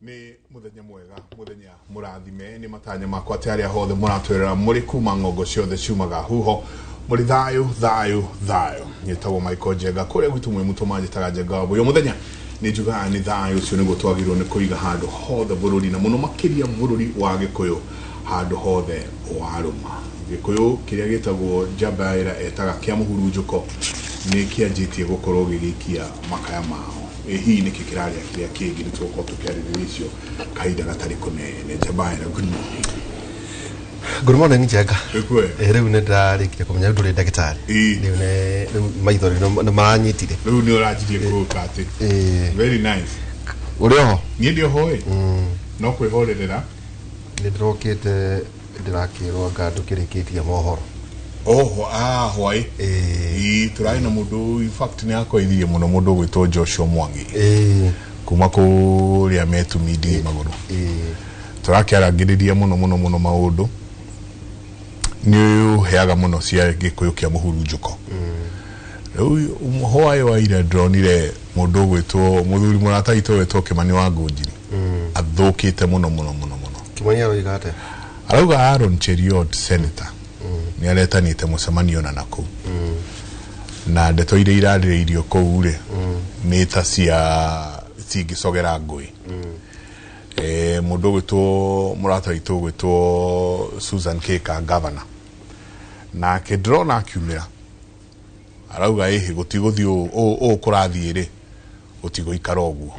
Nĩ mũthenya mwega, mũthenya mũrathime. Nĩ matanya makwa atĩ arĩa hothe mũratwĩrora mũrĩ kuma ng'ongo ciothe ciumaga huho, mũrĩ thayũ, thayũ, thayũ. Nyĩtagwo Michael Njenga, kũrĩa gwitũ mwĩ mũtũ manjĩtaga Njenga wa Mbũyũ. Mũthenya nĩ njugaga nĩ thayũ ũcio nĩguo twagĩrĩirwo nĩ kũiga handũ hothe bũrũri, na mũno makĩria bũrũri wa Gĩkũyũ handũ hothe warũma. Gĩkũyũ kĩrĩa gĩtagwo njamba ya wĩra etaga kĩa mũhurunjũko nĩ kĩanjĩtie gũkorwo gĩgĩikia makaya mao. Ĩ hihi nĩkĩ kĩrarĩa kĩrĩa kĩngĩ? Nĩ tũgũkorwo tũkĩarĩrĩria icio kahinda gatarĩ kũnene. Njamba ya wĩra, good morning. Good morning, Njenga. Ĩkwe. Rĩu nĩ ndĩrarĩkia kũmenya rĩu ndũrĩ ndagĩtarĩ. Rĩu rĩu maithori nĩ maranyitire. Rĩu nĩ ũranjirie kũũka atĩ. Very nice. Ũrĩ oho? Niĩ ndĩ oho ĩ. No kwĩhorerera. Nĩ ndĩrokĩte ndĩrakĩrwo anga ndũkĩrĩkĩtie mohoro. Oho, ah, hwaĩ. Ĩĩ, tũrarĩ na mũndũ, in fact nĩ akoithirie mũno, mũndũ ũgwĩtwo Joshua Mwangi. Kuma kũrĩa Metumi ndii magũrũ. Tũrakĩarangĩrĩria mũno mũno mũno maũndũ. Nĩ ũheaga mũno cia Gĩkũyũ kĩa mũhurunjũko. Rĩu hwaĩ wa ira ndĩronire mũndũ ũgwĩtwo mũthuri mũrata witũ ũgwĩtwo Kĩmani wa Ngũnjiri. Athũkĩte mũno mũno mũno mũno. Kĩmani aroiga atĩa? Arauga Aaron Cheruiyot, senator, nĩ aretanĩte mũcemanio na nakũu. Na ndeto iria irarĩrĩirio kũu rĩ, nĩ ta cia cingĩcogera ngũĩ. Mũndũ ũgwĩtwo mũrata witũ ũgwĩtwo Susan Kika, governor, nake ndĩrona akiumĩra arauga ĩhĩ gũtigũthiĩ ũũ ũũ kũrathiĩ rĩ, gũtigũikara ũguo.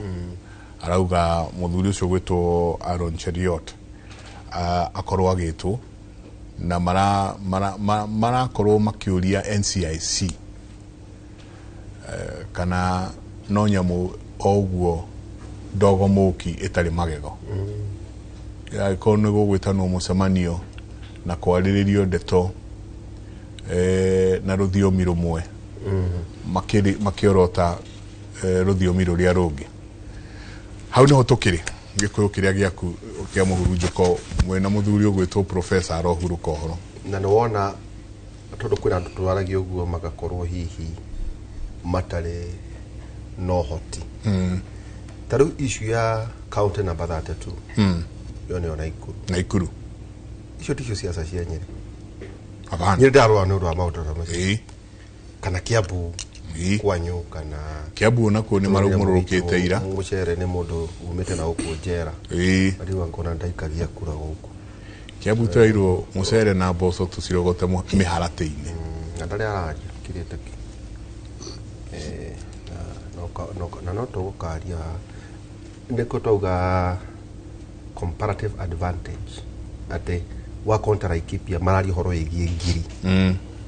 Arauga mũthuri ũcio ũgwĩtwo Aaron Cheruiyot akorwo agĩtwo na marakorwo makĩũria NCIC kana no nyamũ o ũguo ndogo mũki ĩtarĩ magego. Angĩkorwo nĩ gũgwĩtanwo mũcemanio na kwarĩrĩrio ndeto na rũthiomi rũmwe, makĩorota rũthiomi rũrĩa rũngĩ. Hau nĩho tũkĩrĩ Gĩkũyũ kĩrĩa gĩaku kĩa mũhurunjũko mwĩna mũthuri ũgwĩtwo professor arohurũka ũhoro. Na nĩ wona tondũ kwĩna andũ twaragia ũguo magakorwo hihi matarĩ na ũhoti. Ta rĩu issue ya county number 32, ĩyo nĩyo Naikuru. Naikuru. Icio ticio ciaca cia Nyĩrĩ. Hapana. Nyĩrĩ ndarũa nĩ ũndũ wa maũndũ ta macio. Kana Kiambu kwanyu kana Kiambu onakuo nĩ marũmũrũkĩte ira. Mũcere nĩ mũndũ umĩte na gũkũ njera. Rĩu angona ndaikagia kura gũkũ. Kiambu tũrairwo mũcere na mboco tũcirogote mĩharatĩ-inĩ. Na ndarĩ araria kirĩte ki. Na no tũgũkaria nĩkũ twauga comparative advantage atĩ wa counter Laikipia mararia ũhoro wĩgiĩ ngiri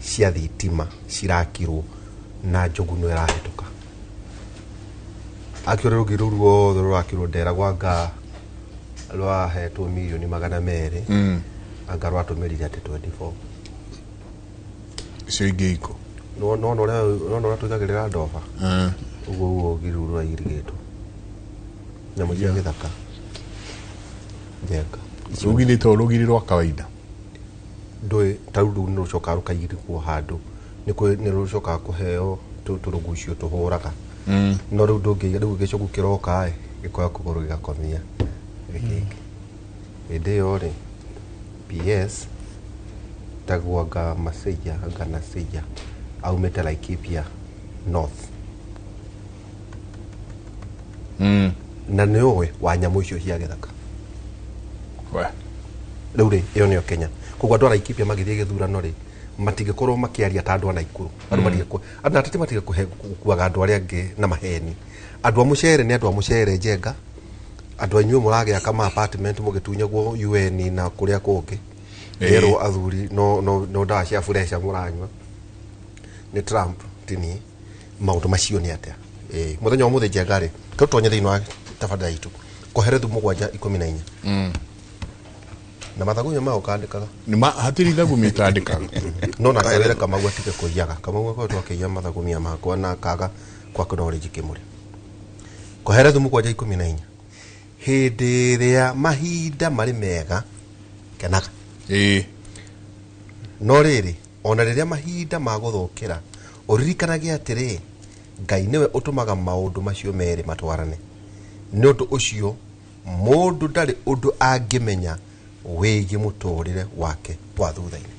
cia thitima cirakirwo na njogu no ĩrahĩtũka. Akĩore rũgiri rũu ruothe rũrakirwo nderagwo anga rwahetwo mirioni 200, anga rwatũmĩrire atĩ 24. Icio ingĩ iko. Nona ũrĩa tũigagĩrĩra ndoba ũguo ũguo rũgiri rũu rũrairigĩtwo nyamũ cia gĩthaka, Njenga. Rũgiri to rũgiri rwa kawaida. Ndũĩ ta rĩu rũu nĩ rũcokaga rũkairigwo handũ nĩ rũcokaga kũheo tũrũgucio tũhũraga, no rĩu ndũngĩiga rĩu gĩcogu kĩroka ĩ gĩkoya kũgũrũ gĩgakomia gĩkĩngĩ. Hĩndĩ ĩyo rĩ PS tagwanga Maseia anga Naseia aumĩte Laikipia North na nĩ ũĩ wa nyamũ icio cia gĩthaka. We. Rĩu rĩ ĩyo nĩyo Kenya. Koguo andũ a Laikipia magĩthiĩ gĩthurano rĩ matingĩkorwo makĩaria ta andũ a Naikuru. Andũ ateti matige gũkuaga andũ arĩa angĩ na maheni. Andũ a mũcere nĩ andũ a mũcere, Njenga. Andũ a inyuĩ mũragĩaka ma apartment mũgĩtunyagwo UN na kũrĩa kũngĩ. Nderwo athuri no no no ndawa cia pressure mũranyua nĩ Trump tini maũndũ macio nĩ atĩa. Mũthenya wa mũthĩ, Njenga rĩ, tũtonye thĩinĩ wa tabarĩra itũ Koherethu 7:14 na mathagunya mao kandĩkaga. Nĩ hatirĩ ithagumia itandĩkaga. No nake wĩre Kamau atige kũiyaga. Kamau akoretwo akĩiya mathagumia makwa na kaga kwa knowledge kĩmũrĩ. Koherethu 7:14, hĩndĩ ĩrĩa mahinda marĩ mega kenaga, no rĩrĩ ona rĩrĩa mahinda magũthũkĩra ũririkanage atĩrĩ, Ngai nĩwe ũtũmaga maũndũ macio merĩ matwarane nĩ ũndũ ũcio. Mũndũ ndarĩ ũndũ angĩmenya wĩgiĩ mũtũrĩre wake wa thutha-inĩ.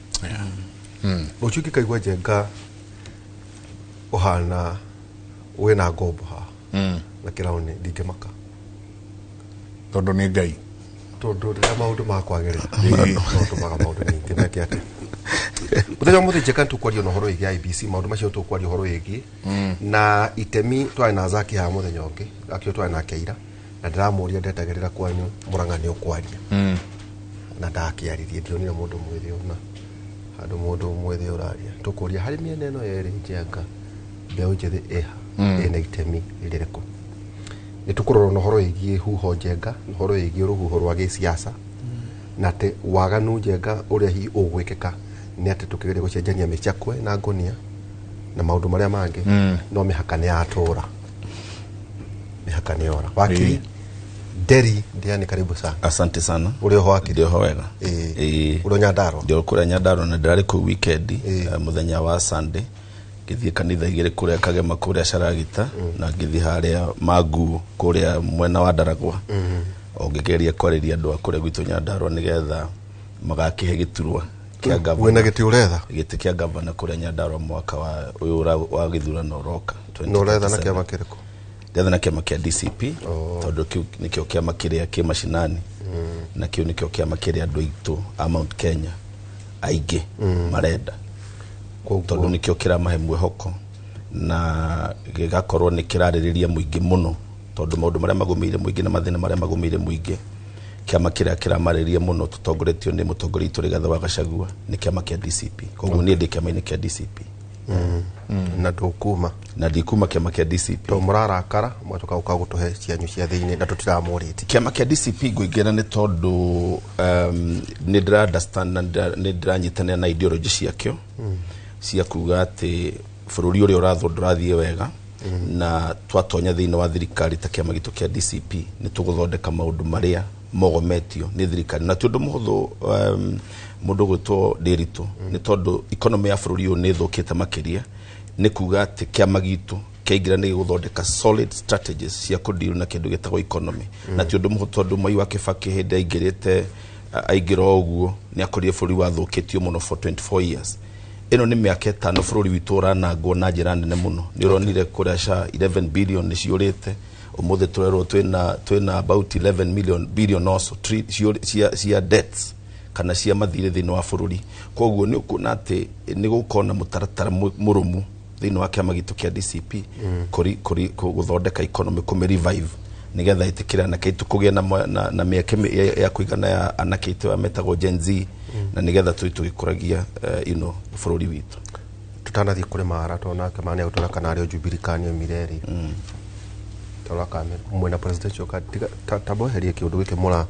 Rũciũ ingĩkaigua Njenga ũhana wĩna ngombo haha na kĩraũni, ndingĩmaka. Tondũ nĩ Ngai. Tondũ rĩrĩa maũndũ makwagĩrĩra no tũmaga maũndũ ningĩ meke atĩ mũthenya wa mũthĩ. Njenga, nĩtũkwaria na ũhoro wĩgiĩ IEBC, maũndũ macio tũkwaria ũhoro wĩgiĩ na itemi. Twarĩ na Zaki haha mũthenya ũngĩ, akĩo twarĩ nake ira, na ndĩramũria ndetagĩrĩra kwanyu Mũrang'a nĩ ũkwaria na ndakĩaririe. Ndionire mũndũ mwĩthĩ ona handũ mũndũ mwĩthĩ ũraria. Tũkũria harĩ mĩena ĩno yerĩ, Njenga, mbeũ njĩthĩ ĩha ĩna itemi rĩrĩkũ? Nĩ tũkũrora na ũhoro wĩgiĩ huho, Njenga, na ũhoro wĩgiĩ rũhuho rwa gĩsiasa na atĩ waganu, Njenga, ũrĩa hihi ũgwĩkĩka nĩ atĩ tũkĩgeria gũcenjania mĩcakwe na ngũnia na maũndũ marĩa mangĩ, no mĩhaka nĩ yatũra, mĩhaka nĩ yora. Wakiri Nderi Ndiani, karibu sana. Asante sana. Ũrĩ oho, wakiri? Ndĩ oho wega. Ĩĩ. Ũrĩ o Nyandarua? Ndĩ kũrĩa Nyandarua na ndĩrarĩ kũu weekend, mũthenya wa Sunday ngĩthiĩ kanitha igĩrĩ kũrĩa Kagema, kũrĩa Caragita, na ngĩthiĩ harĩa Mangu kũrĩa mwena wa Ndaragwa, o ngĩgeria kwarĩria andũ a kũrĩa gwitũ Nyandarua nĩgetha magakĩhe gĩturwa kĩa wĩna gavana. Gĩtĩ ũretha? Gĩtĩ kĩa gavana kũrĩa Nyandarua mwaka wa ũyũ wa gĩthurano ũroka. Na ũretha na 2027. kĩama kĩrĩkũ? Ndetha na kĩama kĩa DCP, tondũ kĩu nĩkĩo kĩama kĩrĩa kĩ macinani na kĩu nĩkĩo kĩama kĩrĩa andũ aitũ a Mount Kenya aingĩ marenda, tondũ nĩkĩo kĩramahe mwĩhoko na gĩgakorwo nĩ kĩrarĩrĩria mũingĩ mũno, tondũ maũndũ marĩa magũmĩire mũingĩ na mathĩna marĩa magũmĩire mũingĩ, kĩama kĩrĩa kĩramarĩrĩria mũno tũtongoretio nĩ mũtongoria witũ Rigathĩ wa Gachagua nĩ kĩama kĩa DCP. Koguo niĩ ndĩ kĩama-inĩ kĩa DCP. Na ndũkuma? Na ndikuma kĩama kĩa DCP. To mũrarakara mwatoka gũka gũtũhe cianyu cia thĩinĩ na tũtiramũrĩtie. Kĩama kĩa DCP ngũingĩra nĩ tondũ nĩ ndĩra understand na nĩ ndĩranyitanĩra na ideology ciakĩo cia kuga atĩ bũrũri ũrĩa ũrathwo ndũrathiĩ wega, na twatonya thĩinĩ wa thirikari ta kĩama gitũ kĩa DCP nĩ tũgũthondeka maũndũ marĩa mogometio nĩ thirikari. Na ti ũndũ mũhũthũ, mũndũ gwĩtwo Ndĩritũ, nĩ tondũ economy ya bũrũri ũyũ nĩ ĩthũkĩte makĩria. Nĩ kuga atĩ kĩama gitũ kĩaingĩra nĩ gĩgũthondeka solid strategies cia kũdeal na kĩndũ gĩtagwo economy. Na ti ũndũ mũhũthũ, tondũ Mwai wa Kĩbakĩ hĩndĩ aingĩrĩte, aingĩra o ũguo nĩ akorire bũrũri wathũkĩtio mũno for 24 years. Ĩno nĩ mĩaka 5 bũrũri witũ ũranangwo na njĩra nene mũno. Nĩ ũronire kũrĩa SHA 11 billion nĩ ciũrĩte. Ũmũthĩ tũrerwo twĩna about 11 million billion also cia debts kana cia mathirĩ thĩinĩ wa bũrũri. Koguo nĩ ũkuona atĩ nĩ gũkorwo na mũtaratara mũrũmu thĩinĩ wa kĩama gitũ kĩa DCP gũthondeka economy, kũmĩ revive, nĩgetha ĩtĩkĩre anake aitũ kũgĩa na mĩeke ya kũigana ya anake aitũ aya metagwo Gen Z, na nĩgetha tũthiĩ tũgĩkũragia bũrũri witũ. Tutanathiĩ kũrĩ Mara, tondũ nake Mara nĩagũtwĩra kana arĩ o Jubilee kana nĩ Mireri. Tarora kamera mwena presidential card tiga ta mweherie kĩũndũ gĩkĩ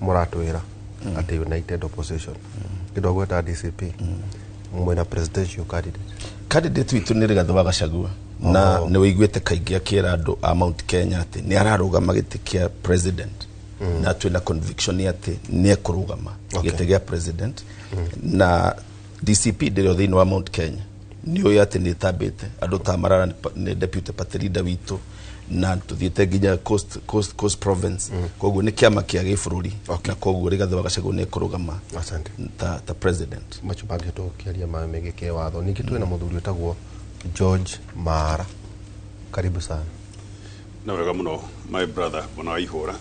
mũratwĩra atĩ united opposition kĩndũ agweta DCP mwena presidential candidate. Candidate witũ nĩ Rigathĩ wa Gachagua, na nĩ wĩiguĩte kaingĩ akĩra andũ a Mount Kenya atĩ nĩ ararũgama gĩtĩ kĩa president, na twĩna conviction atĩ nĩ ekũrũgama gĩtĩ gĩa president. Na DCP ndĩrĩ o thĩinĩ wa Mount Kenya, nĩ ũĩ atĩ nĩ ĩtambĩte andũ ta Marara nĩ deputy party leader witũ, na tũthiĩte nginya coast province. Koguo nĩ kĩama kĩa gĩbũrũri, na koguo Rigathĩ wa Gachagua nĩ ekũrũgama Asante. ta president. Macio mangĩ tũkĩaria ma megiĩ kĩwatho. Ningĩ twĩna mũthuri wĩtagwo George Mara, karibu sana. Na wega mũno, my brother mwana wa ihũra,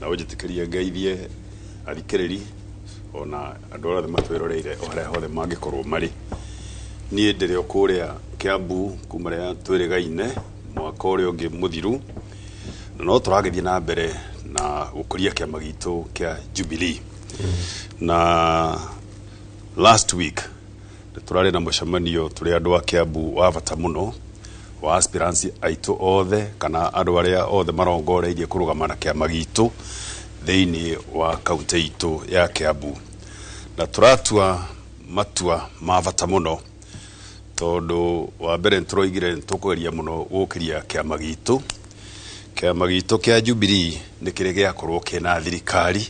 na ũnjĩtĩkĩrie ngeithie athikĩrĩri ona andũ arĩa othe matwĩroreire o harĩa hothe mangĩkorwo marĩ. Niĩ ndĩrĩ o kũrĩa Kiambu kuma rĩrĩa twĩrĩgaine mwaka ũrĩa ũngĩ mũthiru, na no tũragĩthiĩ na mbere na gũkũria kĩama gitũ kĩa Jubilee. Na last week nĩ tũrarĩ na mũcemanio tũrĩ andũ a Kiambu wa bata mũno wa aspirants aitũ othe kana andũ arĩa othe marongoreirie kũrũgama na kĩama gitũ thĩinĩ wa kaunti itũ ya Kiambu, na tũratua matua ma bata mũno, tondũ wa mbere nĩ tũroigire nĩ tũkũgeria mũno gũkĩria kĩama gitũ. Kĩama gitũ kĩa Jubilee nĩ kĩrĩ gĩakorwo kĩna thirikari,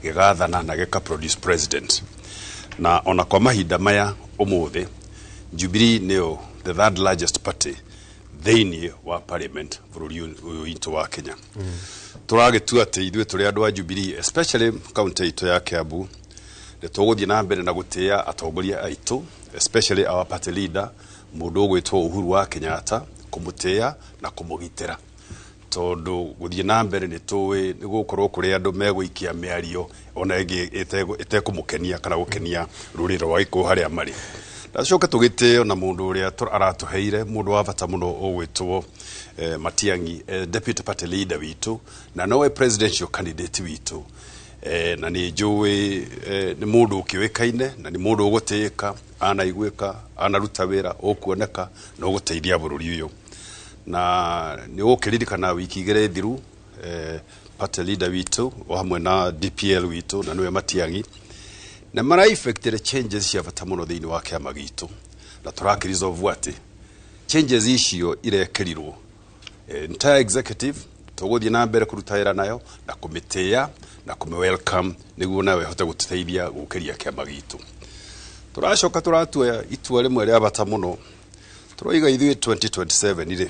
gĩgathana na gĩka produce president, na ona kwa mahinda maya ũmũthĩ Jubilee nĩyo the third largest party. thĩinĩ wa parliament bũrũri ũyũ witũ wa Kenya. Tũragĩtua atĩ ithuĩ tũrĩ andũ a Jubilee, especially county itũ ya Kiambu, nĩ tũgũthiĩ na mbere na gũtĩĩa atongoria aitũ, especially our party leader, mũndũ ũgwĩtwo Uhuru wa Kenyatta, kũmũtĩĩa na kũmũgitĩra, tondũ gũthiĩ na mbere nĩ tũĩ nĩ gũkorwo kũrĩ andũ megũikia mĩario ona ĩngĩ ĩtekũmũkenia kana gũkenia rũrĩrĩ rwa Gĩkũyũ harĩa marĩ. Ndacoka tũgĩtĩo na mũndũ ũrĩa aratũheire, mũndũ wa bata mũno ũgwĩtwo Matiang'i, deputy party leader witũ na nowe presidential candidate witũ. Na nĩ njũĩ nĩ mũndũ ũkĩũĩkaine na nĩ mũndũ ũgũtĩĩka, anaiguĩka, anaruta wĩra ũkuoneka na ũgũteithia bũrũri ũyũ. Na nĩ ũgũkĩririkana wiki 2 thiru, party leader witũ o hamwe na DPL witũ na nĩwe Matiang'i na mara effected changes cia bata mũno thĩinĩ wa kĩama gitũ, na tũrakĩresolve atĩ changes icio irekĩrirwo entire executive tũgũthiĩ na mbere kũruta wĩra nayo na kũmĩtĩĩa na kũmĩ welcome nĩguo nawe ĩhote gũtũteithia gũkĩria kĩama gitũ. Tũracoka tũratua itua rĩmwe rĩa bata mũno. Tũroiga ithuĩ 2027 rĩ,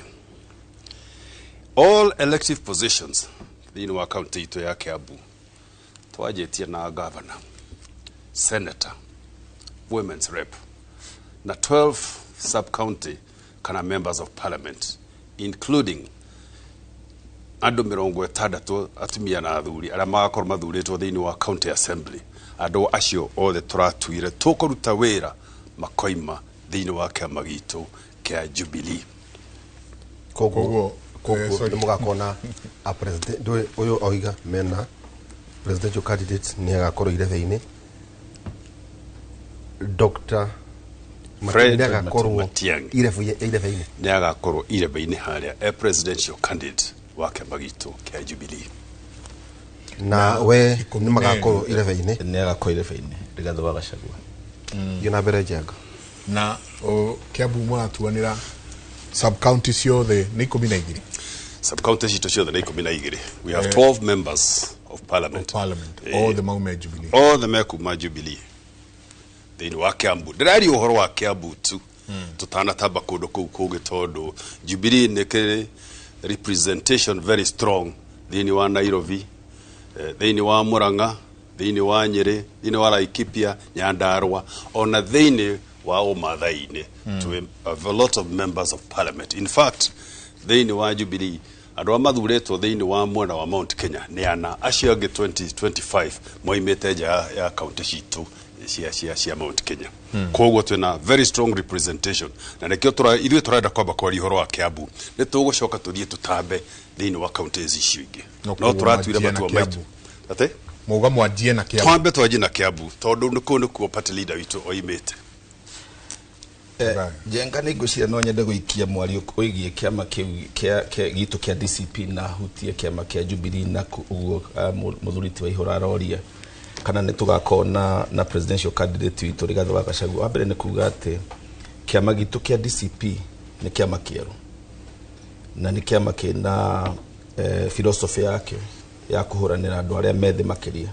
all elective positions thĩinĩ wa county itũ ya Kiambu, twanjĩtie na governor, senator, women's rep na 12 sub county kana members of parliament, including andũ 60 atumia na athuri arĩa magakorwo mathurĩtwo thĩinĩ wa county assembly. Andũ acio othe tũratuire tũkũruta wĩra makoima thĩinĩ wa kĩama gitũ kĩa Jubilee. Koguo Koguo, sorry. nĩ mũgakorwo na a president ndũĩ ũyũ oiga mena presidential candidate nĩ agakorwo irebe-inĩ, Dr. Fred nĩ agakorwo Matiang'i. irebe-inĩ. Nĩ agakorwo irebe-inĩ harĩa e presidential candidate wa kĩama gitũ kĩa Jubilee. Na we 12. nĩ magakorwo irebe-inĩ. Nĩ agakorwo irebe-inĩ Rigathĩ wa Gachagua. Thiĩ na mbere, Njenga. Na Kiambu mũratuanĩra sub county ciothe nĩ 12? Sub county citũ ciothe nĩ 12. We have 12 members of parliament. Of parliament othe maume Jubilee. Othe mekuma Jubilee thĩinĩ wa Kiambu. Ndĩraria ũhoro wa Kiambu tu, tũtanatamba kũndũ kũu kũngĩ, tondũ Jubilee nĩ kĩrĩ representation very strong thĩinĩ wa Nairobi, thĩinĩ wa Murang'a, thĩinĩ wa Nyĩrĩ, thĩinĩ wa Laikipia, Nyandarua, ona thĩinĩ wa ũmathai-inĩ. To have a lot of members of parliament. In fact, thĩinĩ wa Jubilee andũ arĩa mathurĩtwo thĩinĩ wa mwena wa Mount Kenya nĩ ana, acio angĩ 2025 moimĩte nja ya kaunti citũ cia Mount Kenya. Koguo twĩna very strong representation na nĩkĩo ithuĩ tũrenda kwamba kwaria ũhoro wa Kiambu. Nĩ tũgũcoka tũthiĩ tũtambe thĩinĩ wa counties icio ingĩ. No No koguo tũratuire mwanjie na matua maitũ Kiambu. atĩ Mauga mwanjie na Kiambu. Twambe twanjie na Kiambu tondũ nĩ kũu nĩkuo party leader witũ oimĩte. Right. Njenga, nĩ ngwĩciria no nyende gũikia mwario wĩgiĩ kĩama kĩu gitũ kĩa DCP na hutie kĩama kĩa Jubilee na ũguo mũthuri ti wa ihũra aroria kana nĩ tũgakorwo na presidential candidate witũ Rigathĩ wa Gachagua. Wa mbere nĩ kuga atĩ kĩama gitũ kĩa DCP nĩ kĩama kĩerũ na nĩ kĩama kĩna philosophy yakĩo ya kũhũranĩra andũ arĩa methĩ makĩria.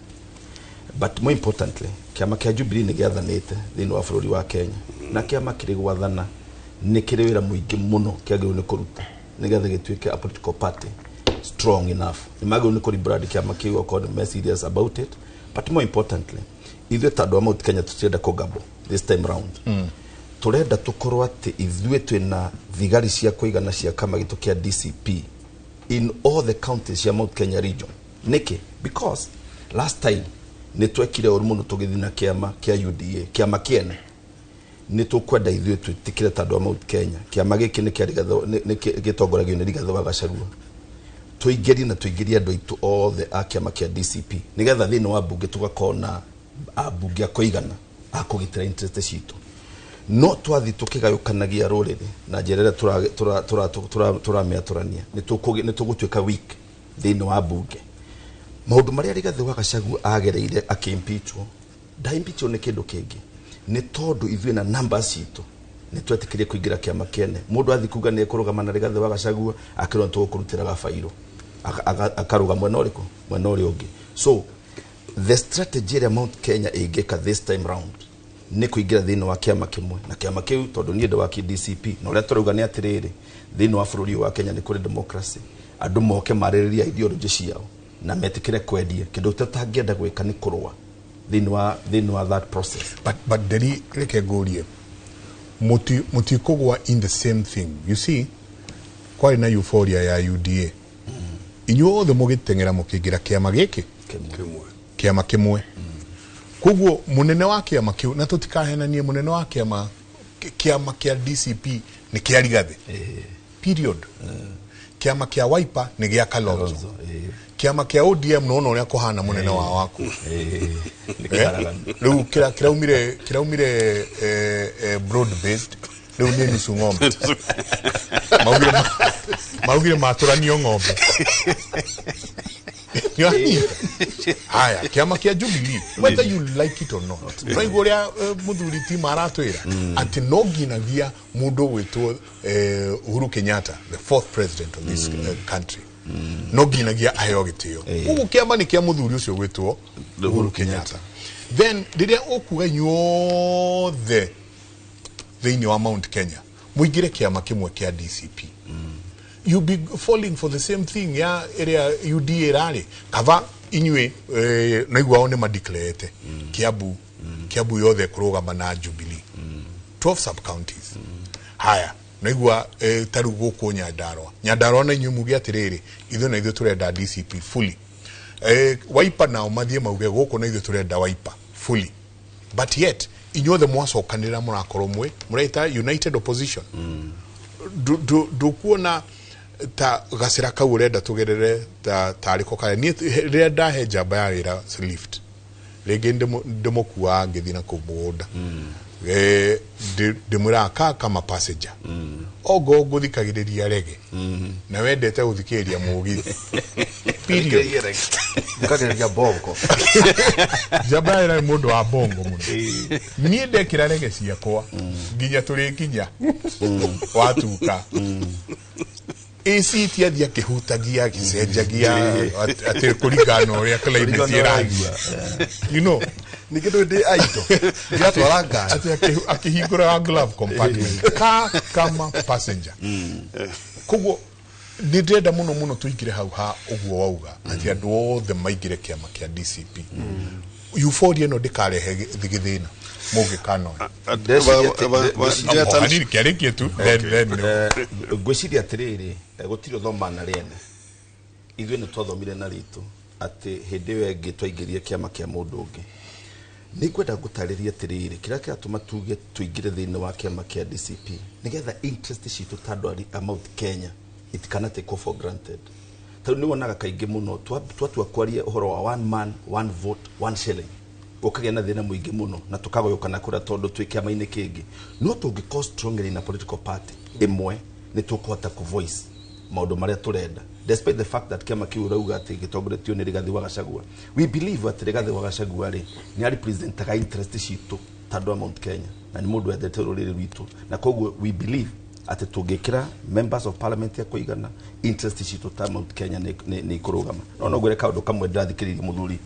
But more importantly, kĩama kĩa Jubilee nĩ gĩathanĩte thĩinĩ wa bũrũri wa Kenya, na kĩama kĩrĩ gwathana nĩ kĩrĩ wĩra mũingĩ mũno kĩagĩrĩirwo nĩ kũruta nĩgetha gĩtuĩke a political party strong enough. Nĩ magĩrĩirwo nĩ kũrebrand kĩama kĩu okorwo nĩ me serious about it. But more importantly, ithuĩ ta andũ a Mount Kenya tũtirenda kũgabo this time round. Tũrenda tũkorwo atĩ ithuĩ twĩna thigari cia kũigana cia kama gitũ kĩa DCP in all the counties cia Mount Kenya region. Nĩkĩ? Because last time nĩ twekire ũru mũno tũgĩthiĩ na kĩama kĩa UDA, kĩama kĩene. Nĩ tũkwenda ithuĩ twĩtĩkĩre ta andũ a Mount Kenya kĩama gĩkĩ nĩ kĩa gĩtongoragio nĩ Rigathĩ wa Gachagua, tũingĩrie na tũingĩrie andũ aitũ othe a kĩama kĩa DCP nĩgetha thĩinĩ wa mbunge tũgakorwo na ambunge a kũigana a kũgitĩra interest citũ. No twathi tũkĩgayũkanagia rũrĩrĩ na njĩra ĩrĩa tũramĩatũrania, nĩ tũgũtuĩka weak thĩinĩ wa mbunge. Maũndũ marĩa Rigathĩ wa Gachagua agereire akĩimpeachwo, ndaimpeachwo nĩ kĩndũ kĩngĩ, nĩ tondũ ithuĩ na numbers citũ nĩ twetĩkĩrie kũingĩra kĩama kĩene. Mũndũ athi kuga nĩ ekũrũgama na Rigathĩ wa Gachagua, akĩrwo nĩ tũgũkũrutĩra gabairũ. Akarũga mwena ũrĩkũ? Mwena ũrĩa ũngĩ. So the strategy ĩrĩa Mount Kenya ĩngĩka this time round Nĩ kũingĩra thĩinĩ wa kĩama kĩmwe na kĩama kĩu, tondũ niĩ ndĩ wa DCP, na ũrĩa tũrauga nĩ atĩrĩrĩ, thĩinĩ wa bũrũri ũyũ wa Kenya nĩ kũrĩ democracy. Andũ moke marĩrĩria ideology ciao na metĩkĩre kwendia. Kĩndũ tũtangĩenda gwĩka nĩ kũrũa thĩinĩ wa that process. But Nderi, reke ngũrie, mutikũgwa in the same thing. You see, kwarĩ na euphoria ya UDA, inyuothe mũgĩteng'era mũkĩingĩra kĩama gĩkĩ Kĩmwe. Kĩama kĩmwe. Koguo mũnene wa kĩama kĩu, na tũtikahenanie, mũnene wa kĩama kĩa DCP nĩ kĩa Rigathĩ, period. Kĩama kĩa Wiper nĩ gĩa Kalonzo. Kalonzo, ĩĩ. Kĩama kĩa ODM, nona ũrĩa kũhana, mũnene wa waku. Nĩ Eh? kĩharaganu. Rĩu kĩraumire broad based, rĩu nĩ nusu ng'ombe. Maugire matũranio ng'ombe. Nĩwanyita? Haya, kĩama kĩa Jubilee, whether you like it or not, ũraigua ũrĩa mũthuri Tima aratwĩra atĩ no nginyagia mũndũ ũgwĩtwo Uhuru Kenyatta, the fourth president of this country, no nginyagia aheo gĩtĩo. Koguo kĩama nĩ kĩa mũthuri ũcio ũgwĩtwo Uhuru Kenyatta. Then rĩrĩa ũkuga inyuothe thĩinĩ wa Mount Kenya mũingĩre kĩama kĩmwe kĩa DCP, you be falling for the same thing ya ĩrĩa UDA ĩrarĩ. Kaba inyuĩ naigua o nĩ madeclarete Kiambu, Kiambu yothe kũrũgama na Jubilee, 12 sub counties. Haya, naigua ta rĩu gũkũ Nyandarua, Nyandarua na inyuĩ muge atĩrĩrĩ, ithuĩ na ithuĩ tũrenda DCP fully. Wiper nao mathiĩ mauge gũkũ na ithuĩ tũrenda Wiper fully. But yet inyuothe mwacokanĩrĩra mũrakorwo mwĩ mũreita united opposition. Ndũkuona ta gacĩra kau ũrenda tũgerere ta tarĩko karĩa niĩ rĩrĩa ndahe njamba ya wĩra lift rĩngĩ ndĩmũkuaga ngĩthiĩ na kũu mũgũnda. Ndĩmwĩraga ka kama passenger ongo ngũthikagĩrĩria rege na wendete gũthikĩrĩria mũgithi, period. Thikagĩrĩria bongo. Njamba ya wĩra nĩ mũndũ wa bongo mũno. Niĩ ndekĩra rege ciakwa nginya tũrĩkinya watuka AC ti athiĩ akĩhutagia agĩcenjagia atĩ kũringana na ũrĩa climate Kũringana na ĩrathiĩ. Ningĩ ndũĩ ndĩ aito ndiratwara ngari. Atĩ akĩhingũraga glove compartment ka kama passenger. Koguo nĩ ndĩrenda mũno mũno tũingĩre hau ha ũguo wauga atĩ andũ othe maingĩre kĩama kĩa DCP. Euphoria ĩno ndĩkarehe gĩthĩna mũngĩkanona. Hanini kĩarĩkie tu, then Ngwĩciria atĩrĩrĩ, gũtirĩ ũthoma na rĩene. Ithuĩ nĩ twathomire na ritũ atĩ hĩndĩ ĩyo ĩngĩ twaingĩrire kĩama kĩa mũndũ ũngĩ. Nĩ ngwenda ngũtarĩrie atĩrĩrĩ, kĩrĩa kĩratũma tuge tũingĩre thĩinĩ wa kĩama kĩa DCP nĩgetha interest citũ ta andũ a Mount Kenya itikanatekwo for granted. Tarĩu nĩ wonaga kaingĩ mũno twatua kwaria ũhoro wa one man, one vote, one shilling, gũkagĩa na thĩna mũingĩ mũno na tũkagayũkana kũrĩa tondũ twĩ kĩama-inĩ kĩngĩ. No tũngĩkorwo strongly na political party ĩmwe, nĩ tũkũhota kũ voice maũndũ marĩa tũrenda, despite the fact that kĩama kĩu ũrauga atĩ gĩtongoretio nĩ Rigathĩ wa Gachagua. We believe atĩ Rigathĩ wa Gachagua rĩ, nĩ arepresentaga interest citũ ta andũ a Mount Kenya na nĩ mũndũ wendete rũrĩrĩ rwitũ, na koguo we believe atĩ tũngĩkĩra members of parliament ya kũigana, interest citũ ta Mount Kenya nĩ ikũrũgama. No ngwĩre kaũndũ kamwe. Ndĩrathikĩrĩirie mũthuri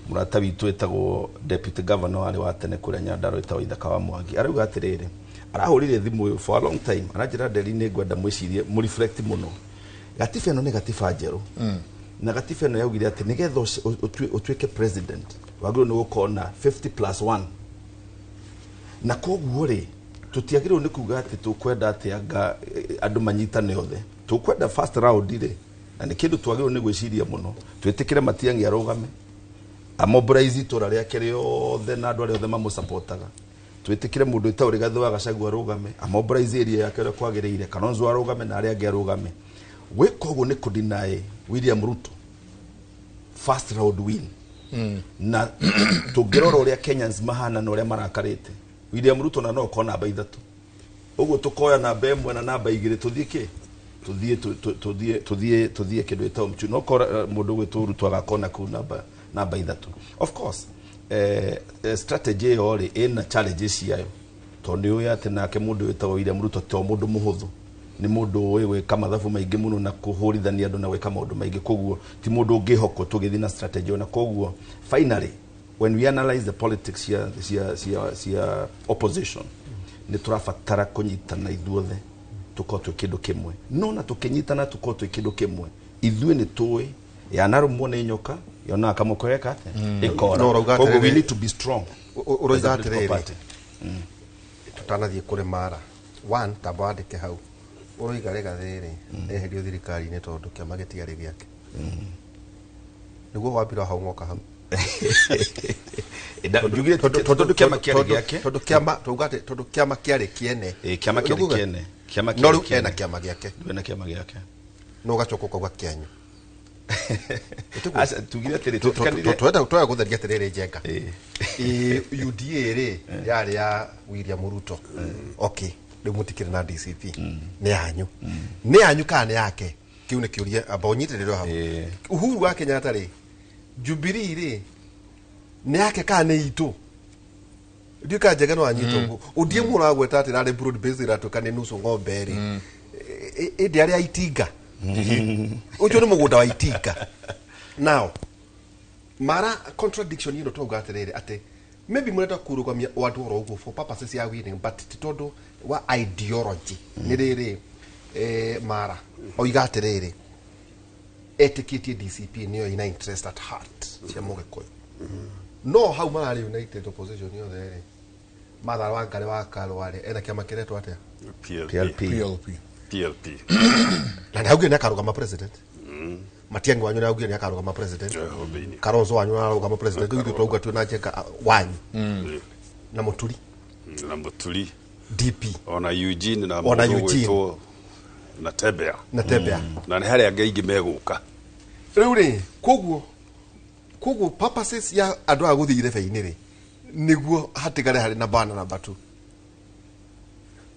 mũrata witũ wĩtagwo deputy governor warĩ wa tene kũrĩa Nyandarua, wĩtagwo Ithaka wa Mwangi. Arauga atĩrĩrĩ, arahũrire thimũ for a long time, aranjĩra, "Nderi, nĩ ngwenda mwĩcirie, mũreflect mũno. Gatiba ĩno nĩ gatiba njerũ, na gatiba ĩno yaugire atĩ nĩgetha ũtuĩke president wagĩrĩirwo nĩ gũkorwo na 50 plus 1, na koguo rĩ, tũtiagĩrĩirwo nĩ kuga atĩ tũkwenda atĩ anga andũ manyitane othe. Tũkwenda first round rĩ, na nĩ kĩndũ twagĩrĩirwo nĩ gwĩciria mũno, twĩtĩkĩre Matiang'i arũgame, amobilize itũra rĩake rĩothe na andũ arĩa othe mamũsapotaga. Twĩtĩkĩre mũndũ wĩtagwo Rigathĩ wa Gachagua arũgame, amobilize area yake ũrĩa kwagĩrĩire, Kalonzo arũgame na arĩa angĩ arũgame. Gwĩka ũguo nĩ kũdeny William Ruto first round win. Na tũngĩrora ũrĩa Kenyans mahana na ũrĩa marakarĩte William Ruto, na no okorwo namba 3 ũguo, tũkoya namba 1 na namba 2, tũthiĩ kĩ tũthiĩ tũthiĩ kĩndũ gĩtagwo mchu no kora mũndũ ũgwĩtwo Ruto agakona kũu namba 3. Of course, strategy ĩyo rĩ, ĩna challenges ciayo, tondũ nĩ ũĩ atĩ nake mũndũ wĩtagwo William Ruto to mũndũ mũhũthũ, nĩ mũndũ ũĩ gwĩka mathabu maingĩ mũno na kũhũrithania andũ na gwĩka maũndũ maingĩ. Koguo ti mũndũ ũngĩhokwo tũgĩthiĩ na strategy ĩyo, na koguo finally When we analyze the politics cia opposition, nĩ tũrabatara kũnyitana ithuothe, tũkorwo twĩ kĩndũ kĩmwe. No na tũkĩnyitana tũkorwo twĩ kĩndũ kĩmwe, ithuĩ nĩ tũĩ yanarũmwo nĩ nyoka yonaga kamũko geka atĩa, ĩkora. No, ũrauga Koguo we atĩrĩrĩ- need to be strong Ũroiga as a political atĩrĩrĩ, party. Tutanathiĩ kũrĩ mara one, tamba wandĩke hau. Ũroiga Rigathĩ rĩ eherio thirikari-inĩ tondũ kĩama gĩtiarĩ gĩake, nĩguo wambira hau ngoka hau. Njugire tondũ kĩama kĩarĩ gĩake. Tondũ kĩama, tauga atĩ tondũ kĩama kĩarĩ kĩene. Ĩ, kĩama kĩarĩ Nĩguo? kĩene. Kĩama No kĩarĩ rĩu kĩene. ena kĩama gĩake. Ena kĩama gĩake. No ũgacoka ũkauga kĩanyu. Aca, tugire atĩrĩ, tũtikanire- Twenda gũtheria atĩrĩrĩ, Njenga. Ĩ. Ĩ, UDA rĩ yarĩ ya William Ruto. Okay, rĩu mũtikĩrĩ na DCP, nĩ yanyu, nĩ yanyu kana nĩ yake? Kĩu nĩ kĩũria, amba ũnyitĩrĩre hau. Ĩ. Uhuru wa Kenyatta rĩ, Jubilee rĩ nĩ yake kana nĩ itũ? Ndiũ kana Njenga no anyita ũguo ũndie mũragweta atĩ rarĩ broad based, ĩratuĩka nĩ nusu ng'ombe rĩ, ĩndĩ arĩa itinga ũcio nĩ mũgũnda wa itinga. Now mara contradiction ĩno, twauga atĩrĩrĩ atĩ maybe mũrenda kũrũgamia o andũ oro ũguo for purposes ya winning, but ti tondũ wa ideology. Nĩ rĩrĩ, mara oiga atĩrĩrĩ, etĩkĩtie DCP nĩyo ina interest at heart cia mũgĩkũyũ, no hau mararĩ united opposition yothe rĩ, Martha Wangari wa Karua rĩ ena kĩama kĩretwo atĩa? PLP. PLP. PLP. PLP. Na nĩ augire nĩ akarũgama president. Matiang'i wanyu nĩ augire nĩ akarũgama president. Eh, Hobini. Kalonzo wanyu nĩ ararũgama president. Ithuĩ twauga twĩ na Njenga, wanyu na Mũturi. Na Mũturi. DP. Ona Eugene na Ona mũndũ Eugene. ũgwĩtwo na Tembea. Na Tembea. Na nĩ harĩa angĩ aingĩ megũka. Rĩu rĩ, koguo purposes ya andũ aya gũthiĩ irebe-inĩ rĩ, nĩguo hatigare harĩ na bana number two.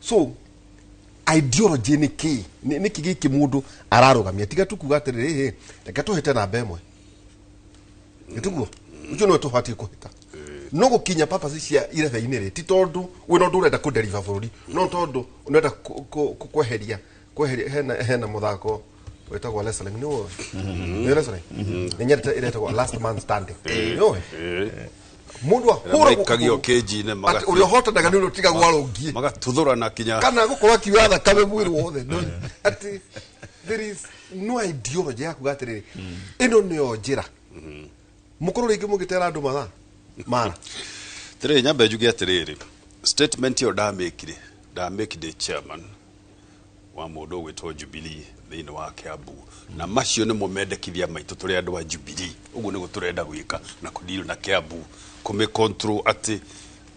So ideology nĩ kĩ? Nĩkĩ gĩkĩ mũndũ ararũgamia, tiga tu kuga atĩrĩrĩ, reke tũhĩte namba ĩmwe? Nĩtiguo ũcio nĩwe tũbatiĩ kũhĩta, no gũkinya purposes cia irebe-inĩ rĩ, ti tondũ wĩna ũndũ ũrenda kũdeliver bũrũri, no tondũ ũrenda kweheria hena mũthako wĩtagwo wrestling. Nĩ ũĩ? Nĩ wrestling nĩ nyendete, ĩretagwo last man standing. Nĩ ũĩ mũndũ ahũragwo Maikagio kĩnji-inĩ atĩ magathiĩ- ũrĩa ũhotanaga nĩ ũrĩa ũtigagwo arũngiĩ magatuthũrana kinya kana gũkorwo akiura thakame mwĩrĩ wothe. No, atĩ there is no ideology ya kuga atĩrĩrĩ, ĩno nĩyo njĩra mũkorwo rĩngĩ mũgĩtera andũ mathaa mara. Tirĩ, nyambe njuge atĩrĩrĩ, statement ĩyo ndamĩkire, ndamĩkire chairman wa mũndũ ũgwĩtwo Jubilee thĩinĩ wa Kiambu, na macio nĩmo mendekithia maitũ tũrĩ andũ a Jubilee. Ũguo nĩguo tũrenda gwĩka na kũdeal na Kiambu, kũmĩ control atĩ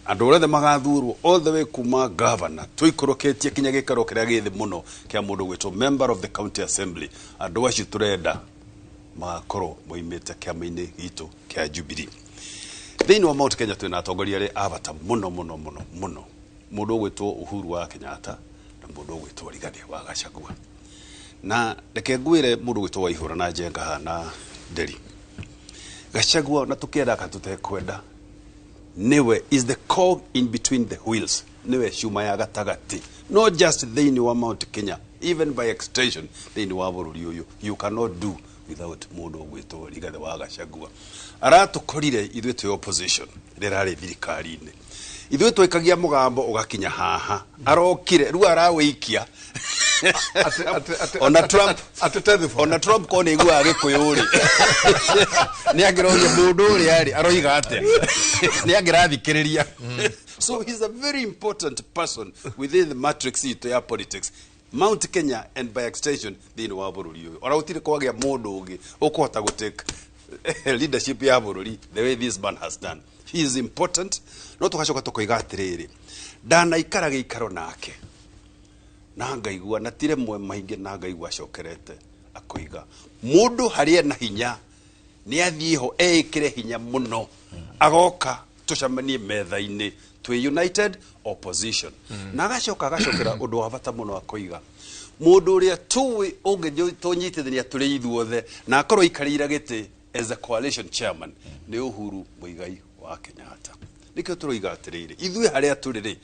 andũ othe magathurwo all the way kuma governor tũikũrũkĩtie kinya gĩikaro kĩrĩa gĩ thĩ mũno kĩa mũndũ ũgwĩtwo member of the county assembly, andũ acio tũrenda magakorwo moimĩte kĩama-inĩ gitũ kĩa Jubilee. Thĩinĩ wa Mount Kenya twĩna atongoria arĩa a bata mũno mũno mũno mũno, mũndũ ũgwĩtwo Uhuru wa Kenyatta na mũndũ ũgwĩtwo Rigathĩ wa Gachagua. Na reke ngwĩre, mũndũ ũgwĩtwo Waihũra na Njenga haha na Nderi, Gachagua, na tũkĩenda kana tũtekwenda, niwe is the cog in between the wheels, niwe cuma ya gatagatĩ, not just thĩinĩ wa Mount Kenya, even by extension thĩinĩ wa bũrũri ũyũ. You cannot do without mũndũ ũgwĩtwo Rigathĩ wa Gachagua. Aratũkorire ithuĩ twĩ opposition rĩrarĩ thirikari-inĩ, ithuĩ twaikagia mũgambo ũgakinya haha, arokire rĩu arawĩikia. Ona Trump Atĩ ona Trump ko nĩ iguaga gĩkũyũ rĩ, nĩ angĩroria mũndũ ũrĩa rĩ aroiga atĩa, nĩ angĩrathikĩrĩria. So he's a very important person within the matrix itũ ya politics, Mount Kenya and by extension thĩinĩ wa bũrũri ũyũ. Ona gũtirĩ kwagĩa mũndũ ũngĩ ũkũhota gũtake leadership ya bũrũri the way this man has done. He is important. No tũgacoka tũkoiga atĩrĩrĩ, ndanaikara gĩikaro nake na ngaigua na ti rĩmwe maingĩ, na ngaigua acokerete akoiga mũndũ harĩa na hinya nĩ athiĩ ho eĩkĩre hinya mũno, agoka tũcemanie metha-inĩ twĩ united opposition. Na agacoka agacokera ũndũ wa bata mũno, akoiga mũndũ ũrĩa tũĩ ũngĩtũnyitithania tũrĩ ithuothe na akorwo aikarĩire gĩtĩ as a coalition chairman nĩ Uhuru Muigai wa Kenyatta. Nĩkĩo tũroiga atĩrĩrĩ, ithuĩ harĩa tũrĩ rĩ,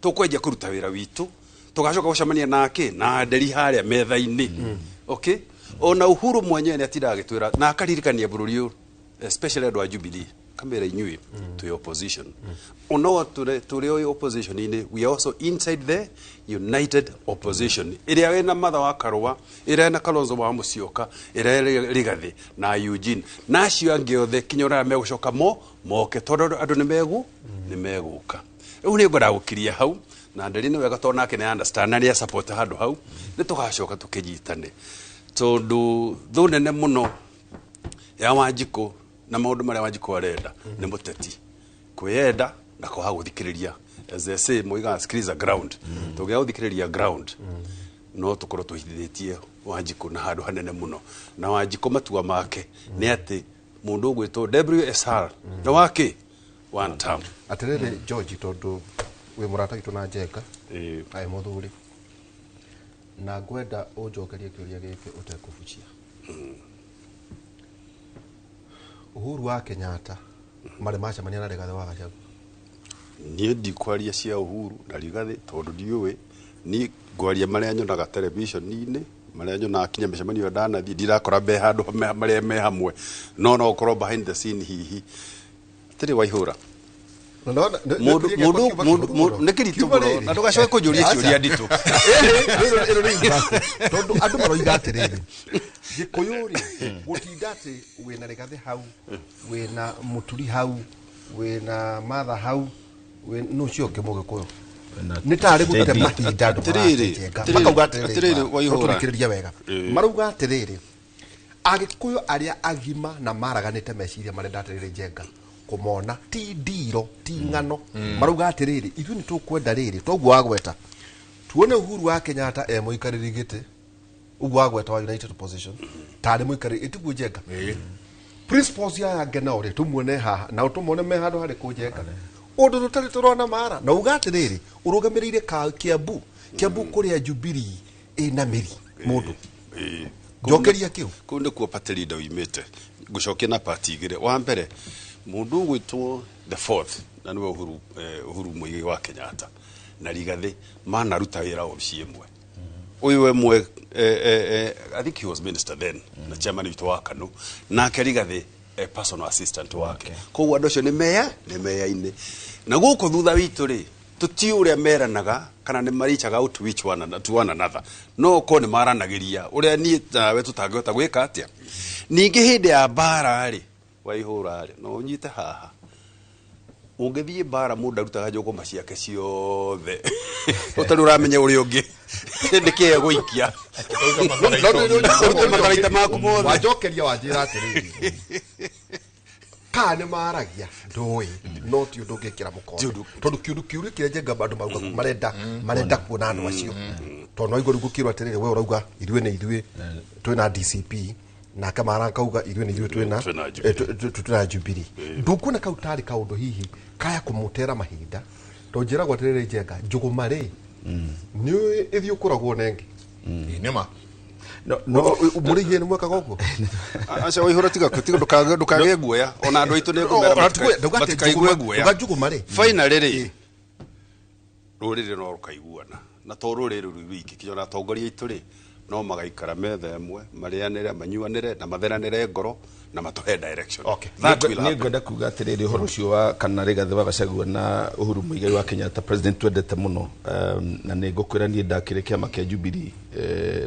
tũkwenjia kũruta wĩra witũ, tũgacoka gũcemania nake na Nderi harĩa metha-inĩ. Okay, ona Uhuru mwenyewe nĩ atindaga agĩtwĩra na akaririkania bũrũri ũyũ, especially andũ a Jubilee. Kamera inyuĩ twĩ opposition, ono tũrĩ o opposition-inĩ, we are also inside the united opposition ĩrĩa ĩna Martha wa Karũa, ĩrĩa ĩna Kalonzo wa Musyoka, ĩrĩa ĩ Rigathĩ na Eugene na acio angĩ othe kinya ũrĩa megũcoka mo moke, tondũ andũ nĩ megũka. Rĩu nĩ ngwendaga gũkiria hau na nderi nĩ wega, tondũ nake nĩ understand na nĩ support handũ hau. Nĩ tũgacoka tũkĩnyitane, tondũ thũ nene mũno ya Wanjikũ na maũndũ marĩa Wanjikũ arenda nĩ mũteti kwĩyenda na kwaga gũthikĩrĩria. As they say, moigaga sikiliza ground. Tũngĩaga gũthikĩrĩria ground, no tũkorwo tũhithĩtie Wanjikũ na handũ hanene mũno. Na Wanjikũ matua make nĩ atĩ mũndũ ũgwĩtwo WSR nĩ wake one term. Atĩrĩrĩ George, tondũ wĩ mũrata witũ na Njenga, Ĩĩ. aĩ mũthuri, na ngwenda ũnjokerie kĩũria gĩkĩ ũtekũbucia. Uhuru wa Kenyatta marĩ macemania na Rigathĩ wa Gachagua? Niĩ ndikwaria cia Uhuru na Rigathĩ tondũ ndiũĩ. Niĩ ngwaria marĩa nyonaga television-inĩ, marĩa nyonaga kinya mĩcemanio ĩyo ndanathiĩ, ndirakora me handũ marĩa me hamwe, no ũkorwo behind the scene hihi. Atĩrĩ Waihũra, mũndũ nĩ kĩritũ mũno na ndũgacoke kũnjũria kĩũria nditũ. Ĩno nĩ interesting, tondũ andũ maroiga atĩrĩrĩ, Gĩkũyũ rĩ, gũtinda atĩ wĩna Rigathĩ hau, wĩna Mũturi hau, wĩna Martha hau, nũ ũcio ũngĩ Mũgĩkũyũ, nĩ tarĩ gũte mahinda andũ maracenjenga. Makauga atĩrĩrĩ, Atĩrĩrĩ, Waihũra. tũrĩkĩrĩria wega, marauga atĩrĩrĩ, Agĩkũyũ arĩa agima na maraganĩte meciria marenda atĩrĩrĩ, Njenga kũmona ti ndiro ti ng'ano. Marauga atĩrĩrĩ, ithuĩ nĩ tũkwenda rĩrĩ toguo wagweta, tuone Uhuru wa Kenyatta e mũikarĩri gĩtĩ ũguo wagweta wa united opposition, tarĩ mũikarĩri ĩtiguo Njenga. Principles ya yange nao rĩ, tũmuone haha na tũmone me handũ harĩ kũ Njenga, ũndũ tũtarĩ tũrona mara. Na uga atĩrĩrĩ, ũrũgamĩrĩire ka Kiambu, Kiambu kũrĩa Jubilee ĩna mĩri mũndũ. Njokeria kĩu. Kũu nĩkuo party leader oimĩte. Ngũcokia na party igĩrĩ. Wa mbere, mũndũ ũgwĩtwo the fourth na nĩwe Uhuru, Uhuru Muigai wa Kenyatta na Rigathĩ manaruta wĩra obici ĩmwe. Ũyũ ĩmwe, I think he was minister then na chairman witũ wa KANU, nake Rigathĩ personal assistant wake. Koguo andũ acio nĩ meya nĩ meyaine na gũkũ thutha witũ rĩ, tũtiũ ũrĩa meranaga kana nĩ marichaga out to each one, to one another, no ko nĩ maranagĩria ũrĩa niĩ nawe tũtangĩhota gwĩka atĩa. Ningĩ hĩndĩ ya mbara rĩ, Waihũra rĩ, no ũnyite haha, ũngĩthiĩ mbara mũndũ arutaga njũgũma ciake ciothe ũtarĩ ũramenya ũrĩa ũngĩ nĩkĩ egũikia. Ũrute matharaita maku mothe. Wanjokeria wanjĩra atĩrĩrĩ, kaa nĩ maragia ndũĩ, no ti ũndũ ũngĩkĩra mũkonde, tondũ kĩũndũ kĩũria kĩrĩa Njenga andũ marauga marenda kuona andũ acio, tondũ no igua rĩu gũkĩrwo atĩrĩrĩ, we ũrauga ithuĩ nĩ ithuĩ twĩna DCP, nake marakauga ithuĩ nĩ ithuĩ twĩna Twĩna Jubilee. Twĩna Jubilee. Ndũkuona kau tarĩ kaũndũ hihi kaya kũmũtera mahinda? Tondũ njĩragwo atĩrĩrĩ, Njenga, njũgũma rĩ, nĩ ĩthiĩ ũkũragwo nengĩ. Nĩ ma. No. Mũrĩ ihĩĩ nĩ mwekaga ũguo? Aca Waihũra, tiga ndũkagĩe guoya, ona andũ aitũ nĩ ngũmera matikaigue guoya. Ndauga njũgũma rĩ. Finally rĩ, rũrĩrĩ no rũkaiguana, na to rũrĩrĩ rũu rwiki, kinya ona atongoria aitũ rĩ, no magaikara metha ĩmwe, marĩanĩre, manyuanĩre na matheranĩre ngoro na matũhe direction. That will Nĩ happen. ngwenda kuga atĩrĩrĩ, ũhoro ũcio wa kana Rigathĩ wa Gachagua na Uhuru Muigai wa Kenyatta, president twendete mũno, na nĩ ngũkwĩra niĩ ndakĩrĩ kĩama kĩa Jubilee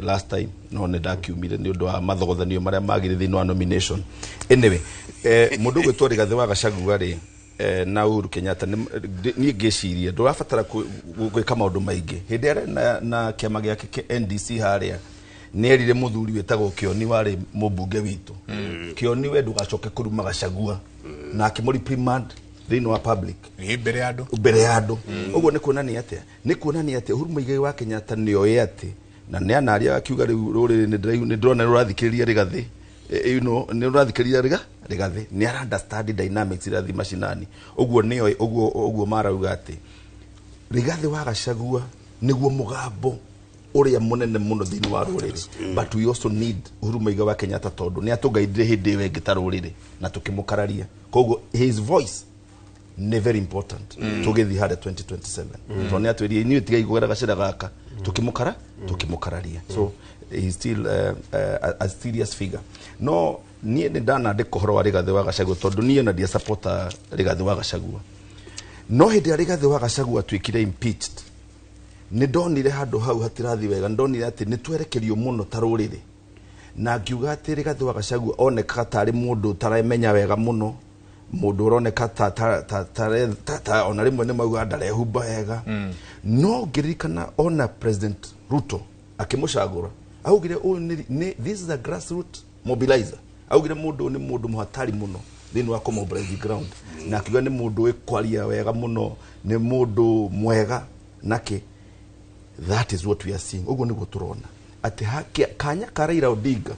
last time, no nĩ ndakiumire nĩ ũndũ wa mathogothanio marĩa magĩrĩ thĩinĩ wa nomination. Anyway, mũndũ ũgwĩtwo Rigathĩ wa Gachagua rĩ, na Uhuru Kenyatta niĩ ngĩciria ndũrabatara gwĩka maũndũ maingĩ. Hĩndĩ ĩrĩa na kĩama gĩake kĩa NDC harĩa, nĩ erire mũthuri wĩtagwo Kĩoni, warĩ mũmbunge witũ, "Kĩoni, we ndũgacoke kũruma Gachagua," na akĩmũ reprimand thĩinĩ wa public. Nĩ mbere ya andũ. Mbere ya andũ. Ũguo nĩ kuonania atĩa? Nĩ kuonania atĩ Uhuru Muigai wa Kenyatta nĩ oĩ atĩ na nĩ anaria akiuga rĩu rũrĩrĩ nĩ ndĩrona nĩ rũrathikĩrĩria Rigathĩ, nĩ rũrathikĩrĩria Rigathĩ, nĩ ara understand dynamics irathiĩ macinani. Ũguo nĩ oĩ ũguo marauga atĩ Rigathĩ wa Gachagua nĩguo mũgambo ũrĩa mũnene mũno thĩinĩ wa rũrĩrĩ, but we also need Uhuru Muigai wa Kenyatta, tondũ nĩ atũgaindire hĩndĩ ĩyo ĩngĩ ta rũrĩrĩ na tũkĩmũkararia. Koguo his voice nĩ very important tũgĩthiĩ harĩa 2027, tondũ nĩ atwĩrire, "Inyuĩ tigai kũgera gacĩra gaka," tũkĩmũkararia. So he is still a serious figure. No Niĩ nĩ ndanandĩka ũhoro wa Rigathĩ wa Gachagua, tondũ niĩ ona ndiasapota Rigathĩ wa Gachagua, no hĩndĩ ya Rigathĩ wa Gachagua atuĩkire impeached, nĩ ndonire handũ hau hatirathi wega. Nĩ ndonire atĩ nĩ twerekerio mũno ta rũrĩrĩ, na ngiuga atĩ Rigathĩ wa Gachagua onekaga tarĩ mũndũ ũtaramenya wega mũno, mũndũ ũroneka ta ona rĩmwe nĩ maugaga ndarehumba wega. No ngĩririkana ona President Ruto akĩmũcagũra augire ũyũ nĩ this is a grassroot mobilizer. Augire mũndũ ũyũ nĩ mũndũ mũhatari mũno thĩinĩ wa kũmobilize ground, na akiuga nĩ mũndũ wĩ kwaria wega mũno, nĩ mũndũ mwega nakĩ. That is what we are seeing. Ũguo nĩguo tũrona atĩ kanya ka Raila Odinga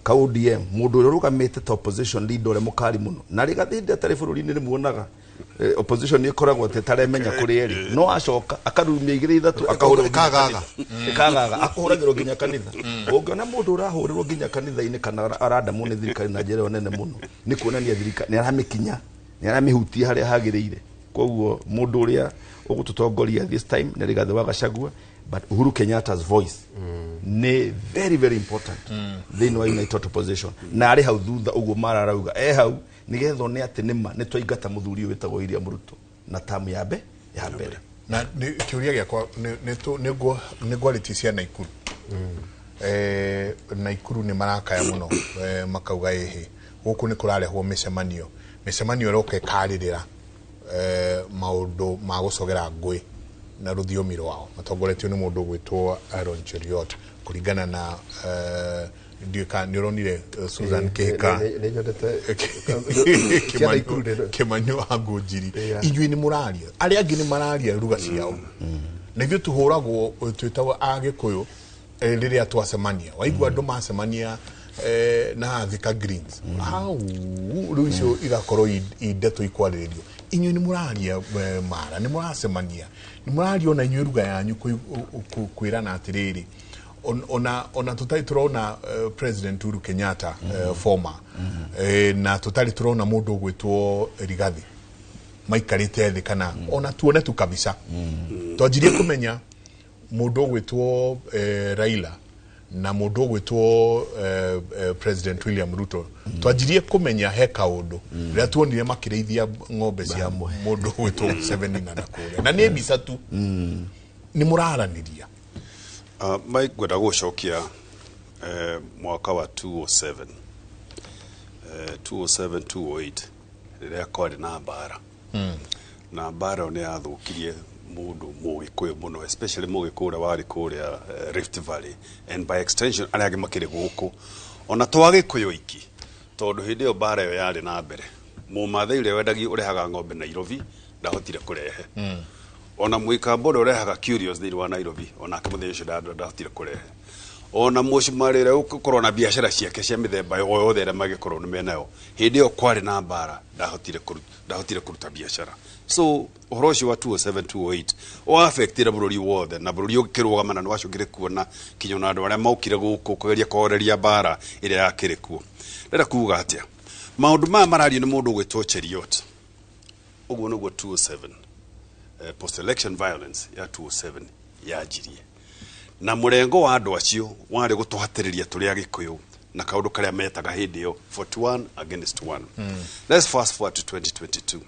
ka ODM, mũndũ ũrĩa ũrũgamĩte ta opposition leader ũrĩa mũkari mũno, na Rigathĩ hĩndĩ atarĩ bũrũri-inĩ nĩ muonaga opposition nĩ ĩkoragwo atĩ taremenya kũrĩa ĩrĩ, no acoka akarurumia igĩrĩ ithatũ, akahũrwo nginya Ĩkagaga. kanitha. Ĩkagaga, akahũragĩrwo nginya kanitha. Ũngĩona mũndũ ũrahũrĩrwo nginya kanitha-inĩ kana arandamwo nĩ thirikari na njĩra ĩyo nene mũno, nĩ kuonania thirikari nĩ aramĩkinya, nĩ aramĩhutia harĩa hagĩrĩire. Koguo mũndũ ũrĩa ũgũtũtongoria this time nĩ Rigathĩ wa Gachagua, but Uhuru Kenyatta's voice nĩ very very important thĩinĩ wa united opposition, na arĩ hau thutha ũguo mararauga e hau nĩgetha one atĩ nĩma nĩ twaingata mũthuri ũyũ wĩtagwo William Ruto na tamu ya mbere. Na nĩ kĩũria gĩakwa nĩ ngwarĩtie cia Naikuru. Naikuru nĩ marakaya mũno, makauga ĩhĩ gũkũ nĩ kũrarehwo mĩcemanio ĩroka ĩkarĩrĩra maũndũ ma gũcogera ngũĩ na rũthiomi rwao, matongoretio nĩ mũndũ ũgwĩtwo Aaron Cheruiyot, kũringana na ndiũĩ kana nĩ ũronire Susan Kĩhika. Nĩ nyondete cia Naikuru. Kĩmanyo wa Ngũnjiri. Yeah. Inyuĩ nĩ mũraria, arĩa angĩ nĩ mararia ruga ciao, na ithuĩ tũhũragwo twĩtagwo Agĩkũyũ. Rĩrĩa twacemania, waigua andũ macemania na Thika Greens hau, rĩu icio igakorwo i ndeto ikwarĩrĩrio. Inyuĩ nĩ mũraria mara nĩ mũracemania, nĩ mũraria ona inyuĩ ruga yanyu kwĩrana atĩrĩrĩ, ona tũtarĩ tũrona President Uhuru Kenyatta, former, na tũtarĩ tũrona mũndũ ũgwĩtwo Rigathi maikarĩte thĩ kana ona tuone tu kabisa. Twanjirie kũmenya mũndũ ũgwĩtwo Raila na mũndũ ũgwĩtwo President William Ruto, twanjirie kũmenya he kaũndũ rĩrĩa tuonire makĩrĩithia ng'ombe cia mũndũ ũgwĩtwo Museveni na nakũrĩa, na nĩ mbica tu. Nĩ mũraranĩria? Mike, ngwenda gũcokia mwaka wa 207, 207 208, rĩrĩa kwarĩ na mbara, na mbara ĩyo nĩ yathũkirie mũndũ Mũgĩkũyũ mũno, especially Mũgĩkũyũ ũrĩa warĩ kũrĩa Rift Valley and by extension arĩa angĩ makĩrĩ gũkũ, ona to Agĩkũyũ iki, tondũ hĩndĩ ĩyo mbara ĩyo yarĩ na mbere, Mũmathai ũrĩa wendagia ũrehaga ng'ombe Nairobi ndahotire kũrehe, ona Mũikamba ũrĩa ũrehaga curios thĩinĩ wa Nairobi onake mũthenya ũcio ndahotire kũrehe, ona mũcumarĩ ũrĩa ũkorwo na biacara ciake cia mĩthemba o yothe ĩrĩa mangĩkorwo nĩ menayo, hĩndĩ ĩyo kwarĩ na mbara ndahotire kũruta biacara. So ũhoro ũcio wa 207 208 waafectire bũrũri wothe, na bũrũri ũkĩrũgama, na nĩ wacokire kuona kinya ona andũ arĩa maukire gũkũ kũgeria kũhoreria mbara ĩrĩa yakĩrĩ kuo. Ndĩrenda kuga atĩa? Maũndũ maya marario nĩ mũndũ ũgwĩtwo Cheruiyot, ũguo nĩguo 207 post election violence ya 207 yanjirie, na mũrengo wa andũ acio warĩ gũtũhatĩrĩria tũrĩ Agĩkũyũ na kaũndũ karĩa metaga hĩndĩ ĩyo 41 against 1. Let's fast forward to 2022.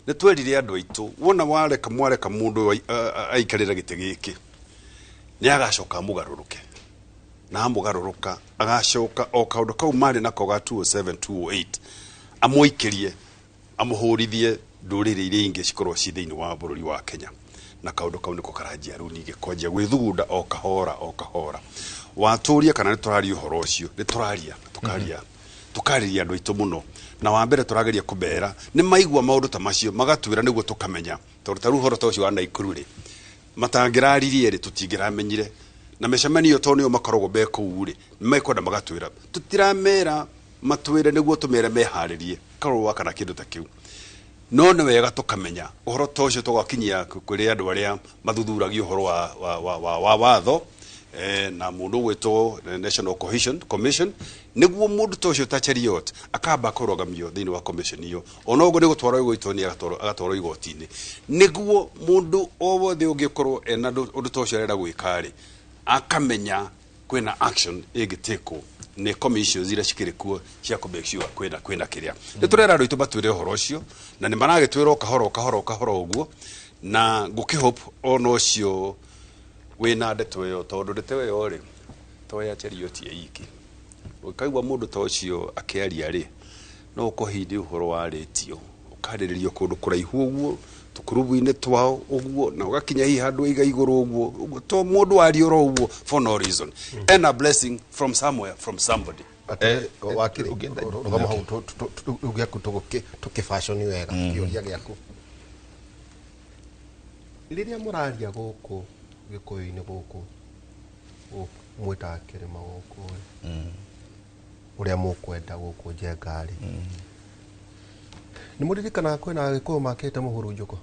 Nĩ twerire andũ aitũ, wona wareka mwareka mũndũ ũyũ aikarĩre gĩtĩ gĩkĩ, nĩ agacoka amũgarũrũke, na amũgarũrũka agacoka o kaũndũ kau marĩ nako ga 207 208, amũikĩrie, amũhũrithie ndũrĩrĩ iria ingĩ cikorwo ci thĩinĩ wa bũrũri wa Kenya. Na kaũndũ kau nĩko karanjia rĩu ningĩ kwanjia gwĩthugunda o kahora o kahora. Watũria kana nĩ tũraria ũhoro ũcio, nĩ tũraria na tũkaria, tũkarĩria andũ aitũ mũno, na wa mbere tũrageria kũmera nĩ maigua maũndũ ta macio magatwĩra nĩguo tũkamenya, tondũ ta rĩu ũhoro ta ũcio wa Naikuru rĩ, matangĩraririe rĩ, tũtingĩramenyire, na mĩcemanio tondũ nĩo makoragwo me kũu rĩ, nĩ mekwenda magatwĩra. Tũtiramera matwĩre nĩguo tũmere meharĩrie karũa kana kĩndũ ta kĩu, no nĩ wega tũkamenya ũhoro ta ũcio, tũgakinyia kũrĩ andũ arĩa mathuthuragia ũhoro wa watho na mũndũ ũgwĩtwo National Cohesion Commission, nĩguo mũndũ ta ũcio ta Cheruiyot akamba kũrũgamio thĩinĩ wa commission ĩyo, ona ũguo nĩ gũtwarwo igoti-inĩ, agatwarwo igoti-inĩ, nĩguo mũndũ o wothe ũngĩkorwo ena ũndũ ta ũcio arenda gwĩka rĩ, akamenya kwĩna action ĩngĩtĩkwo Nĩ commissions iria cikĩrĩ kuo cia kũ make sure kwĩna kĩrĩa nĩ tũrera andũ aitũ matwĩre ũhoro ũcio, na nĩ maragĩtwĩra o kahora o kahora o kahora ũguo, na ngũkĩhope ona ũcio wĩna ndeto ĩyo, tondũ ndeto ĩyo rĩ to ya Cheruiyot ye iki. Ũkaigua mũndũ ta ũcio akĩaria rĩ, no ũkorwo hihi nĩ ũhoro warĩtio ũkarĩrĩrio kũndũ kũraihu ũguo tũkurubu-inĩ twao ũguo, na ũgakinya hihi handũ iga igũrũ ũguo ũguo, to mũndũ waria oro ũguo for no reason, ena blessing from somewhere, from somebody. Wakiri rũgama hau rĩu gĩaku tũkĩbaconi wega kĩũria gĩaku. Rĩrĩa mũraria gũkũ Gĩkũyũ-inĩ, gũkũ mwĩtaga kĩrĩma gũkũ rĩ, ũrĩa mũkwenda gũkũ Njenga rĩ, nĩ mũririkanaga kwĩna Agĩkũyũ makĩte mũhurunjũko?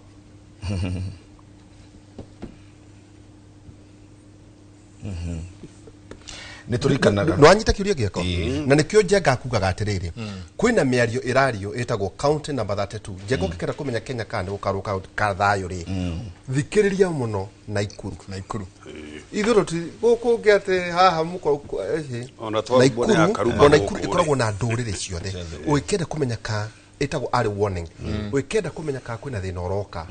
Nĩ tũririkanaga. Nĩwanyita kĩũria gĩakwa? Na nĩkĩo Njenga akugaga atĩrĩrĩ, kwĩna mĩario ĩrario ĩtagwo county number 32. Njenga, ũngĩkenda kũmenya Kenya kana nĩ gũkarwo ka thayũ rĩ, thikĩrĩria mũno Naikuru. Naikuru. Ithuĩ tũti gũkũ ũngĩ atĩ haha mũko Ona twarumwo nĩ akaruma o Naikuru gũkũ rĩ. Ĩkoragwo na ndũrĩrĩ ciothe. Ũngĩkenda kũmenya ka ĩtagwo early warning, ũngĩkenda kũmenya ka kwĩna thĩna ũroka,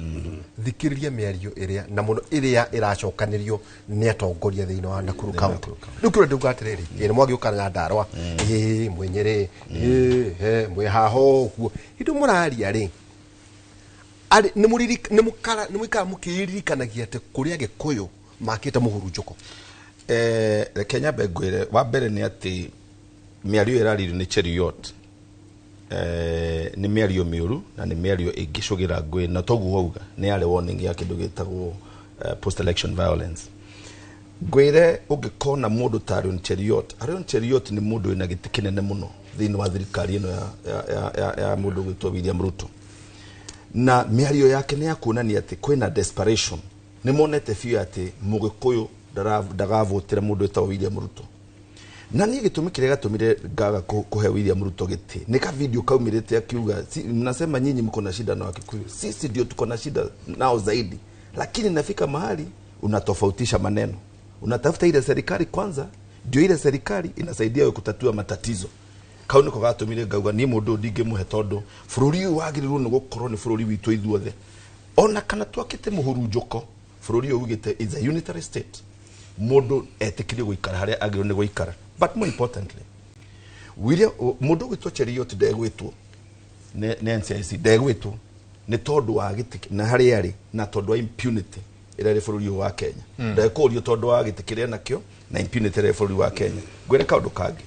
thikĩrĩria mĩario ĩrĩa na mũno ĩrĩa ĩracokanĩrio nĩ atongoria thĩinĩ wa Nakuru County. Rĩu kĩũria ndauga atĩrĩrĩ, ĩ nĩ mwagĩũka na Nyandarũa, ĩ mwĩ Nyĩrĩ, ĩ he mwĩ haha ũguo, hĩndĩ mũraria rĩ, arĩ nĩ mũririka- nĩ mũkara nĩ mũikara mũkĩririkanagia atĩ kũrĩ Agĩkũyũ makĩte mũhurunjũko? Reke nyambe ngwĩre, wa mbere nĩ atĩ mĩario ĩyo ĩraririo nĩ Cheruiyot nĩ mĩario mĩũru na nĩ mĩario ĩngĩcũgĩra ngũĩ, na toguo wauga nĩ yarĩ warning ya kĩndũ gĩtagwo post election violence. Ngwĩre, ũngĩkona mũndũ ta Aaron Cheruiyot, Aaron Cheruiyot nĩ mũndũ wĩna gĩtĩ kĩnene mũno thĩinĩ wa thirikari ĩno ya mũndũ ũgwĩtwo William Ruto, na mĩario yake nĩ ya kuonania atĩ kwĩna desperation. Nĩ monete biũ atĩ Mũgĩkũyũ ndagavotera mũndũ wĩtagwo William Ruto. Na niĩ gĩtũmi kĩrĩa gĩatũmire ngaga kũhe William Ruto gĩtĩ nĩ ka video kaumĩrĩte akiuga, si, mnasema nyinyi mko na shida na Wakikuyu, sisi ndio tuko na shida nao zaidi, lakini nafika mahali unatofautisha maneno, unatafuta ile serikali kwanza, ndio ile serikali inasaidia wewe kutatua matatizo. Kau niko gatũmire ngauga niĩ mũndũ ũyũ ndingĩmũhe, tondũ bũrũri ũyũ wagĩrĩirwo nĩ gũkorwo nĩ bũrũri witũ ithuothe. Ona kana twakĩte mũhurunjũko, bũrũri ũyũ ugĩte is a unitary state, mũndũ etĩkĩrio gũikara harĩa agĩrĩirwo nĩ gũikara. But more importantly, William, mũndũ ũgwĩtwo Cheruiyot ndegwĩtwo nĩ NCIC, ndegwĩtwo nĩ tondũ wa gĩtĩ na harĩa arĩ, na tondũ wa impunity ĩrĩa ĩrĩ bũrũri ũyũ wa Kenya. Ndekũrio tondũ wa gĩtĩ kĩrĩa nakĩo na impunity ĩrĩa ĩrĩ bũrũri wa Kenya. Ngwĩre kaũndũ kangĩ,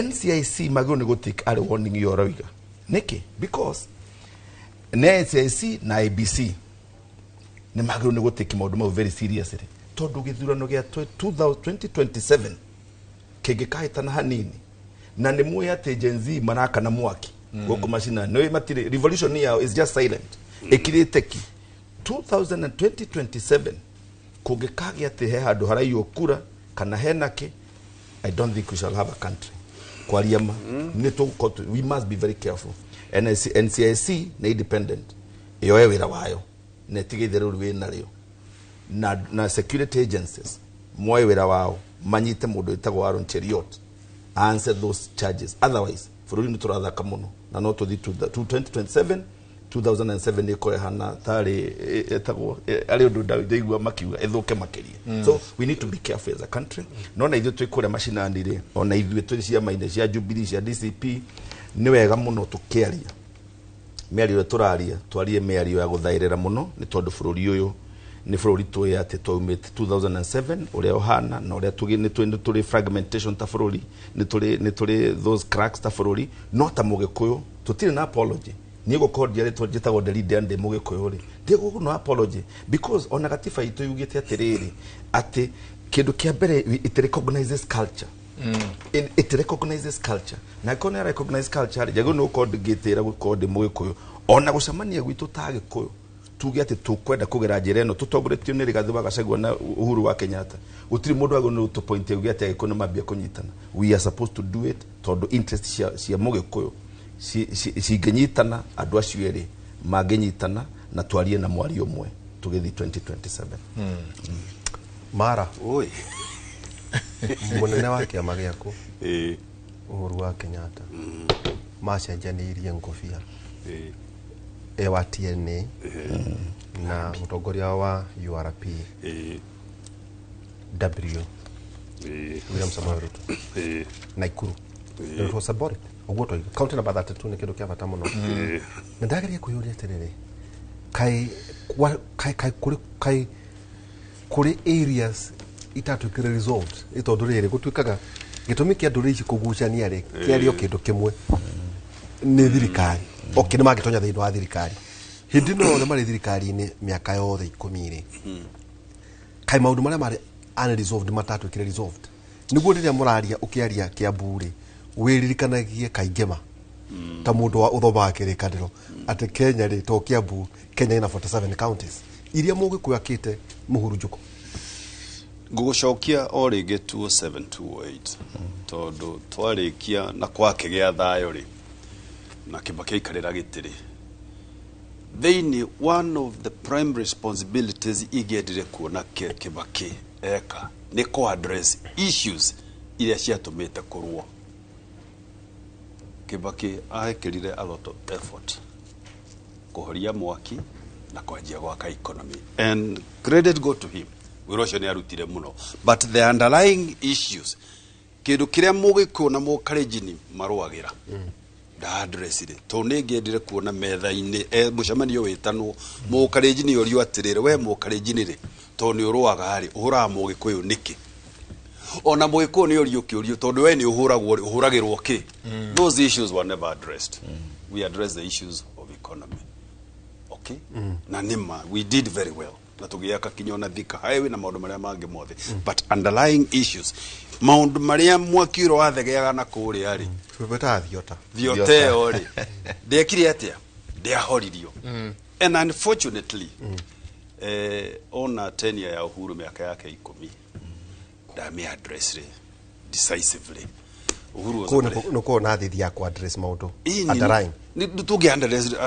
NCIC magĩrĩirwo nĩ gũtake arĩ warning ĩyo ũroiga. Nĩkĩ? Because nĩ NCIC na IEBC nĩ magĩrĩirwo nĩ gũtake maũndũ mau very seriously, tondũ gĩthurano gĩa 2027 kĩngĩkahĩtana hanini, na nĩ mũĩ atĩ Gen Z marakana mwaki gũkũ macinani, nĩ matirĩ revolution yao is just silent, ĩkirĩte ki. 2027 kũngĩkagĩa atĩ he handũ haraiywo kura kana hena kĩ, I don't think we shall have a country. Kwaria ma, nĩ tũgũkorwo we must be very careful. NIC, NCIC nĩ independent, ĩyoe wĩra wayo na ĩtige itherũ rĩu wĩnarĩo, na security agencies moe wĩra wao, manyite mũndũ wĩtagwo Aaron Cheruiyot, answer those charges. Otherwise bũrũri nĩ tũrathaka mũno na no tũthi to 2027. 2007 ĩkorwo ĩhana tarĩ ĩtagwo arĩ ũndũ ndaigua makiuga ĩthũke makĩria. So we need to be careful as a country. No na ithuĩ twĩ kũrĩa macinani rĩ, ona ithuĩ twĩ ciama-inĩ cia Jubilee, cia DCP, nĩ wega mũno tũkĩaria mĩario ĩrĩa tũraria, twarie mĩario ya gũthaĩrĩra mũno, nĩ tondũ bũrũri ũyũ nĩ bũrũri tũĩ atĩ twaumĩte 2007 ũrĩa ũhana na ũrĩa nĩ tũrĩ fragmentation ta bũrũri, nĩ tũrĩ those cracks ta bũrũri. No ta Mũgĩkũyũ tũtirĩ na apology. Niĩ gũkorwo njiarĩtwo njĩtagwo Nderidia ndĩ Mũgĩkũyũ rĩ, ndĩgũkũ no apology, because ona gatiba itũ yugĩte atĩrĩrĩ, atĩ kĩndũ kĩa mbere, it recognizes culture. It recognizes culture, na angĩkorwo nĩ recognize culture rĩ, njagĩrĩirwo nĩ gũkorwo ngĩtĩĩra gũkorwo ndĩ Mũgĩkũyũ. Ona gũcemania gwitũ ta Agĩkũyũ, tuge atĩ tũkwenda kũgera njĩra ĩno tũtongoretio nĩ Rigathĩ wa Gachagua na Uhuru wa Kenyatta, gũtirĩ mũndũ wagĩrĩirwo nĩ gũtũpoint auge atĩ Agĩkũyũ nĩ mambia kũnyitana. We are supposed to do it, tondũ interest cia Mũgĩkũyũ cingĩnyitana, andũ acio erĩ mangĩnyitana na twarie na mwario ũmwe tũgĩthiĩ 2027. Mara. Oi. Mũnene wa kĩama gĩaku Uhuru wa Kenyatta macenjanirie ngũbia e wa TNA na mũtongoria wa URP W William Samoei Ruto Naikuru. It was symbolic. Ũguo toiga county number 32 nĩ kĩndũ kĩa bata mũno. Na ndageria kwĩyũria atĩrĩrĩ, kaĩ kaĩ kaĩ kũrĩ kaĩ kũrĩ areas itatuĩkire resolved, ĩ tondũ rĩrĩ gũtuĩkaga gĩtũmi kĩa ndũrĩrĩ ici kũgucania rĩ kĩarĩ o kĩndũ kĩmwe nĩ thirikari. Okay, nĩ mangĩtonya thĩinĩ wa thirikari hĩndĩ ĩno yothe marĩ thirikari-inĩ mĩaka yothe 10 rĩ, kaĩ maũndũ marĩa marĩ unresolved matatuĩkire resolved, nĩguo rĩrĩa mũraria ũkĩaria Kiambu rĩ wĩririkanagie kaingĩ ma ta mũndũ wa ũthomaga kĩrĩkanĩro atĩ Kenya rĩ to Kiambu, Kenya ina 47 counties iria mũgĩkũyũ akĩte mũhurunjũko. Ngũgũcokia o rĩngĩ 207 208, tondũ twarĩkia na kwakĩgĩa thayũ rĩ na Kibaki aikarĩra gĩtĩ rĩ, thĩinĩ one of the prime responsibilities ingĩendire kuona Kibaki eka nĩ kũ address issues iria ciatũmĩte kũrũo. Kibaki aekĩrire a lot of effort kũhoria mwaki na kwanjia gwaka economy, and credit go to him, wĩra ũcio nĩ arutire mũno, but the underlying issues, kĩndũ kĩrĩa mũgĩkũyũ na mũkarenjini marũagĩra, ndaaddressire, tondũ nĩ ngĩendire kuona metha-inĩ mũcemanio wĩtanwo mũkarenjini orio atĩrĩrĩ, we mũkarenjini rĩ, tondũ nĩ ũrũaga rĩ, ũhũraga mũgĩkũyũ nĩkĩ? Ona mũgĩkũyũ nĩ orio kĩũrio, tondũ we nĩ ũhũragwo rĩ, ũhũragĩrwo kĩ? Those issues were never addressed. We addressed the issues of economy, okay, na nĩma we did very well na tũgĩaka kinya ona Thika Highway na maũndũ marĩa mangĩ mothe, but underlying issues, maũndũ marĩa mwaki ũrĩa wathegeaga na kũrĩa rĩ, twĩtaga thiota. Thiota ĩyo rĩ, ndekire atĩa? Ndĩahoririo. And unfortunately, ona tenure ya Uhuru, mĩaka yake 10, ndamĩ address rĩ decisively. Uhuru was Kũu a very- nĩ kuona thithi ya ku address maũndũ Ĩĩ, underlying. Nĩ tũngĩ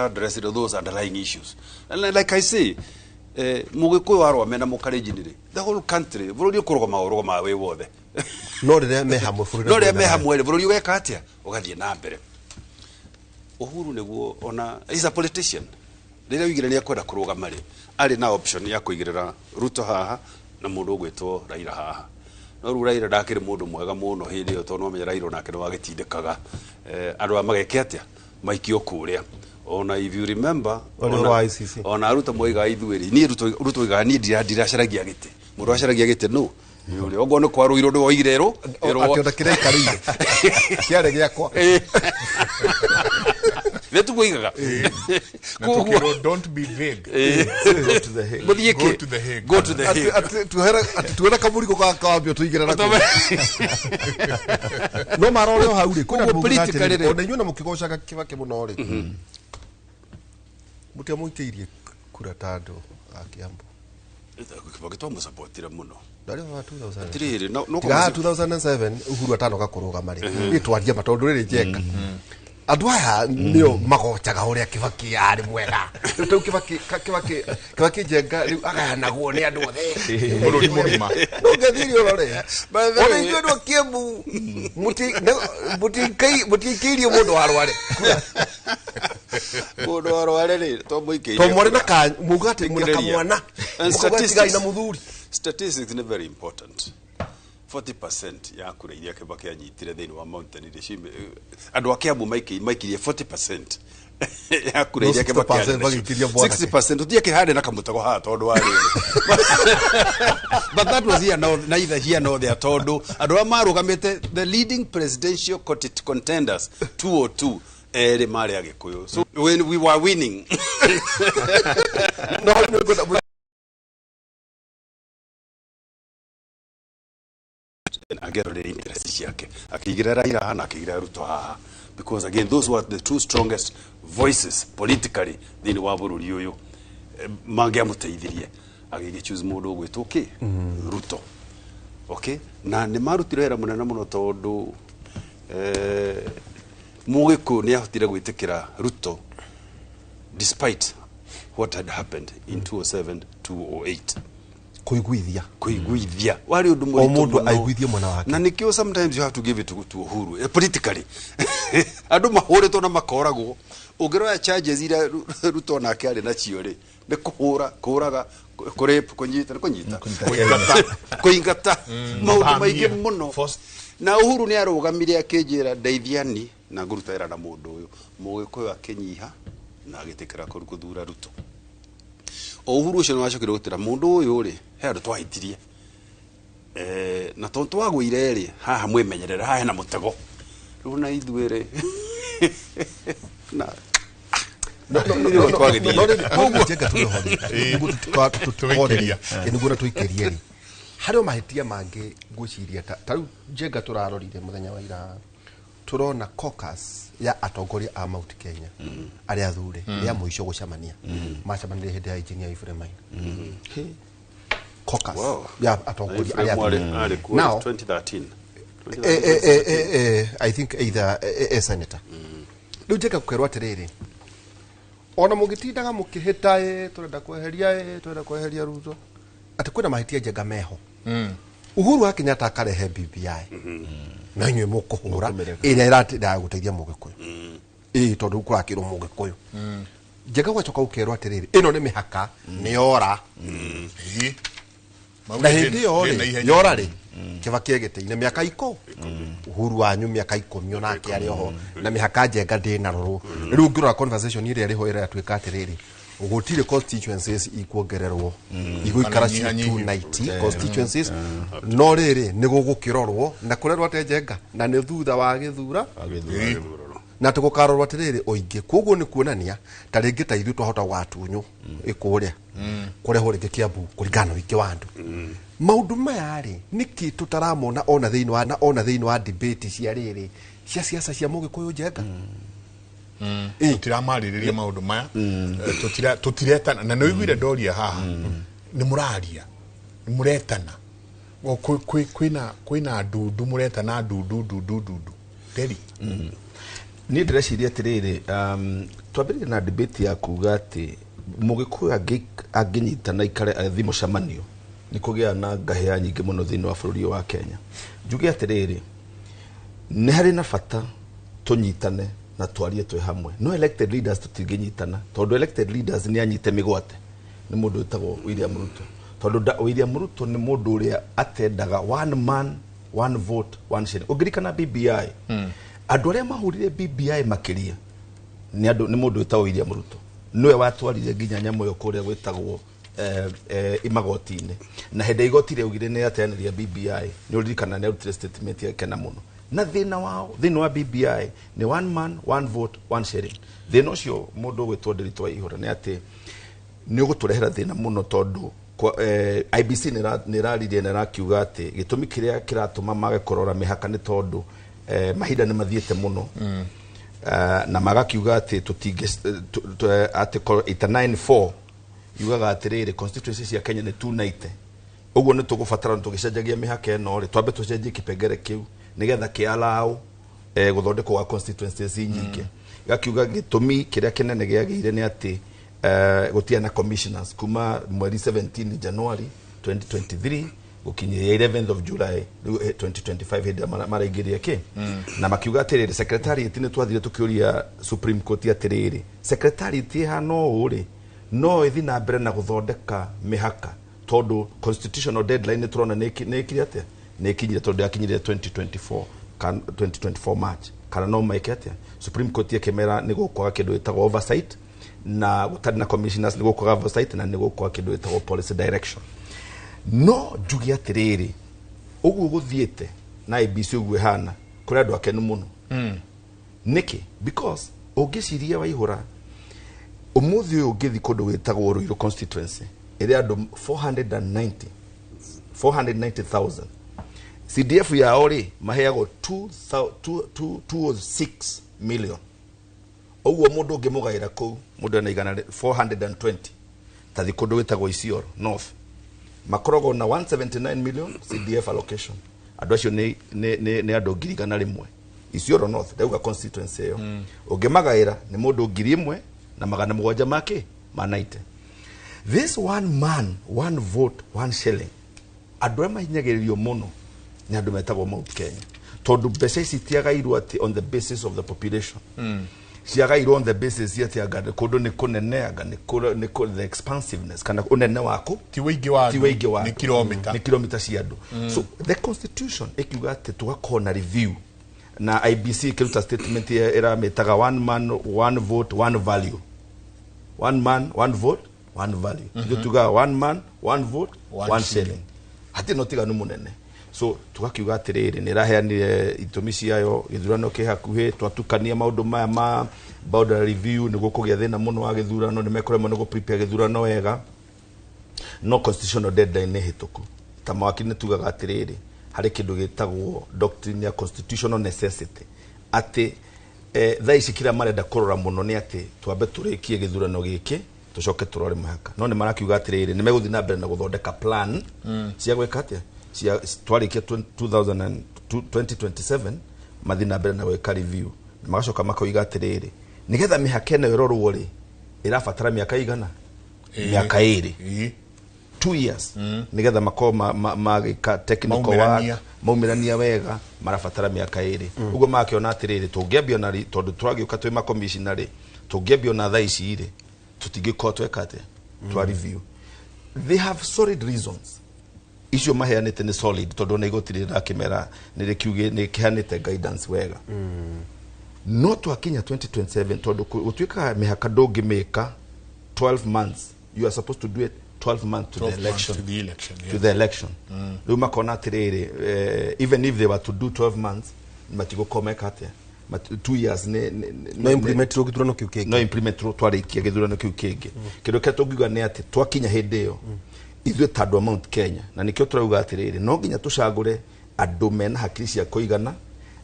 address those underlying issues, and like I say, mũgĩkũyũ warũame na mũkarenjini rĩ, the whole country, bũrũri ũkũrũgama ũrũgamaga wĩ wothe. No rĩrĩa me hamwe bũrũri No rĩrĩa me hamwe rĩ, bũrũri ũgeka atĩa? Ũgathiĩ na mbere. Uhuru nĩguo ona is a politician, rĩrĩa oigire nĩ ekwenda kũrũgama rĩ, arĩ na option ya kũigĩrĩra Ruto haha na mũndũ ũgwĩtwo Raila haha, no rĩu Raila ndakĩrĩ mũndũ mwega mũno hĩndĩ ĩyo, tondũ nĩwamenya Raila onake nĩwagĩtindĩkaga andũ aya mageke atĩa, maikio kũrĩa. Ona if you remember, Ũrĩa wa ICC. Ona Ruto moigaga ithuĩ rĩ, niĩ Ruto oigaga niĩ ndiracaragia gĩtĩ, mũndũ acaragia gĩtĩ no nĩ ũrĩa okorwo nĩ kwarũirwo ndũ woigire ĩrũ. Atĩ ona kĩrĩa aikarĩire kĩarĩ gĩakwa. Nĩ tuguo Na tukirwo, "Don't be vague." Go to the Hague. Mũthiĩ Go kĩ? to the Hague. Go to the Hague. Atĩ atĩ tuohera kamũrigo gaka kawambia tũigĩre nako no marore o hau rĩ, kwĩna andũ Koguo maugaga politically atĩrĩrĩ, rĩ- ona inyuĩ na mũkĩgocaga Kibaki mũno rĩ, mũtiamũikĩirie kura ta andũ a Kiambu. Kibaki twamũsapotire mũno. Ndarĩ wa 2000. Atirĩrĩ, no Tiga haha 2007 Uhuru atanoka kũrũgama rĩ, niĩ twarie ma, tondũ rĩrĩ Njenga, andũ aya nĩo magocaga ũrĩa Kibaki arĩ mwega. Rĩu tau Kibaki Kibaki Kibaki Njenga rĩu agayanagwo nĩ andũ othe. Bũrũri mũgima. No ngethire ũrore By the way- ona inyuĩ andũ a Kiambu mũtiikĩirie mũndũ wa Rware. Mũndũ wa Rware rĩ, twamũikĩirie Tondũ mwarĩ na kura. ka muga atĩ mwĩna Thikĩrĩria. kamwana And mũkauga tigai na statistics- mũthuri. Statistics nĩ very important. 40% ya kura iria Kibaki anyitire thĩinĩ wa mountain iria andũ a Kiambu maikirie 40% ya kura No iria Kibaki 60% arĩ nacio. magĩikiria mwanake. 60% tũtiakĩ harĩ na kamũtego haha tondũ wa rĩrĩ, but that was here nor, neither here nor there, tondũ andũ arĩa marũgamĩte, the leading presidential contenders 202, erĩ marĩ Agĩkũyũ, so when we were winning. No nĩ Angĩarorire interest ciake, akĩigĩrĩra Raila haha na akĩigĩrĩra Ruto haha, because again those were the two strongest voices politically thĩinĩ wa bũrũri ũyũ. Mangĩamũteithirie, agĩgĩ choose mũndũ ũgwĩtwo kĩ Ruto, okay, na nĩ marutire wĩra mũnene mũno tondũ mũgĩkũyũ nĩ ahotire gwĩtĩkĩra Ruto despite what had happened in 2007 2008. Kũiguithia. Kũiguithia warĩ ũndũ mũritũ O mũndũ mũno. Aiguithie mwena wake. Na nĩkĩo sometimes you have to give it to Uhuru, politically andũ mahũrĩtwo na makoragwo. Ũngĩroya charges iria Ruto nake arĩ nacio rĩ, nĩ kũhũra, kũraga, kũrape, kũnyita, nĩ kũnyita, Kũingata. Kũingata, maũndũ maingĩ Kũthamia. mũno. Na Uhuru nĩ arũgamire akĩnjĩra, "Ndeithiani na ngũruta wĩra na mũndũ ũyũ." Mũgĩkũyũ akĩnyiha na agĩtĩkĩra gũthura Ruto. O Uhuru ũcio nĩ wacokire gũtĩra mũndũ ũyũ rĩ, he andũ twahĩtirie. Na tondũ twagũire rĩ, haha mwĩmenyerere, haha hena mũtego rĩu na ithuĩ rĩ na ithuĩ twagĩthiire. No rĩrĩ, koguo Njenga tũrĩ ho rĩ, nĩguo Tũgĩikĩria. Nĩguo na tũikĩrie rĩ, harĩ o mahĩtia mangĩ ngwĩciria ta rĩu Njenga tũrarorire mũthenya wa ira, tũrona caucus ya atongoria a Mount Kenya arĩa athure rĩa mũico gũcemania macemanirie hĩndĩ ya Engineer Ephraim Maina, caucus ya atongoria arĩa Ephraim athure. arĩ kuo Now, 2013. I think either senator rĩu Njenga gũkerwo atĩrĩrĩ, ona mũgĩtindaga mũkĩhĩta ĩ, tũrenda kweheria ĩ, tũrenda kweheria Ruto, atĩ kwĩna mahĩtia Njenga meho. Uhuru wa Kenyatta akarehe BBI na inyuĩ mũkũhũra ĩrĩa ĩratindaga gũteithia mũgĩkũyũ ĩĩ, tondũ kũrakĩrwo mũgĩkũyũ. Njenga gwacoka gũkerwo atĩrĩrĩ, ĩno nĩ mĩhaka nĩ yora. Na hĩndĩ ĩyo rĩ yora rĩ, Kibaki egĩtĩ-inĩ mĩaka ikũ Uhuru wanyu mĩaka 10 onake arĩ oho na mĩhaka Njenga ndĩnarorwo. Rĩu ũngĩrora conversation ĩrĩa ĩrĩ ho ĩratuĩka atĩrĩrĩ, gũtirĩ constituencies ikuongererwo, igũikara Kana ciĩ nyihanyihio. 290 constituencies, no rĩrĩ nĩ gũgũkĩrorwo na kũrerwo atĩ Njenga na nĩ thutha wa gĩthura na atĩ gũkarorwo atĩrĩrĩ ũingĩ. Koguo nĩ kuonania ta rĩngĩ ta ithuĩ twahota gũgatunywo ĩkũrĩa kũrehwo rĩngĩ Kiambu kũringana na ũingĩ wa andũ. Maũndũ maya rĩ, nĩkĩ tũtaramona ona thĩinĩ wa na ona thĩinĩ wa debate cia rĩrĩ cia siasa cia mũgĩkũyũ, Njenga? Ĩ. Tũtiramarĩrĩria maũndũ maya. Tũtiretana na nĩ ũiguire ndoria haha nĩ mũraria, nĩ mũretana. Kwĩna ndundu mũretana, ndundu ndundu ndundu nderi. Niĩ ndĩreciria atĩrĩrĩ, twambĩrĩrie na debate ya kuga atĩ mũgĩkũyũ angĩnyitana ikare athi mũcemanio nĩ kũgĩa na ngahĩa nyingĩ mũno thĩinĩ wa bũrũri ũyũ wa Kenya. Njuge atĩrĩrĩ, nĩ harĩ na bata tũnyitane na twarie twĩ hamwe, no elected leaders tũtingĩnyitana tondũ elected leaders nĩ anyite mĩgwate nĩ mũndũ wĩtagwo William Ruto, tondũ William Ruto nĩ mũndũ ũrĩa atendaga one man, one vote, one shilling. Ũngĩririkana BBI, andũ arĩa mahũrire BBI makĩria nĩ andũ nĩ mũndũ wĩtagwo William Ruto, nĩwe watwarire nginya nyamũ ĩyo kũrĩa gwĩtagwo magoti-inĩ, na hĩndĩ ya igoti rĩaugire nĩ ateanĩria BBI, nĩ ũririkana nĩ arutire statement yakena mũno. Na thĩna wao thĩinĩ wa BBI nĩ one man, one vote, one sharing. Thĩna ũcio mũndũ ũgwĩtwo Ndĩritũ wa Ihũra nĩ atĩ nĩ ũgũtũrehera thĩna mũno tondũ IBC nĩ ĩraririe na ĩrakiuga atĩ gĩtũmi kĩrĩa kĩratũma mage kũrora mĩhaka nĩ tondũ mahinda nĩ mathiĩte mũno. Na magakiuga atĩ tũtingĩ article 894 yugaga atĩrĩrĩ, constituency cia Kenya nĩ 290, ũguo nĩ tũgũbatara tũgĩcenjagia mĩhaka ĩno rĩ, twambe tũcenjie kĩpengere kĩu nĩgetha kĩallow gũthondekwo gwa constituencies nyingĩ. Gakiuga gĩtũmi kĩrĩa kĩnene gĩagĩire nĩ atĩ gũtirĩ na commissioners kuma mweri 17 January 2023 gũkinyĩria 11th of July rĩu, 2025 hĩndĩ ĩrĩa maraingĩria kĩ. Na makiuga atĩrĩrĩ, secretariat nĩ twathire tũkĩũria Supreme Court atĩrĩrĩ, secretariat ĩhana ũũ rĩ, no ĩthi na mbere na gũthondeka mĩhaka tondũ constitutional deadline nĩ tũrona nĩ ĩkire atĩa, nĩ ĩkinyire tondũ yakinyire 2024 2024 March, kana no meke atĩa? Supreme Court ĩkĩmera nĩ gũkwaga kĩndũ gĩtagwo oversight na gũtarĩ na commissioners, nĩ gũkwaga oversight na nĩ gũkwaga kĩndũ gĩtagwo policy direction. No njuge atĩrĩrĩ, ũguo gũthiĩte na IBC ũguo ĩhana, kũrĩ andũ akenu mũno. Nĩkĩ? Because ũngĩciria Waihũra, ũmũthĩ ũyũ ũngĩthi kũndũ gwĩtagwo Ruiru constituency ĩrĩa andũ 490 490,000 CDF yao rĩ, maheagwo 206 million. Ũguo mũndũ ũngĩmũgaĩra kũu mũndũ ena igana 420. Tathi kũndũ gwĩtagwo Isiolo North, makoragwo na 179 million CDF allocation. Andũ acio nĩ andũ 100,000 Isiolo North, ndauga constituency ĩyo. Ũngĩmagaĩra nĩ mũndũ 1,790 make ma 90. This one man, one vote, one shilling, andũ arĩa mahinyagĩrĩrio mũno nĩ andũ metagwo Mount Kenya, tondũ mbeca ici itiagairwo atĩ on the basis of the population, ciagairwo on the basis atĩ anga kũndũ nĩ kũnene, anga nĩ the expansiveness kana ũnene waku. Ti wĩingĩ wa ti andũ, wĩingĩ wa nĩ andũ. kilomita. Nĩ kilomita cia andũ. So the constitution ĩkiuga atĩ tũgakorwo na review, na IBC ĩkĩruta statement ĩramĩtaga one man, one vote, one value. One man, one vote, one value. Ithuĩ tugaga one man, one vote, one one shilling. Hatirĩ na ũtiganu mũnene. So tugakiuga atĩrĩrĩ, nĩ ĩraheanire itũmi ciayo, gĩthurano kĩ hakuhĩ, twatukania maũndũ maya ma boundary review nĩguo kũgĩa thĩna mũno wa gĩthurano, nĩ mekũremwo nĩ gũ-prepare gĩthurano wega. No constitutional deadline nĩ hĩtũku. Ta mawakiri nĩ tugaga atĩrĩrĩ, harĩ kĩndũ gĩtagwo doctrine ya constitutional necessity, atĩ thaa ici kĩrĩa marenda kũrora mũno nĩ atĩ twambe tũrĩkie gĩthurano gĩkĩ, tũcoke tũrore mũhaka. No nĩ marakiuga atĩrĩrĩ, nĩ megũthiĩ na mbere na gũthondeka plan cia gwĩka atĩa, cia twarĩkia 2027 mathiĩ na mbere na gwĩka review. Na magacoka makoiga atĩrĩrĩ, nĩgetha mĩhaka ĩno ĩrorwo rĩ, ĩrabatara mĩaka igana? Mĩaka 2. 2 years, nigetha makorwo magĩka technical Maumĩrania. work, maumĩrania wega, marabatara mĩaka 2. Ũguo makĩona atĩrĩrĩ, tũngĩambia na tondũ tũragĩũka twĩ makomishina rĩ, tũngĩambia na thaa ici rĩ, tũtingĩkorwo tweka atĩa, twa review. They have solid reasons. Icio maheanĩte nĩ solid, tondũ ona igoti rĩrakĩmera nĩ rĩkiugĩ nĩ kĩheanĩte guidance wega. No twakinya 2027, tondũ gũtuĩkaga mĩhaka ndũngĩmĩka 12 months, you are supposed to do it 12 months to the 12 months election. To the election, To yes. the election. Rĩu makona atĩrĩrĩ, even if they were to do 12 months, matigũkorwo meka atĩa, 2 years no implement gĩthurano kĩu kĩngĩ. No implement twarĩkia gĩthurano kĩu kĩngĩ. Kĩndũ kĩrĩa tũngiuga nĩ atĩ twakinya hĩndĩ ĩyo, ithuĩ ta andũ a Mount Kenya, na nĩkĩo tũrauga atĩrĩrĩ, no nginya tũcagũre andũ mena hakiri cia kũigana,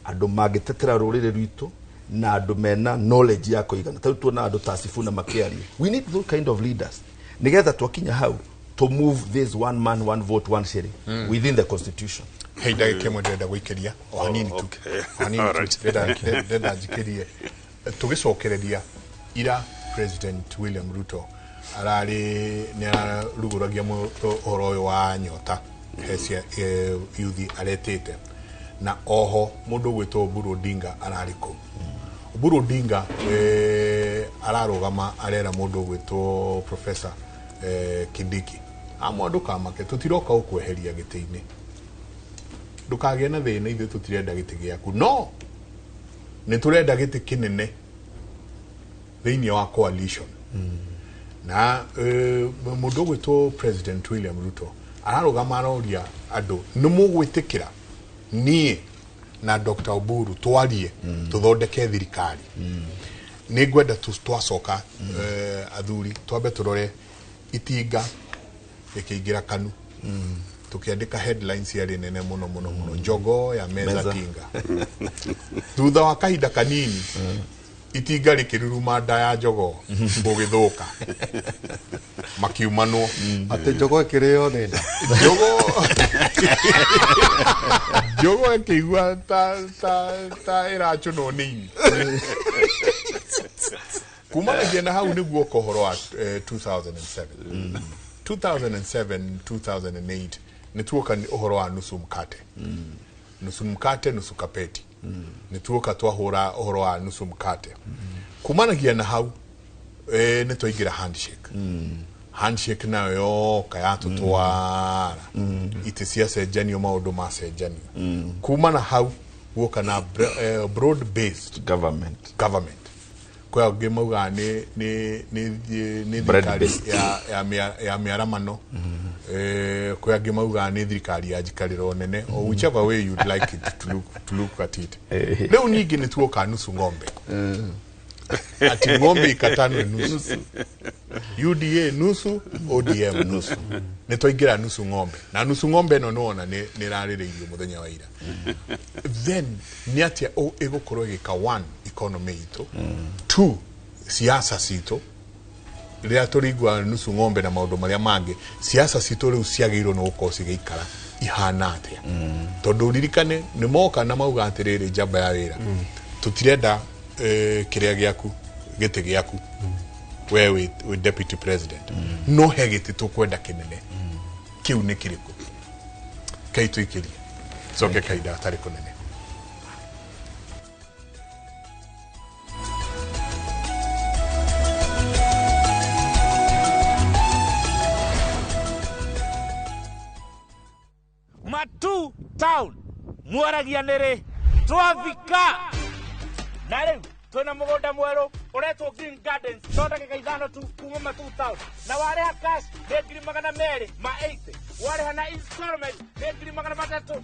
andũ mangĩtetera rũrĩrĩ rwitũ, na andũ mena knowledge ya kũigana. Ta rĩu tuona andũ ta Sifuna makĩaria, we need those kind of leaders, nĩgetha twakinya hau to move this one man, one vote, one shilling within the constitution. He ndagĩka ĩmwe ndĩrenda gũikĩria o hanini tu. Okay. O hanini tu. Alright. Ndĩrenda njikĩrie tũgĩcokereria ira President William Ruto ararĩ nĩ ararugũragia ũhoro ũyũ wa nyota he yuthi aretĩte, na oho mũndũ ũgwĩtwo Oburu Odinga ararĩ kũu. Oburu Odinga ararũgama arera mũndũ ũgwĩtwo Professor Kindiki, amwe ndũkamake, tũtiroka gũkweheria gĩtĩ-inĩ, ndũkagĩe na thĩna, ithuĩ tũtirenda gĩtĩ gĩaku, no nĩ tũrenda gĩtĩ kĩnene thĩinĩ wa coalition. Na mũndũ ũgwĩtwo President William Ruto ararũgama aroria andũ, nĩ mũgwĩtĩkĩra niĩ na Dr. Oburu twarie tũthondeke thirikari? Nĩ ngwenda twacoka, athuri, twambe tũrore itinga rĩkĩingĩra KANU, tukiandika headlines yarĩ nene mũno mũno mũno, jogoo ya meza Meza. Tinga. Thutha wa kahinda kanini itinga rĩkĩruruma nda ya jogoo, gũgĩthũka, makiumanwo. Atĩ njogoo ĩkĩrĩo nĩ nda. Jogoo ĩkĩigua ta ĩracũnwo nĩ ini. Kumanagia na hau nĩguo oka ũhoro wa 2007 2007 2008, nĩ tuoka nĩ ũhoro wa nusu mkate, nusu mkate, nusu kapeti. Nĩ tuoka twahũra ũhoro wa nusu mkate. Kumanagia na hau nĩ twaingĩra handshake. Handshake nayo yoka yatũtwara, itĩ ciacenjanio, maũndũ macenjanio. Kuma na hau guoka na broad based government. Government. Kwĩ angĩ maugaga nĩ Bread thirikari based. ya mĩaramano. Kwĩ angĩ maugaga nĩ thirikari ya njikarĩro nene, or whichever way you'd like it to look at it. Rĩu ningĩ nĩ tuoka nusu ng'ombe, ati ng'ombe ikatanwe nusu, UDA nusu, ODM nusu. Nĩ twaingĩra nusu ng'ombe, na nusu ng'ombe ĩno nĩwona nĩ ĩrarĩrĩirio mũthenya wa ira. Then nĩ atĩa ĩgũkorwo ĩgĩka, one, economy itũ, two, siasa citũ, rĩrĩa tũrĩigua nusu ng'ombe na maũndũ marĩa mangĩ, siasa citũ rĩu ciagĩrĩirwo nĩ gũkorwo cigĩikara ihana atĩa? Tondũ ririkane nĩ moka na mauga atĩrĩrĩ, njamba ya wĩra, tũtirenda kĩrĩa gĩaku, gĩtĩ gĩaku. We wĩ deputy president, no he gĩtĩ tũkwenda kĩnene. Kĩu nĩ kĩrĩkũ? Kai tũikĩrie coke kahinda gatarĩ kũnene. Matu town mwaragia nĩrĩ twafika na rĩu twĩna mũgũnda mwerũ ũretwo Green Gardens, no ndagĩka 5 tu kuma Matu town, na warĩha cash nĩ 280,000, warĩha na installment nĩ 330,000,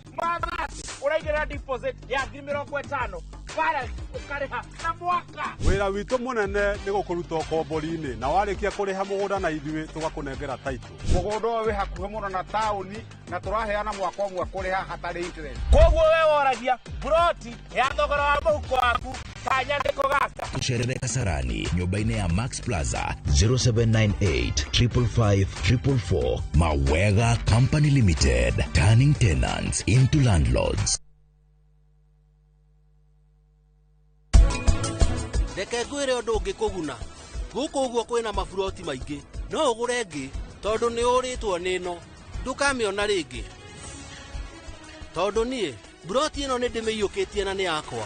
ũraigĩrĩra deposit ya 50,000, balance ũkarĩha na mwaka. Wĩra witũ mũnene nĩ gũkũruta ũkombori-inĩ, na warĩkia kũrĩha mũgũnda na ithuĩ tũgakũnengera title. Mũgũnda ũyũ wĩ hakuhĩ mũno na taũni na tũraheana mwaka ũmwe kũrĩha hatarĩ interest. Koguo we woragia buroti ya thogora wa mũhuko waku kanya nĩko gaka. Tucerere Kasarani nyũmba-inĩ ya Max Plaza 0798 555 444. Mawega Company Limited, turning tenants into landlords. Reke ngwĩre ũndũ ũngĩkũguna. Gũkũ ũguo kwĩna maburoti maingĩ, no ũgũre ĩngĩ tondũ nĩ ũrĩtwo nĩ ĩno, ndũkamĩona rĩngĩ. Tondũ niĩ buroti ĩno nĩ ndĩmĩiyũkĩtie na nĩ yakwa.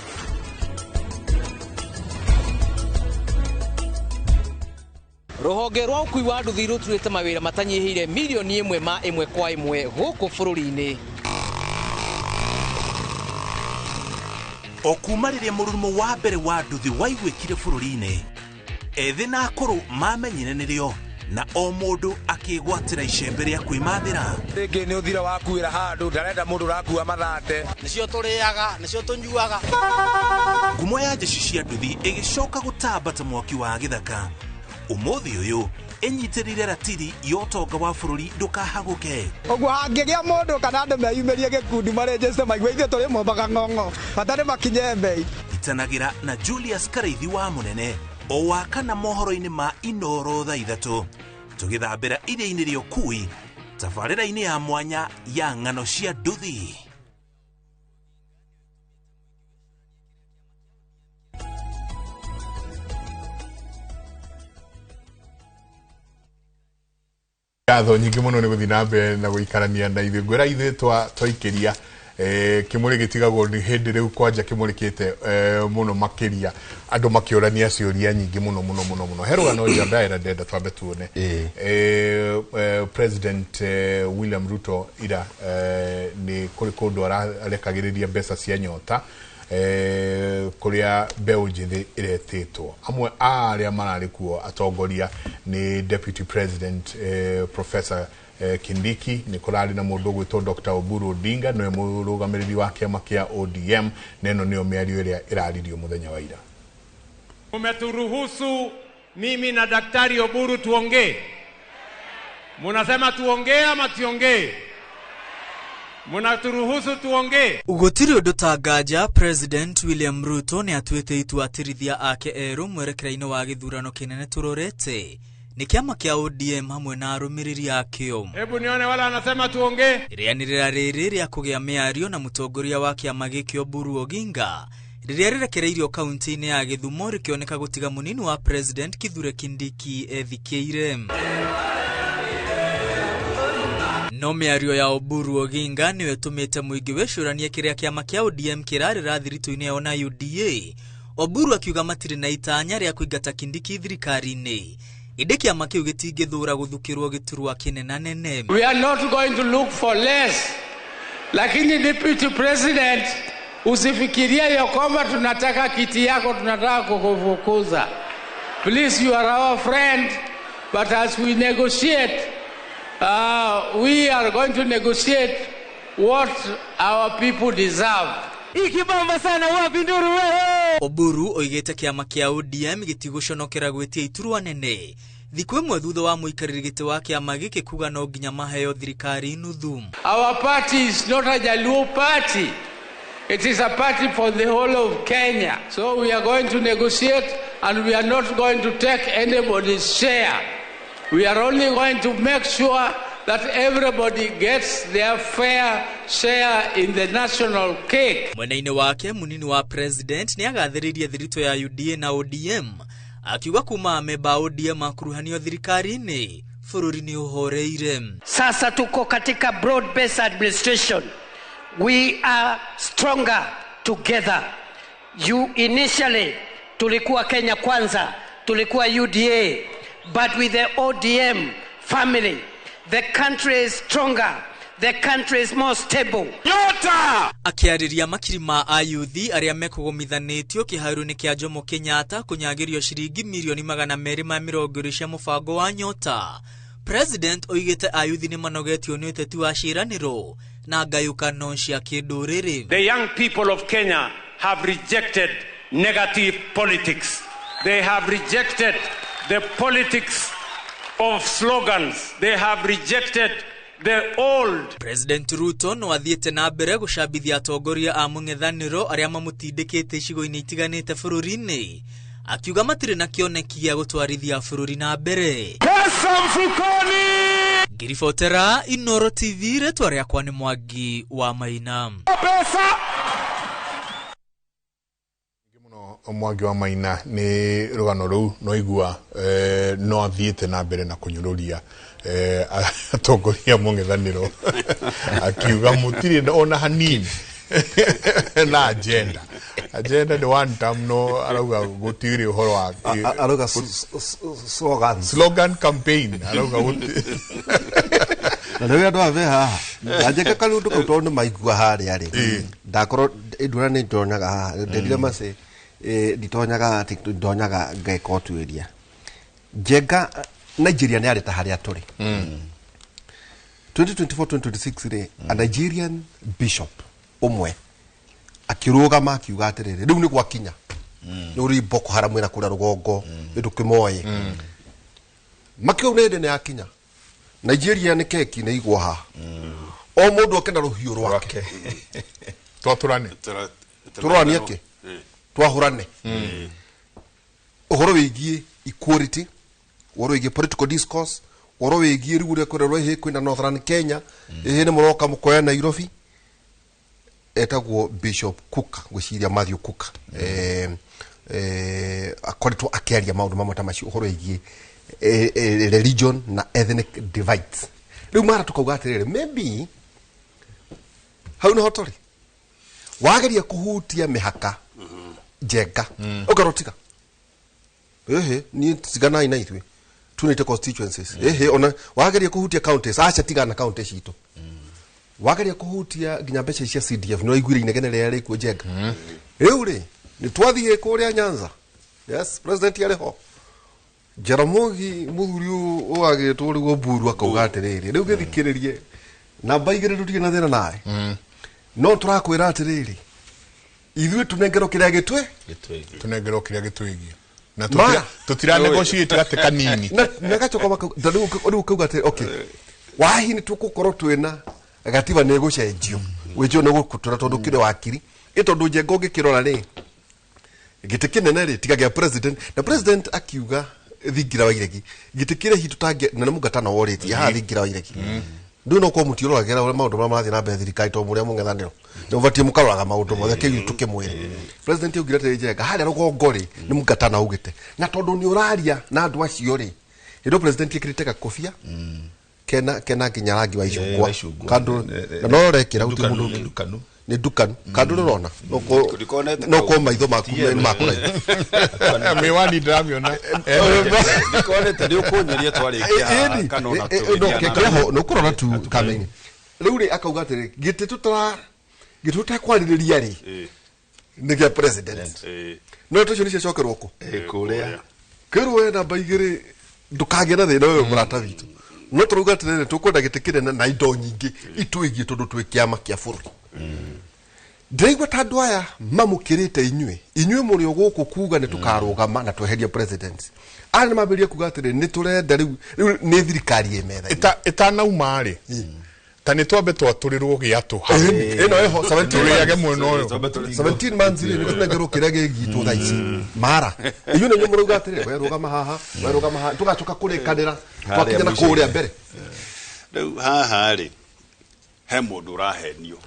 Rũhonge rwa ũkui wa nduthi rũturĩte mawĩra matanyihĩire 1 ma 1 kwa 1 gũkũ bũrũri-inĩ. O kuma rĩrĩa mũrurumo wa mbere wa nduthi waiguĩkire bũrũri-inĩ, ethĩ na akũrũ mamenyire nĩrĩo, na o mũndũ akĩgwatĩra icembe rĩa kwĩmathĩra. Rĩngĩ nĩ ũthira wakuĩra handũ, ndarenda mũndũ ũrakua mathate. Nĩcio tũrĩaga, nĩcio tũnyuaga. Ngumo ya jeshi cia nduthi ĩgĩcoka gũtamba ta mwaki wa gĩthaka. Ũmũthĩ ũyũ ĩnyitĩrĩire ratiri ya ũtonga wa bũrũri ndũkahagũke. Ũguo hangĩgĩa mũndũ kana andũ meyumĩrie gĩkundi marĩnjĩte maigue ithuĩ tũrĩ mombaga ng'ong'o, bata nĩ makinye mbei. Itanagĩra na Julius Karaithi wa Mũnene o wa kana mohoro-inĩ ma Inoro thaa 3, tũgĩthambĩra iria-inĩ rĩa ũkui tabarĩra-inĩ ya mwanya ya ng'ano cia nduthi. Ngatho nyingĩ mũno nĩ gũthiĩ na mbere na gũikarania na ithuĩ. Ngwĩra ithuĩ twaikĩria kĩmũrĩ gĩtigagwo nĩ hĩndĩ rĩu kwanja kĩmũrĩkĩte mũno makĩria, andũ makĩũrania ciũria nyingĩ mũno mũno mũno mũno. He rũgano nja ndenda twambe tuone. President William Ruto ira nĩ kũrĩ kũndũ arekagĩrĩria mbeca cia nyota kũrĩa mbeũ njĩthĩ ĩretĩtwo. Amwe a arĩa mararĩ kuo atongoria nĩ Deputy President Professor Kindiki, nĩ kũrarĩ na mũndũ ũgwĩtwo Dr. Oburu Odinga, nĩwe mũrũgamĩrĩri wa kĩama kĩa ODM, na ĩno nĩyo mĩario ĩrĩa ĩraririo mũthenya wa ira. Umeturuhusu mimi na Daktari Oburu tuongee. Munasema tuongee ama tuongee? Munaturuhusu tuongee? Gũtirĩ ũndũ ta nganja President William Ruto nĩ atuĩte itua atirithia ake erũ mwerekera-inĩ wa gĩthurano kĩnene tũrorete nĩ kĩama kĩa ODM hamwe na arũmĩrĩri akĩo. Hebu nione wala anasema tuongee. Rĩanĩrĩra rĩrĩ rĩa kũgĩa mĩario na mũtongoria wa kĩama gĩkĩ Oburu Oginga rĩrĩa rĩrekereirio kaunti-inĩ ya Gĩthumo rĩkĩoneka gũtiga mũnini wa President Kithure Kindiki ethikĩire. No mĩario ya Oburu Oginga nĩyo ĩtũmĩte mũingĩ wĩcũranie kĩrĩa kĩama kĩa ODM kĩrarĩra thiritũ-inĩ yao na UDA. Oburu akiuga matirĩ na itanya rĩa kũingata Kindiki thirikari-inĩ, ĩndĩ kĩama kĩu gĩtingĩthũra gũthukĩrwo gĩturwa kĩnenanene. We are not going to look for less. Lakini Deputy President, usifikirie ya kwamba tunataka kiti yako, tunataka kukufukuza. Please, you are our friend, but as we negotiate, we are going to negotiate what our people deserve. Ikibamba sana wapi nduru wewe. Oburu oigĩte kĩama kĩa ODM gĩtigũconokera gwĩtia iturwa nene thikũ ĩmwe thutha wa mũikarĩri gĩtĩ wa kĩama gĩkĩ kuga no nginya maheo thirikari nuthu. Our party is not a Jaluo party. It is a party for the whole of Kenya. So we are going to negotiate and we are not going to take anybody's share. We are only going to make sure that everybody gets their fair share in the national cake. Mwena-inĩ wake munini wa president nĩ agathĩrĩirie thiritũ ya UDA na ODM Akiuga kuma amemba a ODM akuruhanio thirikari-inĩ bũrũri nĩ ũhoreire. Sasa tuko katika broad based administration. We are stronger together. You initially tulikuwa Kenya Kwanza, tulikuwa UDA, but with the ODM family, the country is stronger, the country is more stable. Nyota! Akĩarĩria makiri ma ayuthi arĩa mekũgomithanĩtio kĩharo-inĩ kĩa Jomo Kenyatta kũnyagĩrio ciringi mirioni 220 cia mũbango wa Nyota. President oigĩte ayuthi nĩ manogetio nĩ ũteti wa ciĩranĩro na ngayũkano cia kĩndũrĩrĩ. The young people of Kenya have rejected negative politics. They have rejected the politics of slogans. They have rejected the old. President Ruto no athiĩte na mbere gũcambithia atongoria a mũng'ethanĩro arĩa mamũtindĩkĩte icigo-inĩ itiganĩte bũrũri-inĩ, akiuga matirĩ na kĩoneki gĩa gũtwarithia bũrũri na mbere. Pesa mfukoni! Ngiribotera Inoro TV, rĩtwa rĩakwa nĩ Mwangi wa Maina. Pesa! Mwangi wa Maina nĩ rũgano rũu no igua no athiĩte na mbere na kũnyũrũria atongoria mũng'ethanĩro akiuga mũtirĩ ona hanini na agenda nĩ one term, no arauga gũtirĩ ũhoro wa arauga slogan slogan campaign arauga gũtirĩ na rĩu andũ ave haha anjĩka karũndũ kau tondũ nĩ maigua harĩa rĩ ndakorwo ndura nĩ ndonyaga haha nderire mace nditonyaga atĩ ndonyaga ngeka ũtuĩria Njenga Nigeria nĩ arĩ ta harĩa tũrĩ 2024-2026 rĩ a Nigerian bishop ũmwe akĩrũgama akiuga atĩrĩrĩ rĩu nĩ gwakinya nĩ ũrĩ Boko Haram ĩna kũrĩa rũgongo ndũkĩmoĩ makiuga nĩ hĩndĩ nĩ yakinya Nigeria nĩ keki nĩ igwa haha o mũndũ oke na rũhiũ rwake twatũrane tũroranie kĩ twahũrane ũhoro wĩgiĩ equality, ũhoro wĩgiĩ political discourse, ũhoro wĩgiĩ rĩu ũrĩa kũrerwo ĩhĩ kwĩna Northern Kenya ĩhĩ nĩ mũroka mũkoya Nairobi. Etagwo Bishop Kuka, ngwĩciria Matthew Kuka akoretwo akĩaria maũndũ mamwe ta macio ũhoro wĩgiĩ religion na ethnic divides. Rĩu mara tũkauga atĩrĩrĩ maybe hau nĩho tũrĩ wageria kũhutia mĩhaka Njenga ũkerwo tiga ehe niĩ tiganai na ithuĩ tunĩte constituencies ehe ona wageria kũhutia counties aca tigana county citũ wageria kũhutia nginya mbeca cia CDF nĩ waiguire inegene rĩrĩa rĩkuo Njenga rĩu rĩ nĩ twathiĩ kũrĩa Nyanza, yes president arĩ ho Jaramogi mũthuri ũyũ wagĩtwo rĩu Oburu akauga atĩrĩrĩ rĩu gĩthikĩrĩrie namba 2 tũtirĩ na thĩna nawe no tũrakwĩra atĩrĩrĩ ithuĩ tũnengerwo kĩrĩa gĩtwĩ tũnengerwo kĩrĩa gĩtwĩgiĩ na tũtira negotiate gate kanini na gacoka rĩu kauga atĩrĩ okay wahi nĩ tũgũkorwo twĩna gatiba nĩ ĩgũcenjio wĩnjio nĩ gũkũtũra tondũ kĩrĩ wakiri ĩ tondũ Njenga ũngĩkĩrora rĩ gĩtĩ kĩnene rĩ tiga gĩa president na president akiuga thingira wa iregi gĩtĩ kĩrĩa hihi tũtange na nĩ mũngatano worĩtie haha thingira wa iregi ndũ no kwa mũtiũroragĩra ũrĩa maũndũ marĩa marathiĩ na mbere thirikari tondũ mũrĩa mũng'ethanĩro nĩ mũbatiĩ mũkaroraga maũndũ mothe kĩu tũkĩmwĩre president augire atĩrĩ Njenga harĩa rũgongo rĩ nĩ mũngatano augĩte na tondũ nĩ ũraria na andũ acio rĩ hĩndĩ ĩyo president ekĩrĩte gakobia kena nginya rangi wa icungwa kandũ na no ũrekĩra gũtirĩ mũndũ ũngĩ nĩ ndukanu kandũ rũrona no ko maitho maku nĩ makũraihu miwani ndĩramĩona ndikonete nĩ ũkũnyoria twarĩkia kana ona tũrĩkia no kũrora tu kamera-inĩ rĩu rĩ akauga atĩrĩ gĩtĩ tũtakwarĩrĩria rĩ nĩ gĩa president no tũcio nĩ ciacokerwo kũ kũrĩa kĩrwo we namba 2 ndũkagĩe na thĩna ũyũ mũrata witũ no tũrauga atĩrĩrĩ tũkwenda gĩtĩ kĩnene na indo nyingĩ itwĩgiĩ tondũ twĩ kĩama kĩa bũrũri ndĩraigua ta andũ aya mamũkĩrĩte inyuĩ inyuĩ mũrĩ o gũkũ kuga nĩ tũkarũgama na tweherie president aya nĩ mambĩrĩria kuga atĩrĩ nĩ tũrenda rĩu nĩ thirikari ĩ metha ĩtanauma rĩ ta nĩ twambe twatũrĩrwo gĩatũ hau ĩno ĩho tũrĩage mwena ũyũ 17 months rĩ nĩ tũnengerwo kĩrĩa gĩgitwo thaa ici mara inyuĩ nĩ inyuĩ mũrauga atĩrĩ we rũgama haha we rũgama haha tũgacoka kũrĩkanĩra twakinya na kũrĩa mbere rĩu haha rĩ he mũndũ ũrahenio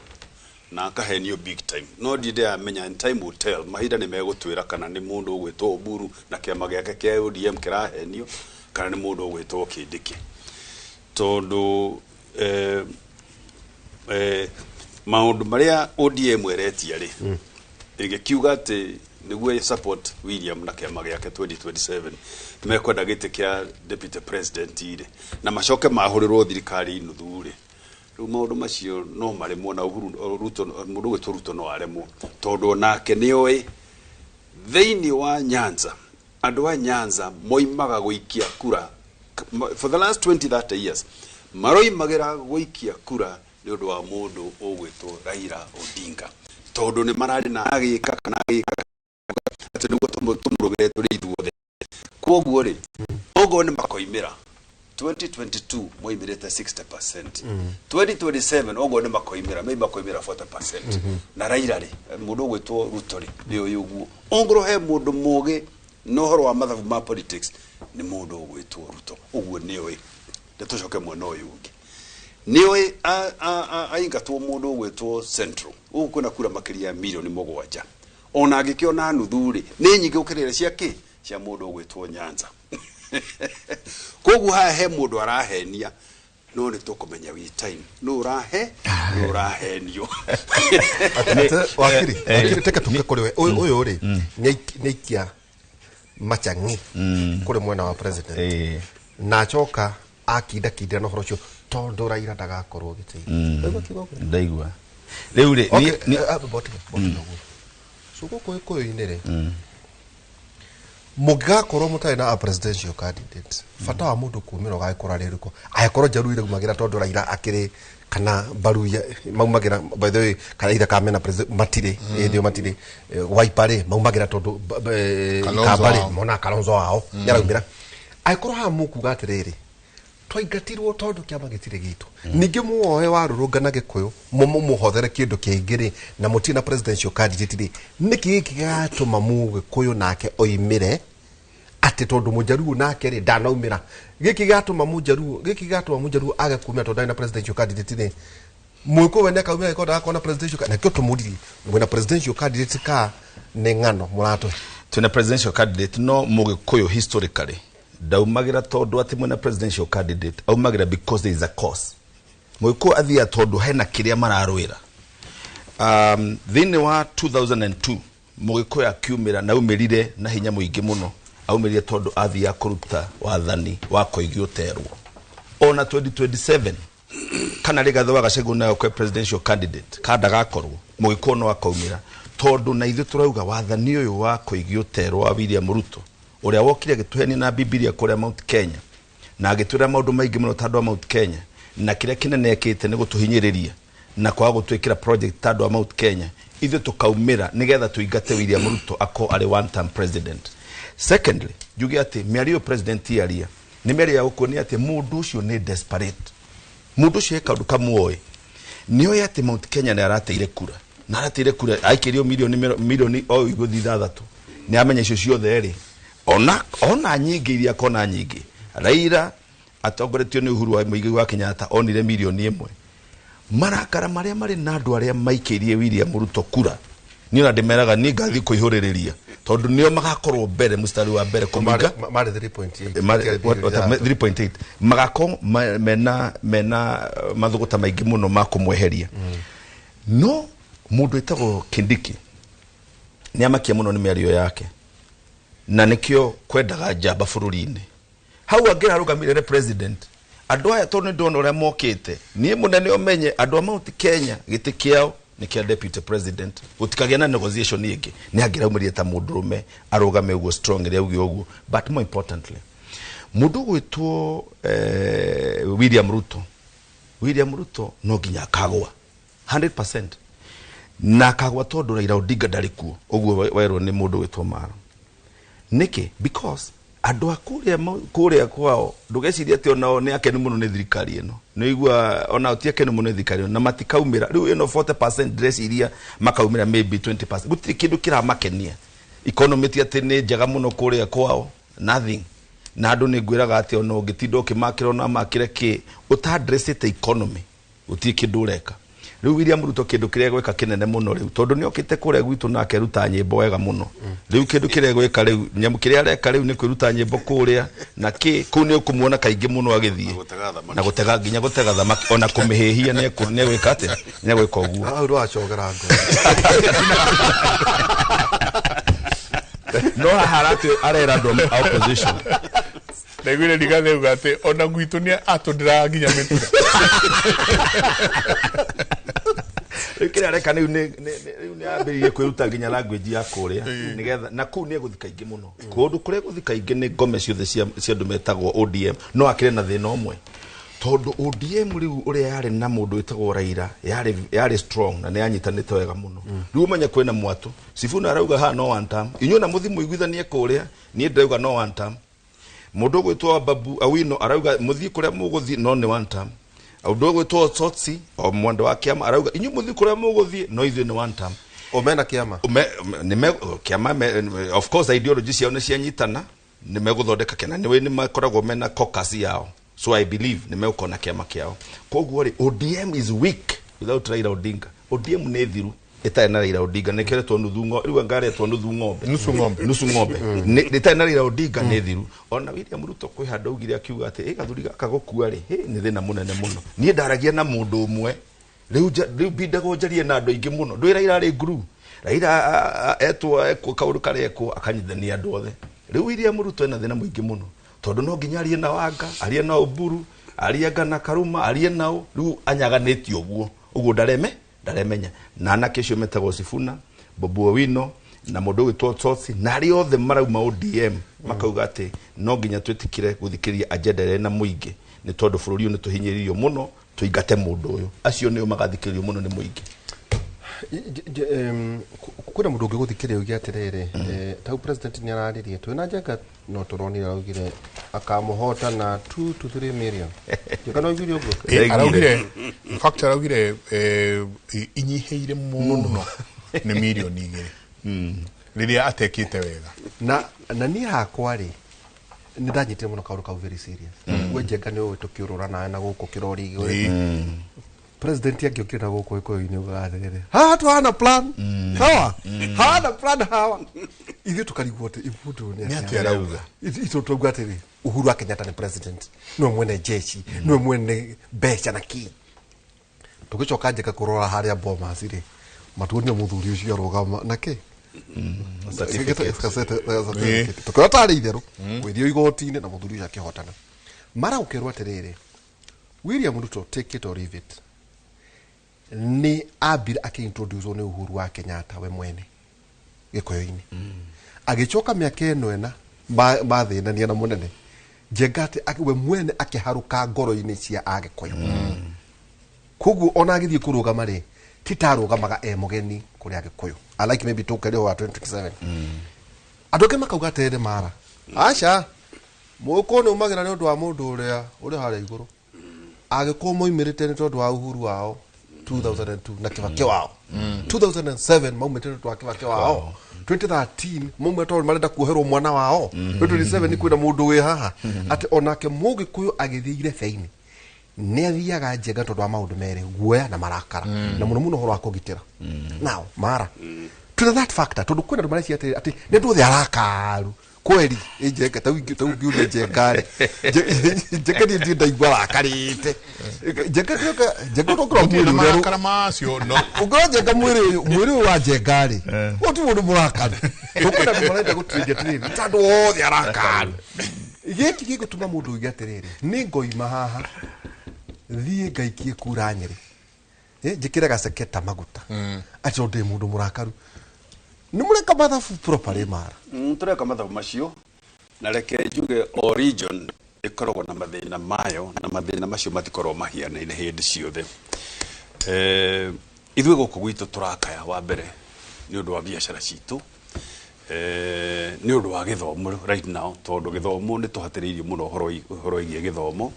Na akahenio big time. No ndĩramenya, in time will tell, mahinda nĩ megũtwĩra kana nĩ mũndũ ũgwĩtwo Oburu na kĩama gĩake kĩa ODM kĩrahenio kana nĩ mũndũ ũgwĩtwo Kindiki, tondũ maũndũ marĩa ODM ĩretia rĩ, ĩgĩkiuga atĩ nĩguo support William na kĩama gĩake 2027 mekwenda gĩtĩ kĩa deputy president rĩ, na macoke mahũrĩrwo thirikari nuthu rĩ, rĩu maũndũ macio no maremwo na Uhuru Ruto, mũndũ ũgwĩtwo Ruto no aremwo, tondũ onake nĩoĩ thĩinĩ wa Nyanza, andũ a Nyanza moimaga gũikia kura for the last 20 30 years, maroimagĩra gũikia kura nĩ ũndũ wa mũndũ ũgwĩtwo Raila Odinga, tondũ nĩ mararĩ na agĩka kana agĩka atĩ nĩguo tũmũrũmĩrĩre tũrĩ ithuothe. Koguo rĩ, okorwo nĩ makoimĩra 2022 moimĩrĩte 60%, 2027 okorwo nĩ makoimĩra, maybe makoimĩra 40%. Na Raila rĩ, mũndũ ũgwĩtwo Ruto rĩ, nĩ ũyũ ũguo ongorwo he mũndũ mũgĩ na ũhoro wa mathabu ma politics nĩ mũndũ ũgwĩtwo Ruto. Ũguo nĩ ũĩ nĩ tũcoke mwena ũyũ ũngĩ, nĩ ũĩ aingatwo mũndũ ũgwĩtwo Central gũkũ kwĩna kura makĩria ya mirioni 7, ona angĩkĩona nuthu rĩ, nĩ nyingĩ gũkĩrĩra cia kĩ cia mũndũ ũgwĩtwo Nyanza. Koguo haha he mũndũ arahenia, no nĩ tũkũmenya with time nũ ũrahe nũ ũrahenio. Wakiri, wakiri, teke tuke kũrĩ we. Ũyũ rĩ, nĩ aikia macang'i kũrĩ mwena wa president na acoka akindakindĩra na ũhoro ũcio tondũ Raila ndagakorwo gĩtĩ-inĩ. Waigua kiugo kĩu? Ndaigua. Rĩu rĩ, Okay, botiga, botiga ũguo. So gũkũ gĩkũyũ-inĩ rĩ, mũngĩgakorwo mũtarĩ na a presidential candidate, bata wa mũndũ kumĩra ũgagĩkorwo arĩ ũrĩkũ, angĩkorwo Njaruo iraumagĩra tondũ Raila akĩrĩ kana mbaru maumagĩra, by the way, kana ithe kamena president matirĩ hĩndĩ ĩyo matirĩ. Wiper rĩ, maumagĩra tondũ Kalonzo Ikamba rĩ wao. Monaga Kalonzo wao nĩaraumĩra. Angĩkorwo haha mũkuga atĩrĩrĩ, twaingatirwo tondũ kĩama gĩtirĩ gitũ, ningĩ muoe warũrũngana gĩkũyũ mũmũhothere kĩndũ kĩngĩ rĩ, na mũtirĩ na presidential candidate rĩ, nĩkĩ gĩkĩ gĩgatũma mũgĩkũyũ nake oimĩre atĩ tondũ mũjaruo nake rĩ ndanaumĩra? Gĩkĩ gĩgatũma mũjaruo, gĩkĩ gĩgatũma mũjaruo age kumĩra tondũ ndarĩ na presidential candidate rĩ, mũgĩkũyũ we nĩakaumĩra angĩkorwo ndagakorwo na presidential candidate? Nakĩo tũmũririe, mwĩna presidential candidate ka nĩ ng'ano mũratũhe? Twĩna presidential candidate, no mũgĩkũyũ historically ndaumagĩra tondũ atĩ mwĩna presidential candidate. Aumagĩra because there is a cause. Mũgĩkũyũ athiaga tondũ hena kĩrĩa mararũĩra. Thĩinĩ wa 2002 mũgĩkũyũ akiumĩra na aumĩrire na hinya mũingĩ mũno, aumĩrire tondũ athiaga kũruta wathani wa Koigi ũterwo. Ona 2027 kana Rigathĩ wa Gachagua nayo kwe presidential candidate kandagakorwo, mũgĩkũyũ no akaumĩra tondũ na ithuĩ tũrauga wathani ũyũ wa Koigi ũterwo wa William Ruto, ũrĩa wokire agĩtũhenia na Bibilia kũrĩa Mount Kenya na agĩtwĩra maũndũ maingĩ mũno ta andũ a Mount Kenya, na kĩrĩa kĩnene ekĩte nĩ gũtũhinyĩrĩria na kwaga gũtwĩkĩra project ta andũ a Mount Kenya, ithuĩ tũkaumĩra nĩgetha tũingate William Ruto akorwo arĩ one term president. Secondly, njuge atĩ mĩario president yaria nĩ mĩario ya gũkuonia atĩ mũndũ ũcio nĩ desperate. Mũndũ ũcio he kaũndũ kamwoĩ, nĩ oĩ atĩ Mount Kenya nĩ arateire kura na arateire kura aikĩrio milioni milioni o igũthi 6, nĩ amenya icio ciothe rĩ, ona nyingĩ iria kona nyingĩ Raila atongoretio nĩ Uhuru wa Muigai wa Kenyatta onire mirioni 1. Marakara marĩa marĩ na andũ arĩa maikĩirie William Ruto kura, niĩ ona ndĩmeraga niĩ ngathiĩ kũihũrĩrĩria tondũ nĩo magakorwo mbere, mũstari wa mbere kũminga. Marĩ 3.8. 3.8 magakorwo mena mathũgũta maingĩ mũno ma kũmweheria. No mũndũ wĩtagwo Kindiki nĩ amakia mũno nĩ mĩario yake, na nĩkĩo kwendaga njamba bũrũri-inĩ hau angĩrarũgamĩrĩre president andũ aya, tondũ nĩ ndona ũrĩa mokĩte. Niĩ mũnene ũmenye andũ a Mount Kenya gĩtĩ kĩao nĩ kĩa deputy president, gũtikagĩa na negotiation ĩngĩ. Nĩ angĩraumĩrire ta mũndũrũme arũgame ũguo strong ĩrĩa auge ũguo. But more importantly, mũndũ ũgwĩtwo William Ruto, William Ruto no nginya akagwa 100%, na akagwa tondũ Raila Odinga ndarĩ kuo. Ũguo werwo nĩ mũndũ wĩtwo Maro nĩkĩ? Because andũ a kũrĩa kũrĩa kwao, ndũgecirie atĩ onao nĩ akenu mũno nĩ thirikari ĩno. Nĩ igua onao ti akenu mũno nĩ thirikari ĩno na matikaumĩra. Rĩu ĩno 40% ndĩreciria makaumĩra maybe 20%. Gũtirĩ kĩndũ kĩramakenia. Economy ti atĩ nĩ njega mũno kũrĩa kwao, nothing. Na andũ nĩ ngwĩraga atĩ ona ũngĩtinda ũkĩmakĩra ona makĩre kĩ ũta-addressĩte economy, gũtirĩ kĩndũ ũreka. Rĩu William Ruto kĩndũ kĩrĩa gwĩka kĩnene mũno rĩu, tondũ nĩ okĩte kũrĩa gwitũ na akeruta nyĩmbo wega mũno. Rĩu kĩndũ kĩrĩa gwĩka rĩu, nyamũ kĩrĩa areka rĩu nĩ kwĩruta nyĩmbo kũrĩa na kĩ kũu nĩ ũkũmuona kaingĩ mũno agĩthiĩ na gũtega, nginya gũtega thamaki, ona kũmĩhĩhia nĩ egwĩka atĩa, nĩ egwĩka ũguo. Hau ndwacogera ngoro. No haha arera andũ a opposition. Ndaiguire Rigathi auga atĩ ona gwitũ nĩ atũndĩraga nginya mĩtura. Rĩu kĩrĩa areka rĩu nĩ ambĩrĩirie kwĩruta nginya language ya kũrĩa, nĩgetha na kũu nĩ egũthiĩ kaingĩ mũno. Kũndũ kũrĩa egũthiĩ kaingĩ nĩ ngome ciothe cia andũ metagwo ODM. No akĩrĩ na thĩna ũmwe, tondũ ODM rĩu ũrĩa yarĩ na mũndũ wĩtagwo Raila yarĩ strong na nĩ yanyitanĩte wega mũno. Rĩu ũmenye kwĩna mwatũ. Sifuna arauga haha no one term, inyuĩ na mũthiĩ mũiguithanie kũrĩa, niĩ ndĩrauga no one term. Mũndũ ũgwĩtwo Babu Awino arauga mũthiĩ kũrĩa mũgũthiĩ no nĩ one term. Ũndũ ũgwĩtwo Tsotsi o mwendo wa kĩama arauga inyuĩ mũthiĩ kũrĩa mũgũthiĩ no ithuĩ nĩ one term. O mena kĩama? Kĩama of course ideology ciao nĩ cianyitana, nĩ megũthondeka kĩama, nĩ makoragwo mena caucus yao. So I believe nĩ megũkorwo na kĩama kĩao. Koguo rĩ, ODM is weak without Raila Odinga. ODM nĩ thiru ĩtarĩ na Raila Odinga, nĩ kĩretwo nuthu ng'ombe, rĩu anga aretwo nuthu ng'ombe. Nusu ng'ombe. Nusu ng'ombe. Ĩtarĩ na Raila Odinga nĩ thiru. Ona William Ruto kwĩ handũ augire akiuga atĩ ĩ gathuri gaka gũkua rĩ, nĩ thĩna mũnene mũno. Niĩ ndaragia na mũndũ ũmwe, rĩu mbindagwo njarie na andũ aingĩ mũno. Ndũĩ Raila arĩ nguru. Raila etwo ekwo kaũndũ karĩa ekwo akanyitithania andũ othe. Rĩu William Ruto ena thĩna mũingĩ mũno, tondũ no nginya arie na Wanga, arie na Oburu, arie anga na Karuma, arie nao. Rĩu anyaganĩtie ũguo ũguo ndaremenya. Na anake acio metagwo Sifuna, Babu Owino na mũndũ ũgwĩtwo Tsotsi na arĩa othe marauma ODM makauga atĩ no nginya twĩtĩkĩre gũthikĩrĩria agenda ĩrĩa ĩna mũingĩ, nĩ tondũ bũrũri ũyũ nĩ tũhinyĩrĩirio mũno, tũingate mũndũ ũyũ. Acio nĩo magathikĩrĩrio mũno nĩ mũingĩ. Kwĩna mũndũ ũngĩgũthikĩrĩria uge atĩrĩrĩ, tau president nĩ araririe twĩna Njenga no tũronire araugire akamũhota na 2 to 3 million. Njenga no augire ũguo? Araugire, in fact araugire inyihĩire mũno nĩ mirioni 2 rĩrĩa atekĩte wega. Na niĩ hakwa rĩ, nĩ ndanyitire mũno kaũndũ kau very serious. We Njenga nĩ ũĩ tũkĩũrũra nawe na gũkũ kĩrori igũrũ. President angĩokire na gũkũ Gĩkũyũ-inĩ ugaga atĩrĩrĩ, haha tũhana plan, sawa, hana plan hawa. Ithuĩ tũkarigwo atĩ mũndũ ũyũ nĩ atĩa arauga. Ithuĩ tũrauga atĩrĩ, Uhuru wa Kenyatta nĩ president, nĩwe mwene jeshi, nĩwe mwene mbeca na kĩ. Tũgĩcoka Njenga kũrora harĩa Bomas rĩ, matuonire mũthuri ũcio arũgama na kĩ? Tũkĩona tarĩ itherũ, gwĩthio igoti-inĩ na mũthuri ũcio akĩhotana. Mara ũkerwo atĩrĩrĩ, William Ruto, take it or leave it, nĩ ambire akĩintroduce nĩ Uhuru wa Kenyatta we mwene Gĩkũyũ-inĩ. Agĩcoka mĩaka ĩno ĩna mathĩnania na mũnene Njenga atĩ we mwene akĩharũka ngoro-inĩ cia Agĩkũyũ. Koguo ona agĩthiĩ kũrũgama rĩ, ti ta arũgamaga e mũgeni kũrĩ Agĩkũyũ. I like maybe tũkerio wa 2027. Andũ angĩ makauga atĩrĩrĩ, mara aca mũgĩkũyũ nĩ umagĩra nĩ ũndũ wa mũndũ ũrĩa ũrĩ harĩa igũrũ. Agĩkũyũ moimĩrĩte nĩ tondũ wa uhuru wao 2002 na Kibaki wao. 2007 maumĩte nĩ ũndũ wa Kibaki wao. 2013 maumĩte tondũ marenda kuoherwo mwana wao. 2027 nĩ kwĩna mũndũ wĩ haha. Atĩ onake mũgĩkũyũ agĩthiĩ irebe-inĩ nĩ athiaga Njenga tondũ wa maũndũ merĩ, guoya na marakara, na mũno mũno ũhoro wa kũgitĩra. Now mara to that factor, tondũ kwĩna andũ mareciria atĩrĩrĩ, atĩ nĩ andũ othe arakaru kweri Njenga ta ũngĩũria Njenga rĩ, Njenga niĩ ndirĩ ndaigua arakarĩte. Njenga Njenga ũngĩrora Gũtirĩ na mwĩrĩ ũrĩa marakara macio, no. Ũngĩrora Njenga mwĩrĩ ũyũ wa Njenga rĩ, ũyũ ti mũndũ mũrakaru. Kwĩna andũ marenda gũtuĩria atĩrĩrĩ, nĩ ta andũ othe arakaru. Gĩkĩ gĩgũtũma mũndũ oige atĩrĩrĩ, nĩ ngoima haha thiĩ ngaikie kura Nyĩrĩ, njĩkĩre gaceke ta maguta, atĩ tondũ ndĩ mũndũ mũrakaru. Nĩ mũreka mathabu properly mara? Tũreka mathabu macio, na reke njuge o region ĩkoragwo na mathĩna mayo, na mathĩna macio matikoragwo mahianaine hĩndĩ ciothe. Ithuĩ gũkũ gwitũ tũrakaya wa mbere nĩ ũndũ wa biacara citũ, nĩ ũndũ wa gĩthomo right now, tondũ gĩthomo nĩ tũhatĩrĩirio mũno ũhoro wĩgiĩ gĩthomo.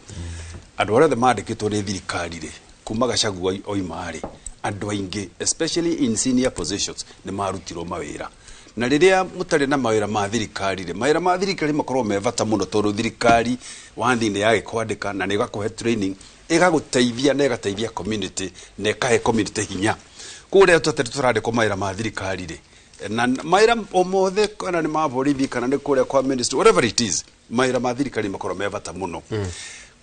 Andũ arĩa othe mandĩkĩtwo nĩ thirikari rĩ, kuma Gachagua oima rĩ, andũ aingĩ especially in senior positions nĩ marutirwo mawĩra. Na rĩrĩa mũtarĩ na mawĩra ma thirikari rĩ, mawĩra ma thirikari makoragwo me bata mũno, tondũ thirikari one thing nĩ yagĩkwandĩka na nĩ ĩgakũhe training Ĩgagũteithia na ĩgateithia community na ĩkahe community hinya. Kũrĩa tũtete tũrandĩkwo mawĩra ma thirikari rĩ, na mawĩra o mothe, kana nĩ ma borithi, kana nĩ kũrĩa kwa ministry, whatever it is, mawĩra ma thirikari makorwo me bata mũno.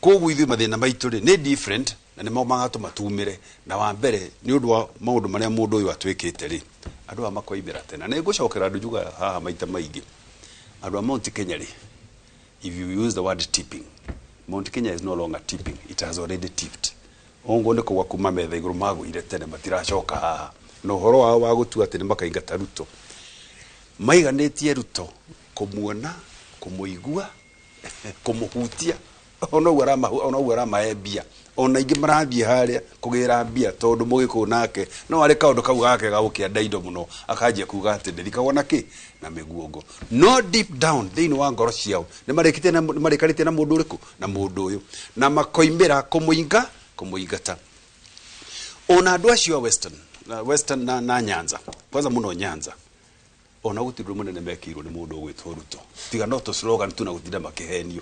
Koguo ithuĩ mathĩna maitũ rĩ nĩ different na nĩmo magatũma tumĩre. Na wa mbere nĩ ũndũ wa maũndũ marĩa mũndũ ũyũ atwĩkĩte rĩ, andũ aya makoimĩra tena. Na nĩngũcokera andũ njugaga haha maita maingĩ, andũ a Mount Kenya rĩ, if you use the word tipping, Mount Kenya is no longer tipping, it has already tipped. Ũguo nĩ kũgwa kuma metha igũrũ, magũire tene, matiracoka haha. Na ũhoro wao wa gũtua atĩ nĩ makaingata Ruto, maiganĩtie Ruto kũmuona, kũmũigua, kũmũhutia, ona ũguo aramahe mbia. Ona ingĩ marathiĩ harĩa kũgĩra mbia, tondũ mũgĩkũyũ nake no arĩ kaũndũ kau gake ga gũkĩenda indo mũno, akanjia kuga atĩ ndĩrikagwo na kĩ na mĩguongo. No deep down thĩinĩ wa ngoro ciao nĩ marĩkĩtie na nĩ marĩkanĩtie na mũndũ ũrĩkũ, na mũndũ ũyũ, na makoimĩra kũmũinga, kũmũingata. Ona andũ acio a Western na, Western na Nyanza, kwanza mũno Nyanza, ona gũtirĩ ũndũ mũnene mekĩirwo nĩ mũndũ ũgwĩtwo Ruto, tiga no tũ slogan tu na gũtinda makĩhenio.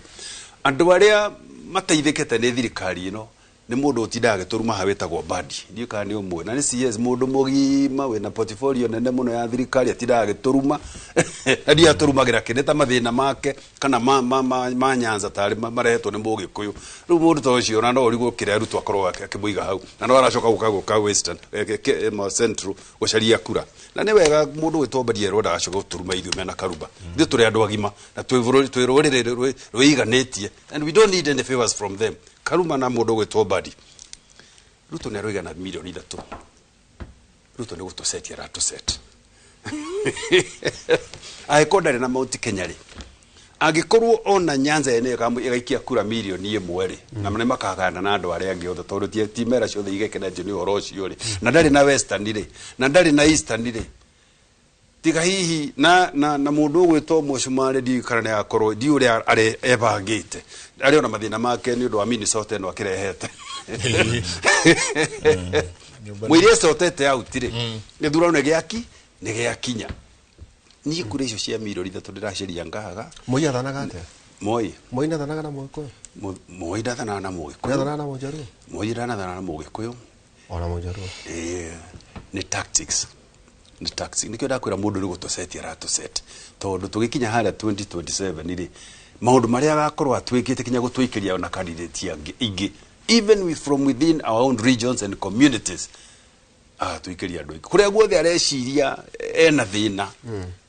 Andũ arĩa mateithĩkĩte nĩ thirikari ĩno nĩ mũndũ ũtindaga agĩtũruma haha wĩtagwo Mbadi, ndiũĩ kana nĩ ũmwe na nĩ CS, mũndũ mũgima wĩna portfolio nene mũno ya thirikari, atindaga agĩtũruma na ndiũ atũrumagĩra kĩ, nĩ ta mathĩna make kana ma Nyanza tarĩ marehetwo nĩ mũgĩkũyũ. Rĩu mũndũ ta ũcio ona no ũrigwo kĩrĩa Ruto akorwo akĩmũiga hau, na no aracoka gũka Western, Central gũcaria kura. Na nĩ wega mũndũ gwĩtwo Mbadi erwo ndagacoka gũtũruma ithuĩ mena Karuba. Ithuĩ tũrĩ andũ agima na twĩ bũrũri, twĩ rũrĩrĩ rwĩiganĩtie, and we don't need any favors from them. Karuma na mũndũ gwĩtwo Mbadi, Ruto nĩ aroiga na 3 milioni. Ruto nĩ gũtũsetia aratũset. Angĩkorwo ndarĩ na Mount Kenya rĩ, angĩkorwo ona Nyanza yene ĩgaikia kura 1 milioni rĩ, na nĩ makagana na andũ arĩa angĩ othe, tondũ ti mera ciothe igekenetio nĩ ũhoro ũcio rĩ, na ndarĩ na Western rĩ, na ndarĩ na Eastern rĩ, tiga hihi na mũndũ ũgwĩtwo Mũcumarĩ, ndiũĩ kana nĩ akorwo, ndiũĩ ũrĩa arĩ ebangĩte, arĩ ona mathĩna make nĩ ũndũ wa Minnesota ĩno akĩrehete mũirĩ ecotete out rĩ, gĩthurano nĩ gĩaki nĩ gĩakinya. Niĩ kura icio cia 3 milioni ndĩraceria ngaga. Moi athanaga atĩa? Moi. Moi ndathanaga na Mũgĩkũyũ? Moi ndathanaga na Mũgĩkũyũ. Ndathanaga na Mũjaruo? Moi ndanathanaga na Mũgĩkũyũ. Ona Mũjaruo? Ĩĩ, nĩ tactics, nĩ tactics. Nĩkĩo ndakwĩra mũndũ nĩ gũtũceti aratũceti, tondũ tũgĩkinya harĩa 2027 rĩ, maũndũ marĩa agakorwo atwĩkĩte kinya gũtũikĩria ona candidate angĩ ingĩ, even with, from within our own regions and communities, agatũikĩria andũ aingĩ kũrĩa guothe areciria ena thĩna,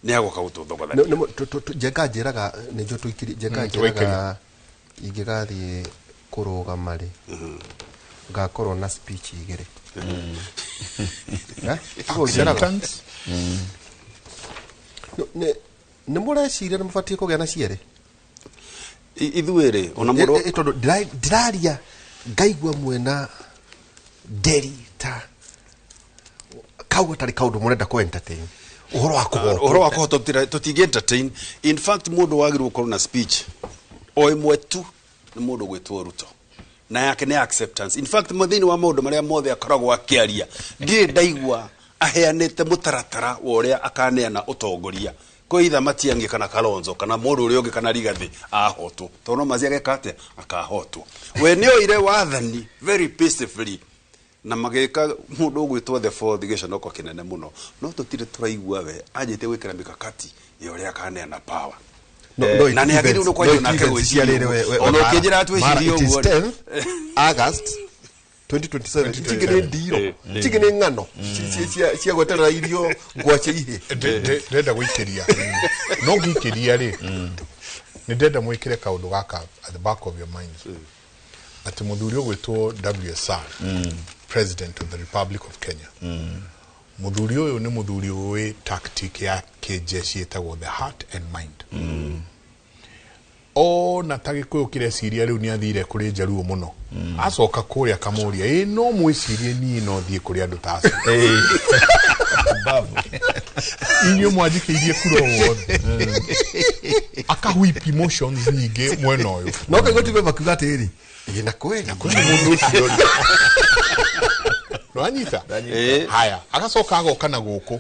nĩ agoka gũtũthogothania. Njenga njĩraga nĩnjũ tũikiri Njenga njĩraga ingĩgathiĩ kũrũgama rĩ, ngakorwo na speech igĩrĩ. Eh? Tiguo njĩraga? Acceptance. Nĩ mũreciria nĩ mũbatiĩ kũgĩa na cierĩ? Ithuĩ rĩ, ona mũndũ Tondũ ndĩraria ngaigua mwena nderi ta kau gatarĩ kaũndũ mũrenda kũ entertain ũhoro wa kũhotwo. Ũhoro wa kũhotwo tũtingĩ entertain. In fact, mũndũ wagĩrĩirwo gũkorwo na speech o ĩmwe tu nĩ mũndũ gwĩtwo Ruto, na yake nĩ acceptance. In fact, thĩinĩ wa maũndũ marĩa mothe akoragwo akĩaria, ndirĩ ndaigua aheanĩte mũtaratara wa ũrĩa akaneana ũtongoria kwĩ itha Matiang'i kana Kalonzo kana mũndũ ũrĩa ũngĩ kana Rigathĩ ahotwo, tondũ no mazi ageka atĩa akahotwo. We nĩ oire wathani very peacefully na magĩka mũndũ ũgwĩtwo the fourth gĩconoko kĩnene mũno, no tũtirĩ tũraigua we anjĩtie gwĩkĩra mikakati ya ũrĩa akaneana power. No, Na nĩ agĩrĩirwo nĩ kwanjia nake gwĩciria ũguo. Ona ũkĩnjĩra twĩcirie ũguo rĩ. August 2027 itingĩ nĩ ndiro, itingĩ nĩ ng'ano cia gweterera irio ngwace ihĩ. Ndĩrenda gũikĩria, no ngĩikĩria rĩ, nĩ ndĩrenda mwĩkĩre kaũndũ gaka at the back of your mind, atĩ mũthuri ũgwĩtwo WSR, President of the Republic of Kenya, mũthuri ũyũ nĩ mũthuri ũĩ tactic ya kĩnjeshi ĩtagwo the heart and mind. Ona ta gĩkũyũ kĩreciria rĩu nĩ athire kũrĩ njaruo mũno, acoka kũrĩa akamũria, ĩ no mwĩcirie niĩ no thiĩ kũrĩ andũ ta acio? Inyuĩ mwanjikĩirie kura o wothe. Akahwip emotions nyingĩ mwena ũyũ. No kaigua tibe makiuga atĩrĩrĩ, ĩ na kweli. Na kweli mũndũ ũcio rĩ, nĩwanyita haya. Agacoka agoka na gũkũ,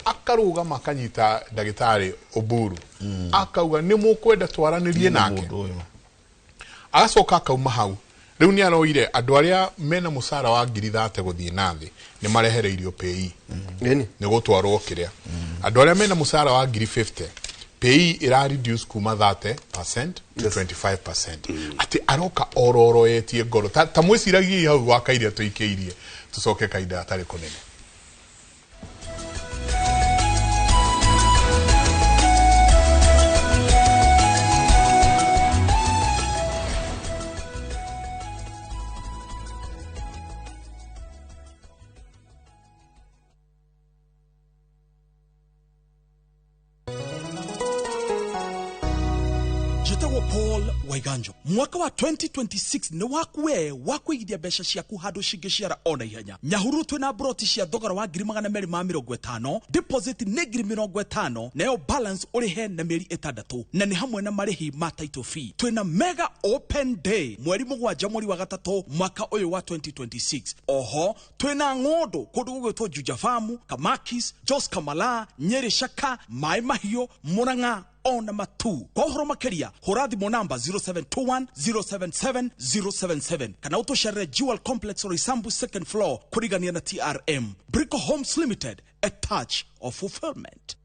akarũgama, akanyita ndagĩtarĩ Oburu, akauga nĩ mũkwenda twaranĩrie nake. Agacoka akauma hau, Rĩu nĩ aroire andũ arĩa mena mũcara wa 30,000 gũthiĩ na thĩ nĩ marehereirio PAYE. Nĩ gũtwarwo kĩrĩa. Andũ arĩa mena mũcara wa 50,000 PAYE ĩra reduce kuma 30% to 25%. Atĩ aroka ororoetie ngoro. Ta mwĩciragiei hau gwa kairia tũikĩirie tũcoke kahinda gatarĩ kũnene. Paul Waiganjo mwaka wa 2026 nĩ waku we wa kũigithia mbeca ciaku handũ cingĩciara ona ihenya. Nyahururu twĩna broti cia thogora wa 250,000, deposit nĩ 50,000, nayo balance ũrĩhe na mĩeri 6, na nĩ hamwe na marĩhi ma title fee. Twĩna mega open day mweri 7 mweri wa 3 mwaka ũyũ wa 2026. Oho twĩna ng'ũndũ kũndũ gũgwĩtwo Juja Farm, Kamakis, Jos Kamala, Nyeri Shaka, Mai Mahiũ, Murang'a ona matu. Kwa ũhoro makĩria hũra thimũ namba 0721 077 077 kana ũtũcerere Jewel Complex Roysambu second floor kũrigania na TRM. Brico Homes Limited, a touch of fulfillment.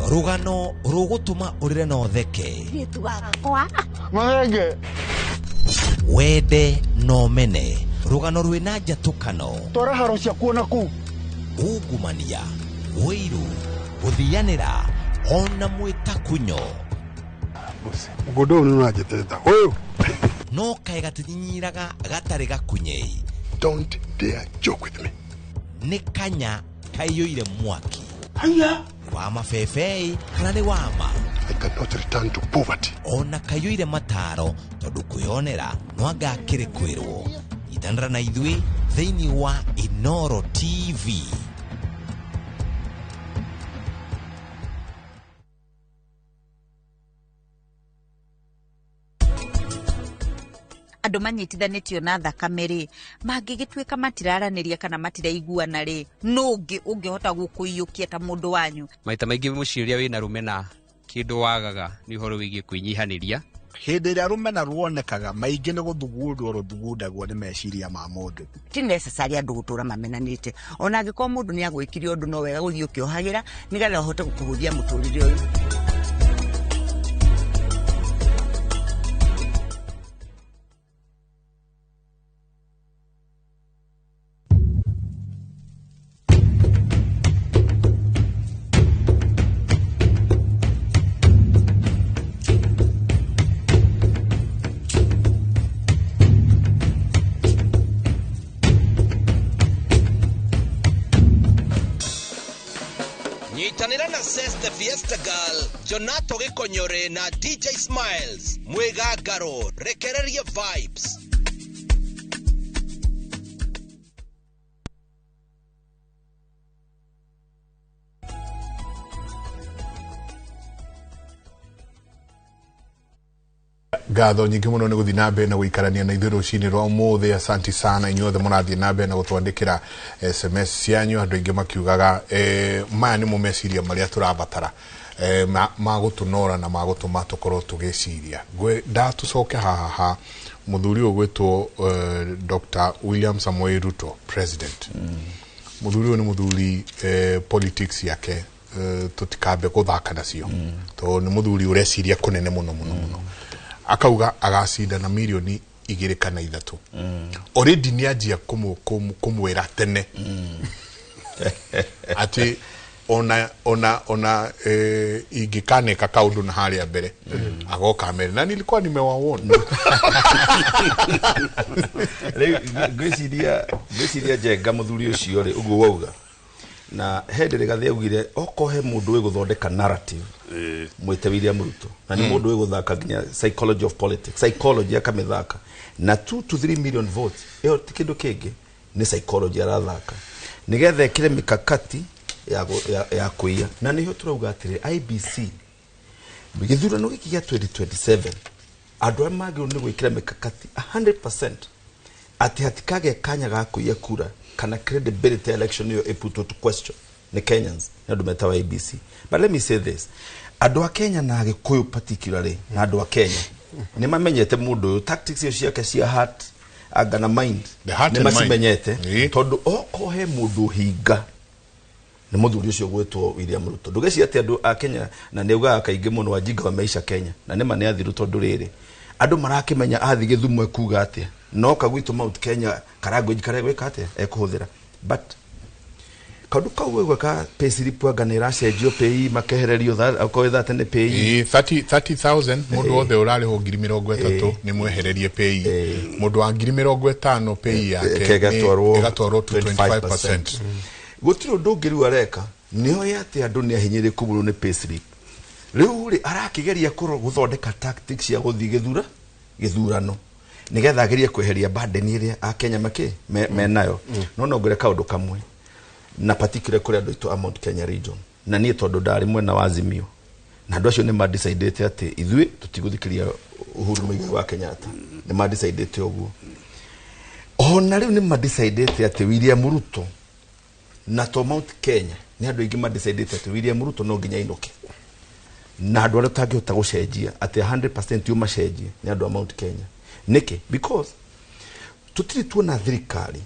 Rugano rũgũtũma ũrĩre na ũtheke, wende na ũmene, rũgano rwĩna njatũkano, twara haro ciakuo na kũu, ungumania, ũiru, gũthianĩra ona mwĩtakunyo. Mũgũnda ũyũ nĩũranjĩtĩrĩta ũyũ no kaĩ gatinyinyiraga gatarĩ gakunyei. Don't dare joke with me. Nĩ kanya kaiyũire mwaki. Haya wa mabebei kana nĩ wama. I cannot return to poverty. Ona kaiyũire mataro tondũ kwĩyonera no anga akĩrĩ kwĩrwo. Itanĩra na ithuĩ thĩinĩ wa Inoro TV. Andũ manyitithanĩtio na thakame rĩ, mangĩgĩtuĩka matiraranĩria kana matiraiguana rĩ, nũ ũngĩ ũngĩhota gũkũiyũkia ta mũndũ wanyu? Maita maingĩ mũciĩ ũrĩa wĩna rũmena kĩndũ wagaga nĩ ũhoro wĩgiĩ kwĩnyihanĩria. Hĩndĩ ĩrĩa rũmena ruonekaga maingĩ nĩ gũthugundwo rũthugundagwo nĩ meciria ma mũndũ. Ti necessary andũ gũtũra mamenanĩte, ona angĩkorwo mũndũ nĩ agwĩkire ũndũ no wega gũthiĩ ũkĩohagĩra nĩgetha ũhote kũhũthia mũtũrĩre ũyũ. Nyitanĩra na Zeste Fiesta Girl, Jonato Gĩkonyore na DJ Smiles, mwĩgangaro, rekereria vibes. Ngatho nyingĩ mũno nĩ gũthiĩ na mbere na gũikarania na ithuĩ rũcinĩ rwa ũmũthĩ. Asanti sana inyuothe mũrathiĩ na mbere na gũtwandĩkĩra SMS cianyu. Andũ aingĩ makiugaga maya nĩmo meciria marĩa tũrabatara ma gũtũnora na ma gũtũma tũkorwo tũgĩciria. Ndatũcoke haha ha mũthuri ũyũ gwĩtwo Dr. William Samoei Ruto, president. Mũthuri ũyũ nĩ mũthuri politics yake tũtikambe gũthaka nacio, tondũ nĩ mũthuri ũreciria kũnene mũno mũno mũno. Akauga agacinda na 2 milioni kana 3. Already nĩ anjia kũmwĩra tene atĩ ona ingĩkaneka kaũndũ na harĩa mbere agoka amere na nilikuwa nimewaona. Rĩu ngwĩciria Njenga mũthuri ũcio rĩ ũguo wauga na he Rigathi augire okorwo he mũndũ wĩ gũthondeka narrative mwĩte William Ruto, na nĩ mũndũ wĩ gũthaka nginya psychology of politics, psychology akamĩthaka na 2 to 3 million votes ĩyo ti kĩndũ kĩngĩ, nĩ psychology arathaka nĩgetha ĩkĩre mikakati ya kũiya. Na nĩho tũrauga atĩrĩ IBC gĩthurano gĩkĩ gĩa 2027 andũ arĩa magĩrĩirwo nĩ gwĩkĩra mikakati 100% atĩ hatikagĩa kanya ga kũiya kura kana credibility election ĩyo ĩputwo to question nĩ Kenyans nĩ andũ metawa IBC. But let me say this, Andũ a Kenya na Agĩkũyũ particularly na andũ a Kenya nĩ mamenyete mũndũ ũyũ, tactics icio ciake cia heart anga na mind nĩ macimenyete, tondũ okorwo he mũndũ hinga nĩ mũthuri ũcio gwĩtwo William Ruto. Ndũgeciria atĩ andũ a Kenya, na nĩ augaga kaingĩ mũno wajinga wa maisha Kenya, na nĩ ma nĩ athiru, tondũ rĩrĩ andũ marakĩmenya athi Gĩthumo ekuga atĩa, no ka gwitũ Mount Kenya karanguage karĩa gwĩka atĩa ekũhũthĩra. But kaũndũ kau gwĩka ka payslip anga nĩ ĩracenjio pay makehererio okorwo thate nĩ pay 30,000 mũndũ wothe ũrarĩhwo 30,000 nĩ mwehererie pay, mũndũ wa 50,000 pay yake ĩgatwarwo to 25%. Gũtirĩ ũndũ ũngĩ rĩu areka, nĩoĩ atĩ andũ nĩ ahinyĩrĩku mũno nĩ payslip. Rĩu rĩ arakĩgeria gũthondeka tactics cia gũthiĩ gĩthurano nĩgetha agerie kweheria burden ĩrĩa akenya makĩ menayo. No nongere kaũndũ kamwe na particular kũrĩ andũ aitũ a Mount Kenya region, na niĩ tondũ ndarĩ mwena wa Azimio, na andũ acio nĩ madecidĩte atĩ ithuĩ tũtigũthikĩria Uhuru Muigai wa Kenyatta, nĩ madecidĩte ũguo. Ona rĩu nĩ madecidĩte atĩ William Ruto na to Mount Kenya nĩ andũ aingĩ madecidĩte atĩ William Ruto no nginya ainũke, na andũ arĩa ũtangĩhota gũcenjia atĩ 100% ũmacenjie nĩ andũ a Mount Kenya. Nĩkĩ? Because tũtirĩ tuona thirikari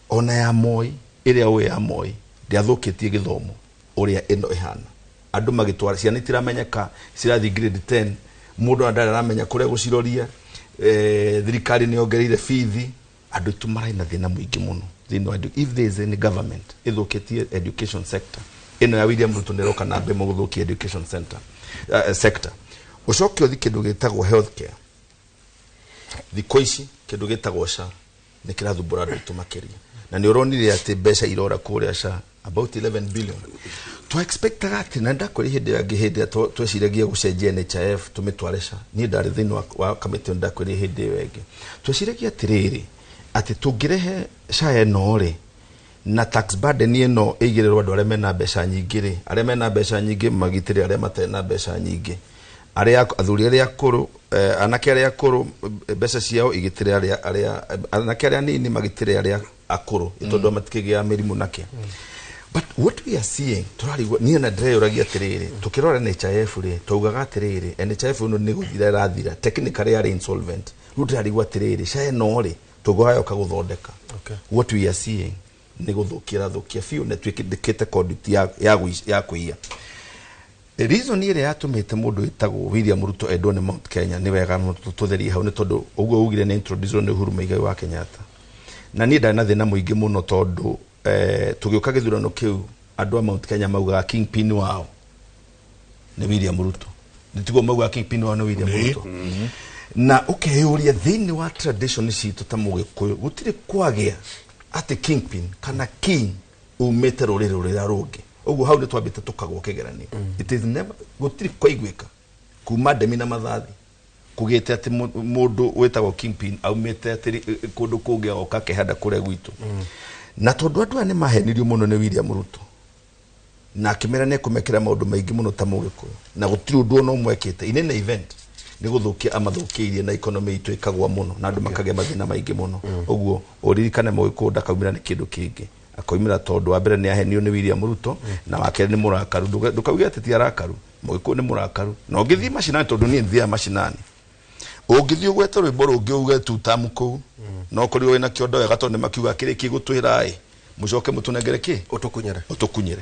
ona ya Moi ĩrĩa ũĩ ya Moi ndĩathũkĩtie gĩthomo ũrĩa ĩno ĩhana. Andũ magĩtwara ciana itiramenyeka cirathiĩ grade 10, mũndũ ndarĩ aramenya kũrĩa gũciroria, thirikari nĩ yongereire bithi, andũ aitũ mararĩ na thĩna mũingĩ mũno thĩinĩ wa if there is any government ĩthũkĩtie education sector, ĩno ya William Ruto nĩ ĩroka namba ĩmwe gũthũkia education center sector. Ũcoke ũthiĩ kĩndũ gĩtagwo healthcare, thikũ ici kĩndũ gĩtagwo SHA nĩ kĩrathumbũra andũ aitũ makĩria, na nĩ ũronire atĩ mbeca irora kũrĩa SHA about 11 billion. Twa expectaga atĩ, na ndakwĩra hĩndĩ ĩyo hĩndĩ ĩrĩa tweciragia gũcenjia NHIF tũmĩtware SHA, niĩ ndarĩ thĩinĩ wa kamĩtĩ ĩyo, ndakwĩra hĩndĩ ĩyo ĩngĩ tweciragia atĩrĩrĩ atĩ tũngĩrehe SHA ĩno rĩ na tax burden ĩno ĩigĩrĩrwo andũ arĩa mena mbeca nyingĩ rĩ, arĩa mena mbeca nyingĩ magitĩre arĩa matarĩ na mbeca nyingĩ, arĩa athuri arĩa akũrũ, anake arĩa akũrũ mbeca ciao igitĩre arĩa anake arĩa nini magitĩre arĩa akũrũ, tondũ matikĩgĩa mĩrimũ nake. But what we are seeing, tũrarigwo niĩ na ndĩreyũragia atĩrĩrĩ, tũkĩrora NHIF rĩ, twaugaga atĩrĩrĩ NHIF ĩno nĩ gũthira ĩrathira, technically yarĩ insolvent. Rĩu ndĩrarigwo atĩrĩrĩ SHA ĩno rĩ tũngĩoka gũthondeka. What we are seeing nĩ gũthũkia ĩrathũkia biũ, na twĩkĩte conduit ya kũiya. Reason ĩrĩa yatũmĩte mũndũ wĩtagwo William Ruto endwo nĩ Mount Kenya nĩ wega tũtherie hau, nĩ tondũ ũguo ugire nĩ introduce nĩ Uhuru Muigai wa Kenyatta. Na niĩ ndarĩ na thĩna mũingĩ mũno tondũ tũgĩũka gĩthurano kĩu andũ a Mount Kenya maugaga kingpin wao nĩ William Ruto, nĩtiguo maugaga kingpin wao nĩ William Ruto. Na ũkeyũria thĩinĩ wa tradition citũ ta mũgĩkũyũ gũtirĩ kwagĩa atĩ kingpin kana king umĩte rũrĩrĩ rũrĩa rũngĩ. Ũguo hau nĩ twambĩte tũkagwo kĩgeranio. It is never, gũtirĩ kwaiguĩka kuma ndemi na mathathi kũgĩte atĩ mũndũ wĩtagwo kingpin aumĩte atĩ kũndũ kũngĩ agoka akehanda kũrĩa gwitũ. Na tondũ andũ aya nĩ mahenirio mũno nĩ William Ruto na akĩmera nĩ ekũmekĩra maũndũ maingĩ mũno ta mũgĩkũyũ, na gũtirĩ ũndũ ona ũmwe ekĩte in any event nĩ gũthũkia amathũkĩirie na economy itũ ĩkagwa mũno na andũ makagĩa mathĩna maingĩ mũno. Ũguo ũririkane mũgĩkũyũ ndakaumĩra nĩ kĩndũ kĩngĩ, akoimĩra tondũ wa mbere nĩ ahenio nĩ William Ruto, na wa kerĩ nĩ mũrakaru. Ndũkauge atĩ ti arakaru, mũgĩkũyũ nĩ mũrakaru. Na ũngĩthiĩ macinani, tondũ niĩ thiaga macinani, ũngĩthiĩ ũgwete rwĩmbo rũngĩ uge tutamu kũu, no kũrĩ wĩna kĩondo wega tondũ nĩmakiuga kĩrĩ kĩgũtwĩra ĩ mũcoke mũtũnengere kĩ ũtũkunyĩre ũtũkunyĩre.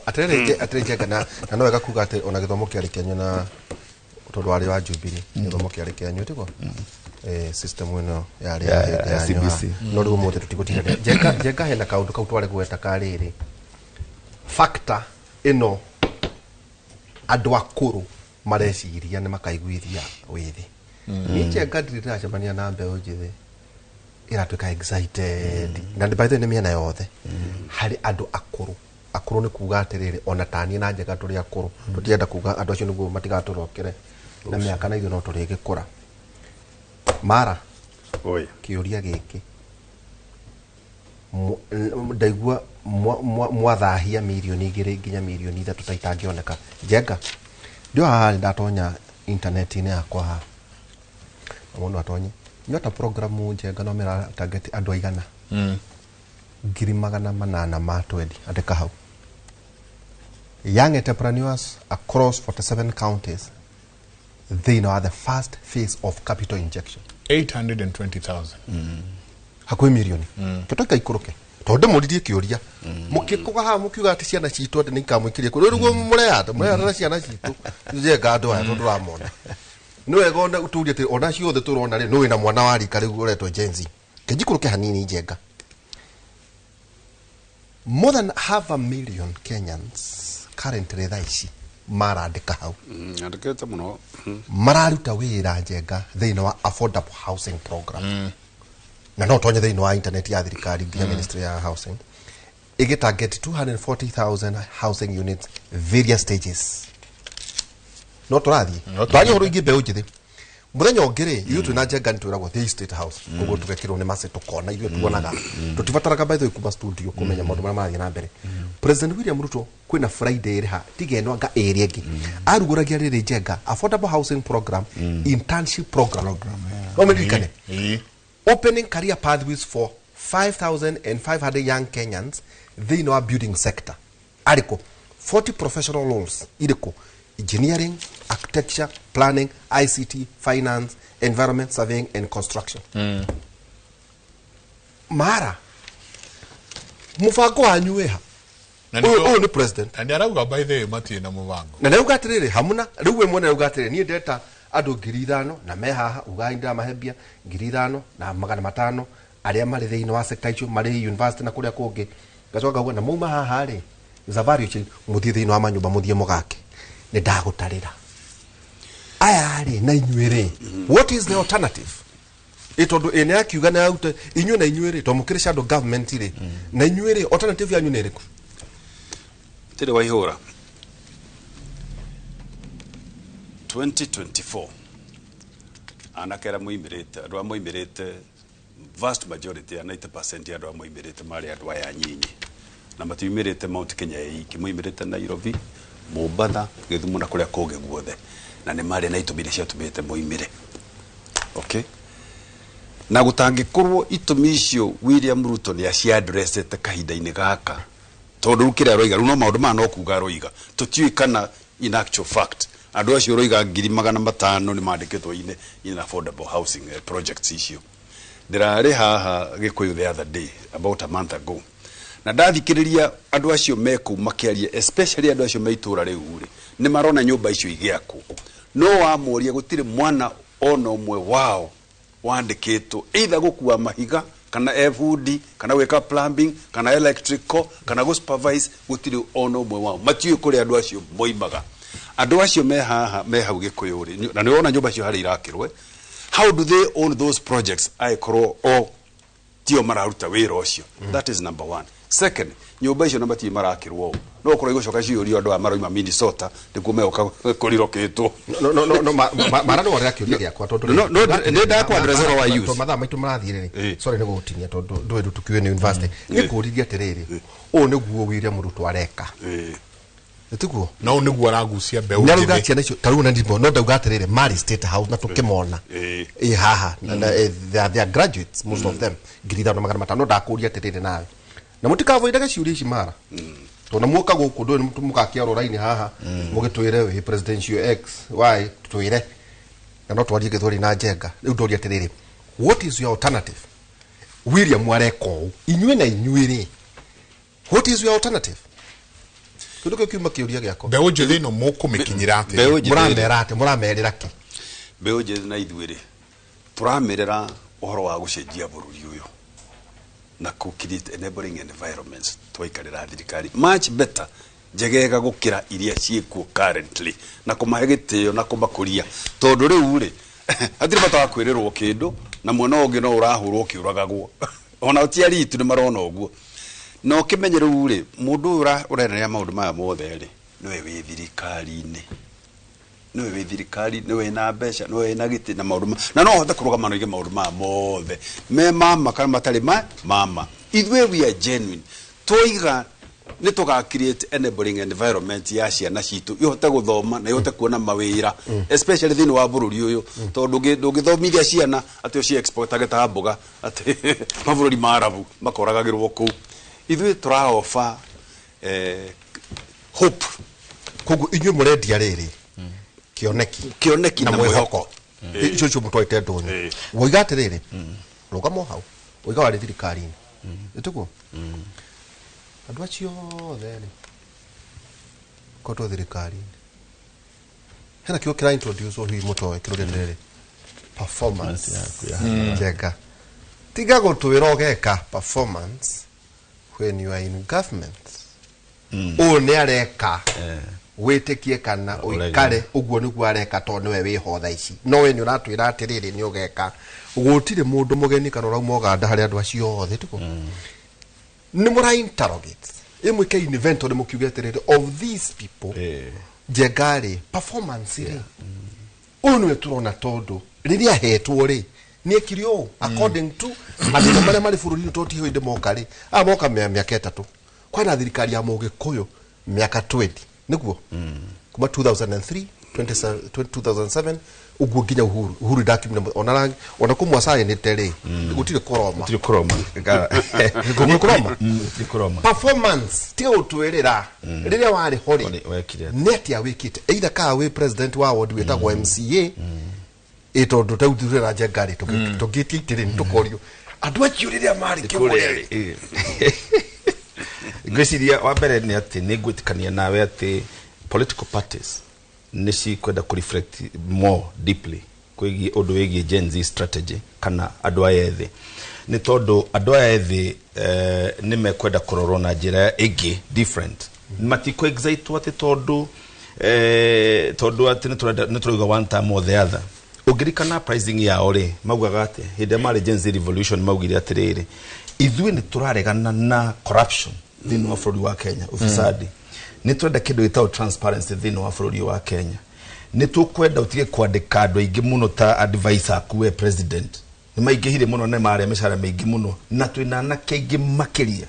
Atĩrĩrĩ atĩrĩrĩ Njenga, na no wega kuga atĩ ona gĩthomo kĩarĩ kĩanyu, na tondũ warĩ wa Jubilee gĩthomo kĩarĩ kĩanyu tiguo system ĩno yarĩ ya CBC. No rĩu ũmũthĩ tũtigũtinda. Njenga hena kaũndũ kau twarĩ gweta ka rĩrĩ factor ĩno andũ akũrũ mareciria nĩ makaiguithia wĩthĩ. Niĩ Njenga ndirĩ ndĩracemania na mbeũ njĩthĩ ĩratuĩka excited, na by the way nĩ mĩena yothe harĩ andũ akũrũ. Akũrũ nĩ kuga atĩrĩrĩ ona taniĩ na Njenga tũrĩ akũrũ, tũtirenda kuga andũ acio nĩguo matigatũrokere na mĩaka na ithuĩ no tũrĩgĩkũra. Mara kĩũria gĩkĩ ndaigua mwathahia 2 mirioni nginya 3 mirioni ta itangĩoneka. Njenga ndio haha ndatonya intaneti-inĩ yakwa haha na mũndũ atonye nyota programu Njenga no mĩra target andũ aigana 820,000 andĩka hau. Young entrepreneurs across 47 counties thĩinĩ wa the first phase of capital injection. 820,000. Hakuhĩ mirioni kĩtoka ikũrũke tondũ ndĩmũririe kĩũria mũkĩkũga haha mũkiuga atĩ ciana citũ atĩ nĩ ikamũikĩria kũrĩ rĩu mũreyata mũreyata na ciana citũ njenga andũ aya tondũ tũramona nĩ wega ona tũrie atĩ ona ciothe tũrona rĩ nĩ wĩna mwana wa rika rĩu ũretwo Gen Z. Kĩnjikũrũke hanini njenga. More than half a million Kenyans currently thaa ici marandĩka hau. Andĩkĩte mũno. Mararuta wĩra njenga thĩinĩ wa affordable housing program. Na no tonye thĩinĩ wa internet ya thirikari nginya ministry ya housing ĩgĩtarget 240,000 housing units various stages. No tũrathiĩ twaria ũhoro ingĩ mbeũ njĩthĩ mũthenya ũngĩ rĩ ithuĩ twĩna njenga nĩ twĩragwo thiĩ State House koguo tũgekĩrwo nĩ mace tũkona ithuĩ tuonaga tũtibataraga by the way kuma studio kũmenya maũndũ marĩa marathiĩ na mbere. President William Ruto kwĩna Friday ĩrĩ ha tiga ĩno anga ĩrĩa ĩngĩ arugũragia rĩrĩ njenga affordable housing program internship program no mĩririkane opening career pathways for 5,500 young Kenyans thĩinĩ wa building sector arĩkũ 40 professional roles irĩkũ engineering, architecture, planning, ICT, finance, environment, surveying and construction. Mara mũbango wanyu wĩha? Ũyũ nĩ president na nĩ arauga by the way matirĩ na mũbango. Na nĩauga atĩrĩrĩ hamuna rĩu we mwene auga atĩrĩrĩ niĩ ndeta andũ 5,000 na me haha ugai ndĩramahe mbia 5,500 arĩa marĩ thĩinĩ wa sector icio marĩ university na kũrĩa kũngĩ ngacoka ngauga na mauma haha rĩ Zavari ũcio mũthiĩ thĩinĩ wa manyũmba mũthiĩ mũgake nĩ ndagũtarĩra aya rĩ na inyuĩ rĩ what is the alternative ĩ tondũ ĩ nĩ akiuga nĩ arute inyuĩ na inyuĩ rĩ tondũ mũkĩrĩ shadow government rĩ na inyuĩ rĩ alternative yanyu nĩ ĩrĩkũ? Tĩrĩ wa ihũra 2024 anake arĩa moimĩrĩte andũ arĩa moimĩrĩte vast majority ya 90% ya andũ arĩa moimĩrĩte marĩ andũ aya anyinyi na matiumĩrĩte Mount Kenya ĩiki moimĩrĩte Nairobi, Mombatha, Gĩthumo na kũrĩa kũngĩ guothe na nĩ marĩ na itũmi iria ciatũmĩte moimĩre. Okay, na gũtangĩkorwo itũmi icio William Ruto nĩ aciadressete kahinda-inĩ gaka tondũ rĩu kĩrĩa aroiga rĩu no maũndũ maya no kuga aroiga tũtiũĩ kana in actual fact andũ acio ũroiga 500,000 nĩ mandĩkĩtwo in affordable housing projects icio. Ndĩrarĩ haha Gĩkũyũ the other day about a month ago na ndathikĩrĩria andũ acio me kũu makĩaria especially andũ acio me itũũra rĩu rĩ nĩ marona nyũmba icio igĩakwo no wamoria gũtirĩ mwana ona ũmwe wao wandĩkĩtwo either gũkua mahiga kana ebundi kana gwĩka plumbing kana electrical kana gũ supervise gũtirĩ ona ũmwe wao matiũĩ kũrĩa andũ acio moimaga. Andũ acio me haha me hau Gĩkũyũ rĩ na nĩ wona nyũmba icio harĩa irakĩrwo how do they own those projects angĩkorwo o tio mararuta wĩra ũcio? That is number one. Second, nyũmba icio na matirĩ marakĩrwo ũũ no ũkorwo igũcoka ciyũrio andũ aya maroima Minnesota nĩkuo megũka kũrirokĩtwo. No mara no warĩra kĩũria gĩakwa tondũ No, no, nĩ ndakwa-address ũhoro wa youth. Tondũ mathaa maitũ marathiĩ rĩ sorry nĩ gũgũtinia tondũ ndũĩ rĩu tũkiuĩ nĩ university nĩ kũũririe atĩrĩrĩ ũũ nĩguo William Ruto areka nĩtiguo no nĩguo aragucia mbeũ nĩ arauga njĩthĩ. ciana icio ta rĩu na ndimo no ndauga atĩrĩrĩ marĩ State House na tũkĩmona ĩ haha they are graduates most of them 5,500 no ndakũria atĩrĩrĩ nawe na mũtikavoidaga ciũria ici mara tondũ muoka gũkũ ndũĩ mũgakĩarwo raini haha mũgĩtwĩre wĩ presidential x y twĩre na no twarie gĩthweri na njenga rĩu ndoria atĩrĩrĩ what is your alternative? William areka ũũ inyuĩ na inyuĩ rĩ what is your alternative? Kĩndũ kĩu kiuma kĩũria gĩakwa. Mbeũ njĩthĩ ĩno mũkũmĩkinyĩra atĩa? Mbeũ njĩthĩ- Mũramera atĩa? Mũramerĩra kĩ? Mbeũ njĩthĩ na ithuĩ rĩ tũramerera ũhoro wa gũcenjia bũrũri ũyũ na kũ create enabling environments twaikarĩra thirikari much better njegega gũkĩra iria ciĩkuo currently na kũmahe gĩtĩo na kũmakũria tondũ rĩu rĩ hatirĩ bata wa kwĩrĩrwo kĩndũ na mwena ũngĩ no ũrahũrwo ũkĩũragagwo ona ti aritu nĩ marona ũguo na ũkĩmenye rĩu rĩ mũndũ ũyũ ũrererea maũndũ maya mothe rĩ nĩwe wĩ thirikari-inĩ nĩwe wĩ thirikari nĩwe wĩna mbeca nĩwe wĩna gĩtĩ na maũndũ na no ũhote kũrũgama na ũige maũndũ maya mothe me mama kana matarĩ ma mama ithuĩ we are genuine twoiga nĩ tũga create enabling environment ya ciana citũ ihote gũthoma na ihote kuona mawĩra especially thĩinĩ wa bũrũri ũyũ tondũ ndũngĩthomithia ciana atĩ ũci exportage ta mboga atĩ mabũrũri ma Arabu makoragagĩrwo kũu ithuĩ tũraofa hope Koguo inyuĩ mũrendia rĩrĩ kĩoneki na mwĩhoko icio icio mũtwarĩte ndũnyũ. Woiga atĩrĩrĩ, rũgama o hau, woiga warĩ thirikari-inĩ, ĩtiguo andũ acio othe rĩ kotwo thirikari-inĩ hena kĩo kĩra introduce hihi mũtoe kĩrore rĩrĩ performance njega. Tiga gũtwĩra ũgeka performance when you are in government. Ũyũ nĩ areka wĩtĩkie kana ũikare ũguo nĩguo areka tondũ nĩwe wĩho thaa ici, no we nĩ ũratwĩra atĩrĩrĩ nĩ ũgeka. Gũtirĩ mũndũ mũgeni kana ũrauma Ũganda harĩ andũ acio othe, tiguo nĩ mũra interrogate ĩmwĩke inventory mũkiuge atĩrĩrĩ of these people Njenga rĩ performance rĩ ũyũ nĩwe tũrona tondũ rĩrĩa ahetwo rĩ nĩ ekire ũũ according to mathĩna marĩa marĩ bũrũri-inĩ tondũ ti hĩndĩ moka rĩ aya moka mĩaka 3 kwĩna thirikari ya Mũgĩkũyũ mĩaka 20 nĩguo kuma 2003 2007 ũguo nginya Uhuru ndakiumire ona ona kũmwacaĩnĩte rĩ gũtirĩ kũroma. Gũtirĩ kũroma. Gũtirĩ kũroma. Gũtirĩ kũroma. Performance tiga gũtwĩrĩra rĩrĩa warĩ ho rĩ wekire nĩ atĩa wĩkĩte, either kaa wĩ president wa ward wĩtagwo MCA ĩ tondũ ta rĩu Njenga rĩ tũngĩtia itĩrĩ nĩ tũkorio andũ acio rĩrĩa marĩ kĩmũrĩ rĩ. Ngwĩciria wa mbere nĩ atĩ nĩ ngwĩtĩkania nawe atĩ political parties nĩ cikwenda kũ reflect more deeply kwĩgiĩ ũndũ wĩgiĩ Gen Z strategy kana andũ aya ethĩ, nĩ tondũ andũ aya ethĩ nĩ mekwenda kũrorwo na njĩra ĩngĩ different. Matikũ excite atĩ tondũ atĩ nĩ tũrauga one time or the other. Ũngĩririkana pricing yao rĩ, maugaga atĩ hĩndĩ ĩrĩa marĩ Gen Z revolution maugire atĩrĩrĩ, ithuĩ nĩ tũraregana na corruption thĩinĩ wa bũrũri wa Kenya, ufisadi. Nĩ twenda kĩndũ gĩtagwo transparency thĩinĩ wa bũrũri wa Kenya. Nĩ tũkwenda ũtige kwandĩka andũ aingĩ mũno ta advisor aku we president. Nĩ maingĩhire mũno na marĩa mĩcara mĩingĩ mũno na twĩna anake aingĩ makĩria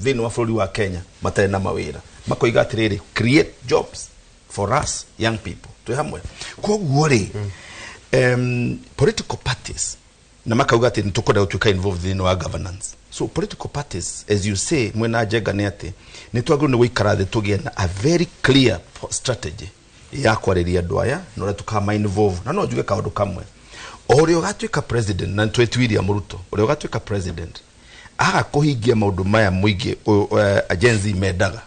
thĩinĩ wa bũrũri wa Kenya matarĩ na mawĩra. Makoiga atĩrĩrĩ, create jobs for us young people. Twĩ hamwe. Koguo rĩ, political parties na makauga atĩ nĩ tũkwenda gũtuĩka involved thĩinĩ wa governance. So political parties, as you say, mwena Njenga nĩ atĩ nĩ twagĩrĩirwo nĩ gũikara thĩ tũgĩe na a very clear strategy ya kwarĩria andũ aya na ũrĩa tũkama involve. Na no njuge kaũndũ kamwe, o ũrĩa ũgatuĩka president, na nĩtwĩtĩ William Ruto, ũrĩa ũgatuĩka president aga kũhingia maũndũ maya mũingĩ Gen Z mendaga,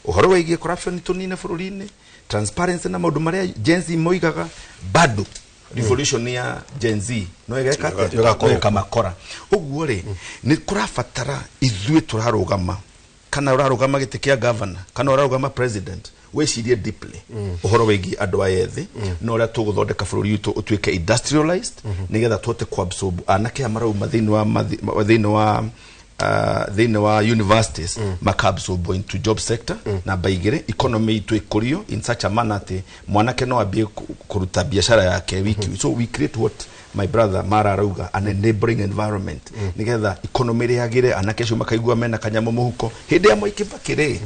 ũhoro wĩgiĩ corruption tũnine bũrũri-inĩ, transparency na maũndũ marĩa Gen Z moigaga, bado revolution ya Gen Z no ĩgeka atĩa? Ĩkamakora. Ũguo rĩ, nĩ kũrabatara ithuĩ tũrarũgama, kana ũrarũgama gĩtĩ kĩa governor kana ũrarũgama president, wĩcirie deeply ũhoro wĩgiĩ andũ aya ethĩ na ũrĩa tũgũthondeka bũrũri witũ ũtuĩke industrialized nĩgetha tũhote kuabsorb anake aya marauma thĩinĩ wa universities makaabsorb into job sector. Namba igĩrĩ, economy itũ ĩkũrio in such a manner atĩ mwanake no ambie kũruta biacara yake wiki. So we create what my brother Mara arauga, an enabling environment nĩgetha economy ĩrĩagĩre, anake acio makaigua mena kanyamũ mũhuko. Hĩndĩ ya Mwai Kibaki rĩ,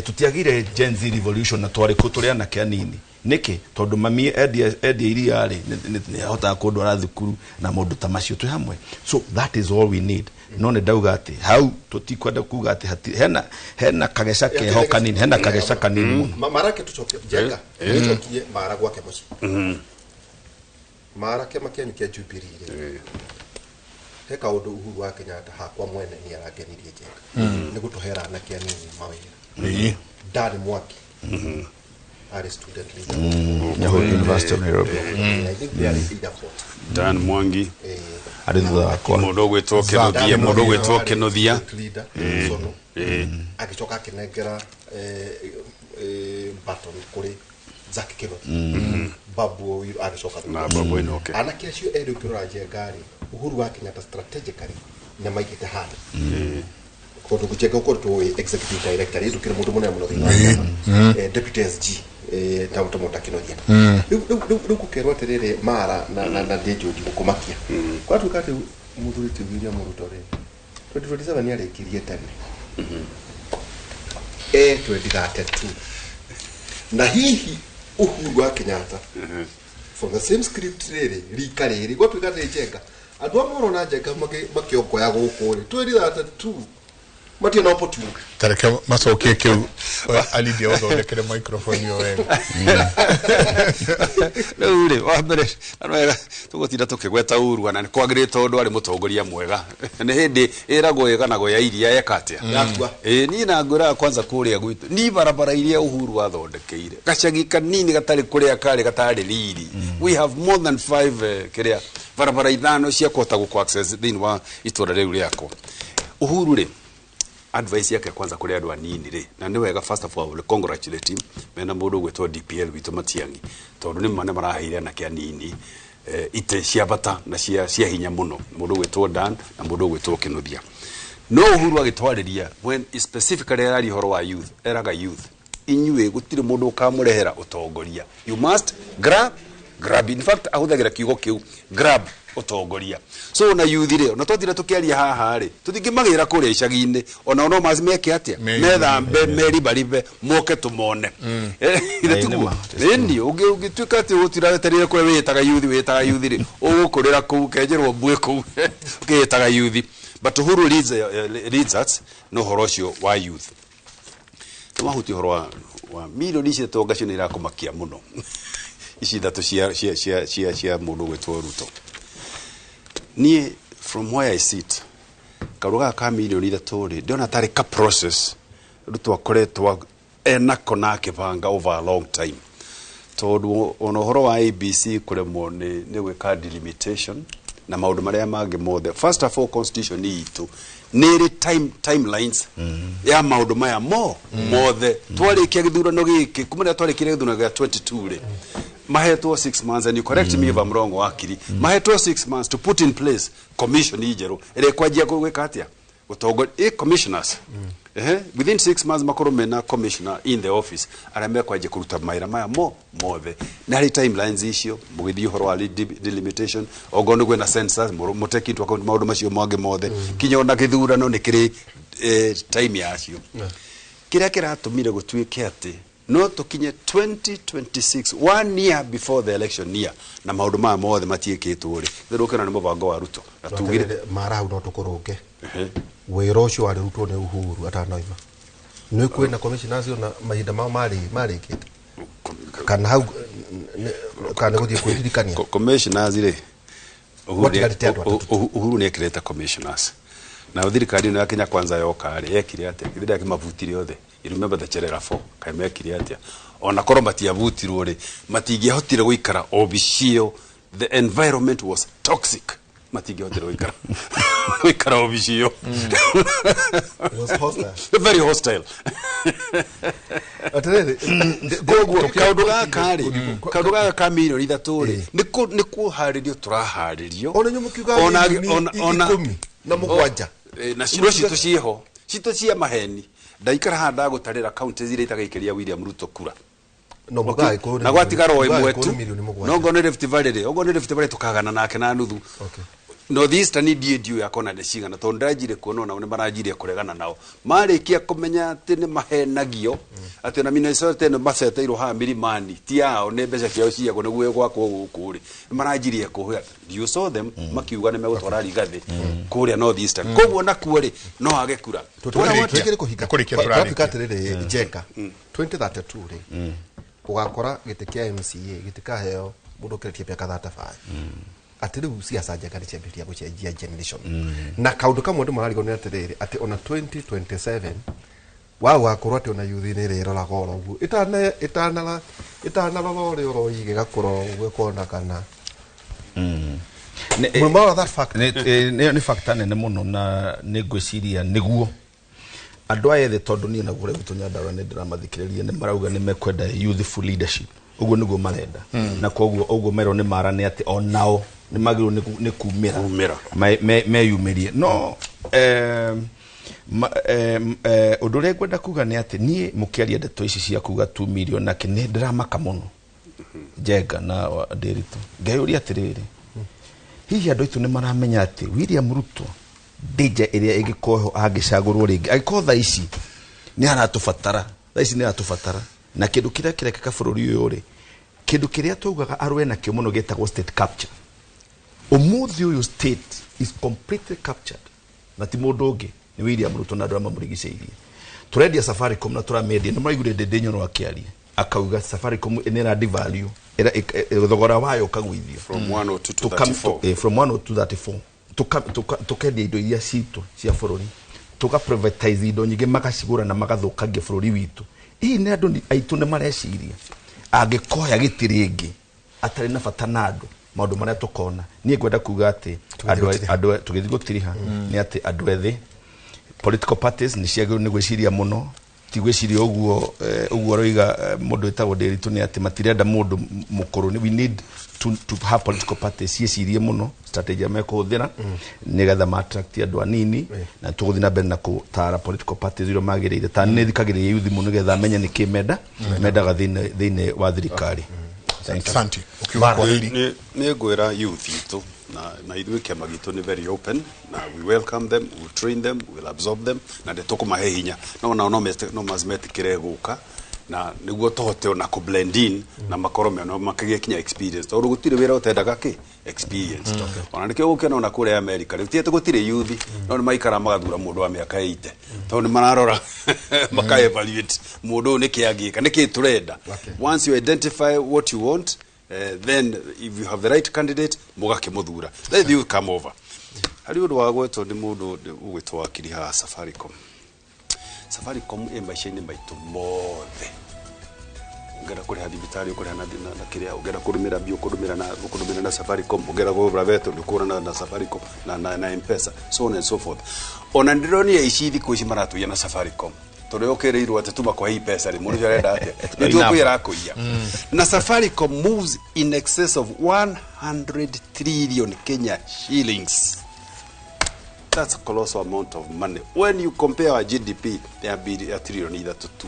tũtiagire Gen Z revolution na twarĩ kũ tũrĩ anake anini. Nĩkĩ? Tondũ mami endia iria rĩ, nĩ ahotaga kũndwara thukuru na maũndũ ta macio twĩ hamwe. So that is all we need. No nĩ ndauga atĩ hau tũtikwenda kuga atĩ hena kageca keho kanini, hena kageca kanini mũno. Marake tũcokie Njenga, tũcokie Mara gwake mũciĩ. Mara kĩama kĩanyu kĩa Jubilee rĩ, he kaũndũ Uhuru wa Kenyatta hakwa mwene nĩ arangenirie Njenga nĩ gũtũhera anake anini mawĩra. Dan Mwaki are student leader Nyahururu University of Nairobi. I think they are either 40. Dan Mwangi arĩ thutha wakwa. Mũndũ ũgwĩtwo Kĩnuthia, mũndũ ũgwĩtwo Kĩnuthia agĩcoka akĩnengera baton kũrĩ Zack Kĩnuthia, Babu Owino agĩcoka na Babu Enoke. Anake acio erĩ ũkĩrora Njenga rĩ, Uhuru wa Kenyatta strategically nĩ maigĩte handũ kũndũ Njenga ũkoretwo wĩ executive director rĩ, ndũkĩrĩ mũndũ mũnene mũno thĩinĩ wa kĩama, deputy SG ta mũta Kĩnuthia. Rĩu gũkerwo atĩrĩrĩ, Mara na Ndĩnjũnji gũkũmakia gwatuĩka atĩ mũthuri ti William Ruto rĩ 2027 nĩ arĩkirie tene 2032, na hihi Uhuru wa Kenyatta from the same script rĩrĩ rika rĩrĩ gwatuĩka atĩ Njenga andũ amwe ũrona Njenga makĩongoya gũkũ rĩ 2032 Matirĩ na opportunity. Tareke macokie kĩu Alidia ũthondekere microphone ĩyo wega. Rĩu rĩ, wa mbere na wega tũgũtinda tũkĩgweta Uhuru na nĩ kwagĩrĩire tondũ arĩ mũtongoria mwega. Nĩ hĩndĩ ĩragwo ĩganagwo ya iria eka atĩa? Yakua. Ĩĩ, niĩ na ngwĩraga kwanza kũrĩa gwitũ ni barabara iria Uhuru athondekeire gacagi kanini gatarĩ kũrĩa karĩ gatarĩ riri. We have more than 5 kĩrĩa barabara 5 cia kũhota gũkũ access thĩinĩ wa itũra rĩu rĩakwa. Uhuru rĩ, advice yake kwanza kũrĩ andũ anini rĩ, na nĩ wega, first of all congratulate him mena mũndũ ũgwĩtwo DPL witũ Matiang'i, tondũ nĩ ma nĩ maraheire anake anini itĩ cia bata na cia hinya mũno, mũndũ ũgwĩtwo Dan na mũndũ ũgwĩtwo Kĩnuthia. No Uhuru agĩtwarĩria, when specifically araria ũhoro wa youth, eraga youth, inyuĩ gũtirĩ mũndũ ũkamũrehera ũtongoria, you must grab. In fact ahũthagĩra kiugo kĩu, grab ũtongoria. So na youth rĩ, ona twatinda tũkĩaria haha rĩ, tũtingĩmagĩra kũrĩa icagi-inĩ, ona no meke atĩa, methambe meribaribe moke tũmone. Ithe tiguo? Ĩni ũngĩtuĩka atĩ ũgũtinda wetereire kũrĩa wĩtaga youth rĩ, ũgũkũrĩra kũu kenjerwo mbuĩ kũu ũkĩĩtaga youth. But Uhuru leads us no ũhoro ũcio wa youth. Nĩ wahutia ũhoro wa milioni ici tonga cio nĩ irakũmakia mũno, ici 3 cia mũndũ ũgwĩtwo Ruto. Niĩ from where I sit, kaũndũ gaka ka milioni 3 rĩ, ndĩrona tarĩ ka process Ruto akoretwo enako na akĩbanga over a long time, tondũ ona ũhoro wa ABC kũremwo nĩ gwĩka delimitation na maũndũ marĩa mangĩ mothe. First of all, constitution itũ nĩ ĩrĩ timelines ya maũndũ maya mothe. Twarĩkia gĩthurano gĩkĩ, kuma rĩrĩa twarĩkire gĩthurano gĩa 22 rĩ, mahetwo 6 months, and you correct me if I'm wrong, wakiri, mahetwo 6 months to put in place commission njerũ ĩrĩa ĩkwanjia gwĩka atĩa, gũtongoria commissioners. Within 6 months makorwo mena commissioner in the office arĩa mekwanjia kũruta mawĩra maya mothe. Na harĩ timelines icio mũgĩthiĩ ũhoro wa delimitation, ongorwo nĩ kwĩna census mũtake into account maũndũ macio mangĩ mothe, kinya ona gĩthurano nĩ kĩrĩ time yacio. Kĩrĩa kĩratũmire gũtuĩke atĩ no tũkinye 2026, 1 year before the election year, na maũndũ maya mothe matiĩkĩtwo rĩ, thĩrũkĩra nĩ mũbango wa Ruto na tugire mara hau no tũkũrũnge wĩra ũcio warĩ rutwo nĩ Uhuru atanoima. Nĩ kwĩna commissioners ona mahinda mao marĩkĩte kana hau kana nĩ gũthiĩ kwĩririkania? Commissioners rĩ, Gwatigarĩte andũ 3. Uhuru nĩ ekĩrĩte commissioners, na thirikari ĩno ya Kenya Kwanza yoka rĩ, yekire atĩa? Githĩ ndakĩmabutire othe? You remember the Cherera 4, kaĩ mekire atĩa? Ona korwo matiabutirwo rĩ, matingĩahotire gũikara obici ĩyo. The environment was toxic, matingĩahotire gũikara obici ĩyo. It was hostile. Very hostile. Atĩrĩrĩ, koguo kaũndũ gaka rĩ, kaũndũ gaka ka milioni 3 rĩ, nĩ kũharĩrio tũraharĩrio. Ona inyuĩ mũkiuga milioni 17. Na no citũ ciĩho, citũ cia maheni. Ndaikara haha ndagũtarĩra counties iria itagaikĩria William Ruto kura. No mũgaga Gĩkũyũ nĩ Na gwatigara o mũgaga ĩmwe Gĩkũyũ tu nĩ milioni 7. No ngorwo nĩ Rift Valley rĩ, ongorwo nĩ Rift Valley tũkagana nake na nuthu. North Eastern ndiĩ ndiũĩ akona nĩ cigana, tondũ ndĩranjire kuona onao nĩ maranjirie kũregana nao marĩkia kũmenya atĩ nĩ mahenagio, atĩ ona Minnesota ĩno maceteirwo haha milimani ti yao, nĩ mbeca ciao ciagwo nĩguo gwakwo gũkũ rĩ, nĩ maranjirie kũhĩa. You saw them makiuga nĩ megũtwara Rigathĩ kũrĩa North Eastern, koguo nakuo rĩ no age kura. Tũkĩrĩ kũhinga tũrafika atĩrĩrĩ, Njenga, 2032 rĩ, ũgakora gĩtĩ kĩa MCA gĩtikaheo mũndũ ũkĩrĩtie mĩaka 35, atĩ rĩu ciaca Njenga nĩ ciambĩrĩria gũcenjia generation. Na kaũndũ kamwe andũ mararigwo nĩ atĩrĩrĩ, atĩ ona 2027 wa ũgakorwo atĩ ona youth nĩ ĩrĩroraga oro ũguo ĩtanarora ũrĩa ũroiga, ĩgakũrora ũguo ĩkona kana Mũrora that fact. Nĩ factor nene mũno, na nĩ ngwĩciria nĩguo andũ aya ethĩ, tondũ niĩ naguo rĩu Nyandarua nĩ ndĩramathikĩrĩria, nĩ marauga nĩ mekwenda youthful leadership, ũguo nĩguo marenda. Na koguo ũguo merwo nĩ mara nĩ atĩ onao nĩ magĩrĩirwo nĩ kumĩra meyumĩrie. No ũndũ ũrĩa ngwenda kuga nĩ atĩ niĩ mũkĩaria ndeto ici cia kuga 2 million nake nĩ ndĩramaka mũno, Njenga na Ndiritu, ngeyũria atĩrĩrĩ, hihi andũ aitũ nĩ maramenya atĩ William Ruto danger ĩrĩa ĩngĩkorwo angĩcagũrwo rĩngĩ, angĩkorwo thaa ici nĩ aratũbatara, thaa ici nĩ aratũbatara, na kĩndũ kĩrĩa kĩrekĩka bũrũri ũyũ rĩ, kĩndũ kĩrĩa twaugaga arũe nakĩo mũno gĩtagwo state capture. Ũmũthĩ ũyũ state is completely captured na ti mũndũ ũngĩ. Nĩ William Ruto na andũ arĩa mamũrigicĩirie. Tũrendia Safaricom na tũramĩendia, nĩ maraiguire Ndĩndĩ Nyoro akĩaria akauga Safaricom nĩ ĩra devalue, thogora wayo ũkagũithio From 102 to 34. From 102 to 34. Tukendia indo iria citũ cia bũrũri, tuka privatize indo nyingĩ, magacigũra na magathũkangia bũrũri witũ. Hihi nĩ andũ aitũ nĩ mareciria angĩkoya gĩtĩ rĩngĩ atarĩ na bata na andũ, maũndũ marĩa tũkona? Niĩ ngwenda kuga atĩ andũ tũgĩthiĩ gũtiriha nĩ atĩ andũ ethĩ, political parties nĩ ciagĩrĩirwo nĩ gwĩciria mũno, ti gwĩciria ũguo ũguo aroiga mũndũ wĩtagwo Ndĩritũ, nĩ atĩ matirenda mũndũ mũkũrũ. We need to have political parties ciĩcirie mũno strategy ĩrĩa mekũhũthĩra nĩgetha ma attract andũ anini, na tũgũthiĩ na mbere na kũtara political parties iria magĩrĩire. Ta nĩ thikagĩrĩria youth mũno nĩgetha amenye nĩkĩ menda mendaga thĩinĩ wa thirikari. Thank you. Asante. Ukiuga kwa hili. Nĩ ngwĩra youth itũ na ithuĩ kĩama gitũ nĩ very open na we welcome them, we train them, we will absorb them, na nĩ tũkũmahe hinya, no nao no macimetĩkĩre gũka na nĩguo tũhote ona kũ blend in na makorwo mena makĩgĩa kinya experience, tondũ gũtirĩ wĩra ũtendaga kĩ experience. Ona nĩkĩo gũkĩona ona kũrĩa America rĩu ti atĩ gũtirĩ youth, no nĩ maikara magathura mũndũ wa mĩaka 80, tondũ nĩ mararora maka evaluate mũndũ ũyũ nĩkĩ angĩka, nĩkĩ tũrenda. Once you identify what you want, then if you have the right candidate, mũgakĩmũthura. Let you come over. Harĩ ũndũ wa gwetwo nĩ mũndũ ũgwĩtwo wakiri haha, Safaricom. Safaricom ĩ maica-inĩ maitũ mothe. Ũngĩenda kũrĩha thibitarĩ, ũkũrĩha na kĩrĩa ũngĩenda kũrũmĩra mbia, ũkũrũmĩra na Safaricom. Ũngĩenda kũgũra betũ, ũkũgũra na Safaricom na M-Pesa, so on and so forth. Ona ndĩronire ici thikũ ici maratũiya na Safaricom, tondũ ũkĩrĩirwo atĩ tuma kwa hii pesa rĩ, mũndũ ũcio arenda atĩa? Nĩ tũkũiya arakũiya. Na Safaricom moves in excess of 100 trillion Kenya shillings. That's a colossal amount of money. When you compare our GDP ya ya trillion 3 tu,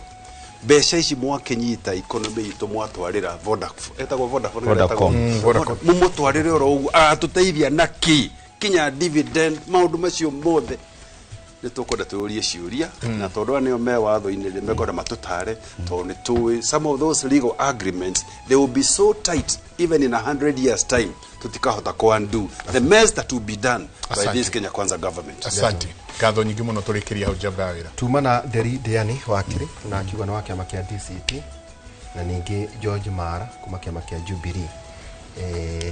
mbeca ici mwakĩnyita economy itũ mwatwarĩra Vodafone, etagwo Vodafone? Vodacom. Vodacom. Mumũtwarĩre oro ũguo, agatũteithia na kĩ kinya dividend, maũndũ macio mothe nĩ tũkwenda tũyũrie ciũria, na tondũ aya nĩo me watho-inĩ rĩ, mekwenda matũtare, tondũ nĩ tũĩ some of those legal agreements, they will be so tight, even in 100 years time tũtikahota ku undo the mess that will be done by Asante. this Kenya Kwanza government. Asante, ngatho nyingĩ mũno, tũrĩkĩria hau njamba ya wĩra. Tuma na Nderi Ndiani wakiri na kiugano wa kĩama kĩa DCP, na ningĩ George Mara kuma kĩama kĩa Jubilee.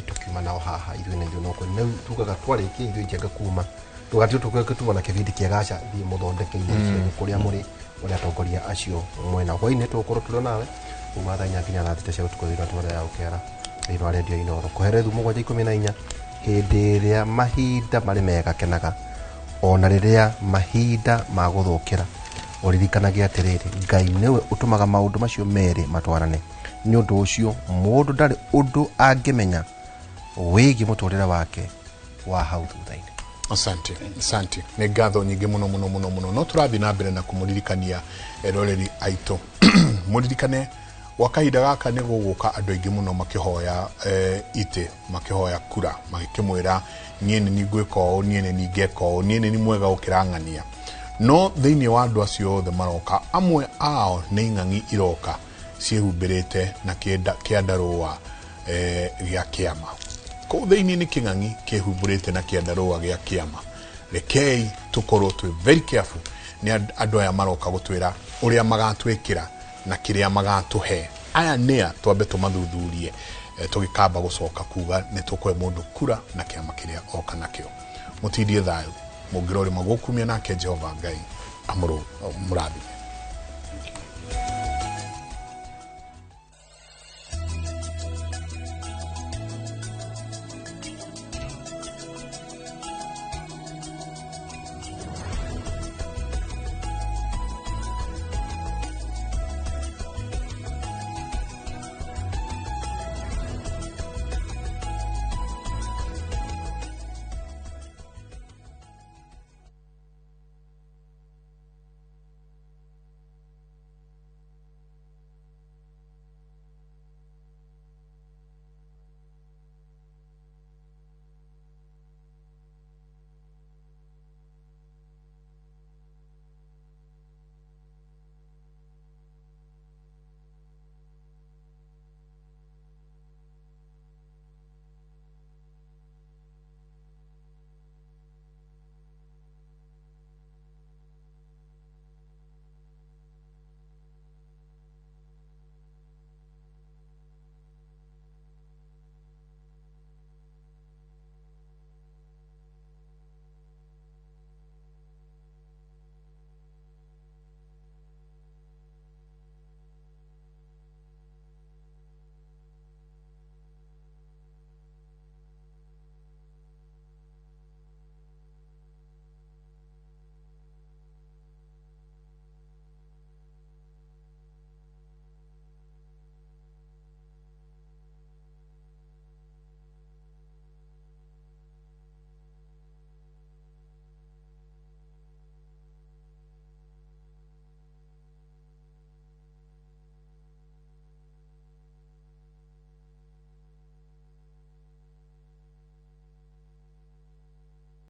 Tukiuma nao haha ithuĩ na ithuĩ no kwĩ rĩu tugaga twarĩkia ithuĩ njenga kuma tũgatio tũgĩtuma na kĩbindi kĩega. Aca thiĩ mũthondeke irio cianyu kũrĩa mũrĩ, ũrĩa atongoria acio mwena hwainĩ tũgũkorwo tũrĩ nawe kuma thaa 4 nginya thaa 6 cia ũtukũ thĩinĩ wa tabarĩra ya ũkera thĩinĩ wa redio Inoro kũhere thu 7:14. Hĩndĩ ĩrĩa mahinda marĩ mega kenaga, ona rĩrĩa mahinda ma gũthũkĩra ũririkanage atĩrĩrĩ, Ngai nĩwe ũtũmaga maũndũ macio merĩ matwarane. Nĩ ũndũ ũcio mũndũ ndarĩ ũndũ angĩmenya wĩgiĩ mũtũrĩre wake wa hau thutha-inĩ. Asante, asante, nĩ ngatho nyingĩ mũno mũno mũno mũno. No tũrathiĩ na mbere na kũmũririkania eroreri aitũ, mũririkane gwa kahinda gaka nĩ gũgũka andũ aingĩ mũno makĩhoya itĩ, makĩhoya kura, magĩkĩmwĩra niĩ nĩ ngwĩka ũũ, niĩ nĩ ngeka ũũ, niĩ nĩ mwega gũkĩra ng'ania. No thĩinĩ wa andũ acio othe maroka, amwe ao nĩ ing'ang'i iroka ciĩhumbĩrĩte na kĩandarũa gĩa kĩama. Kũu thĩinĩ nĩ kĩng'ang'i kĩhumbũrĩte na kĩandarũa gĩa kĩama. Rekei tũkorwo twĩ very careful nĩ andũ aya maroka gũtwĩra ũrĩa magatwĩkĩra na kĩrĩa magatũhe. Aya nĩa twambe tũmathuthurie, tũgĩkamba gũcoka kuga nĩ tũkũhe mũndũ kura na kĩama kĩrĩa oka nakĩo. Mũtindie thayũ mũngĩrorĩma gũkumia nake Jehova Ngai amũrathime.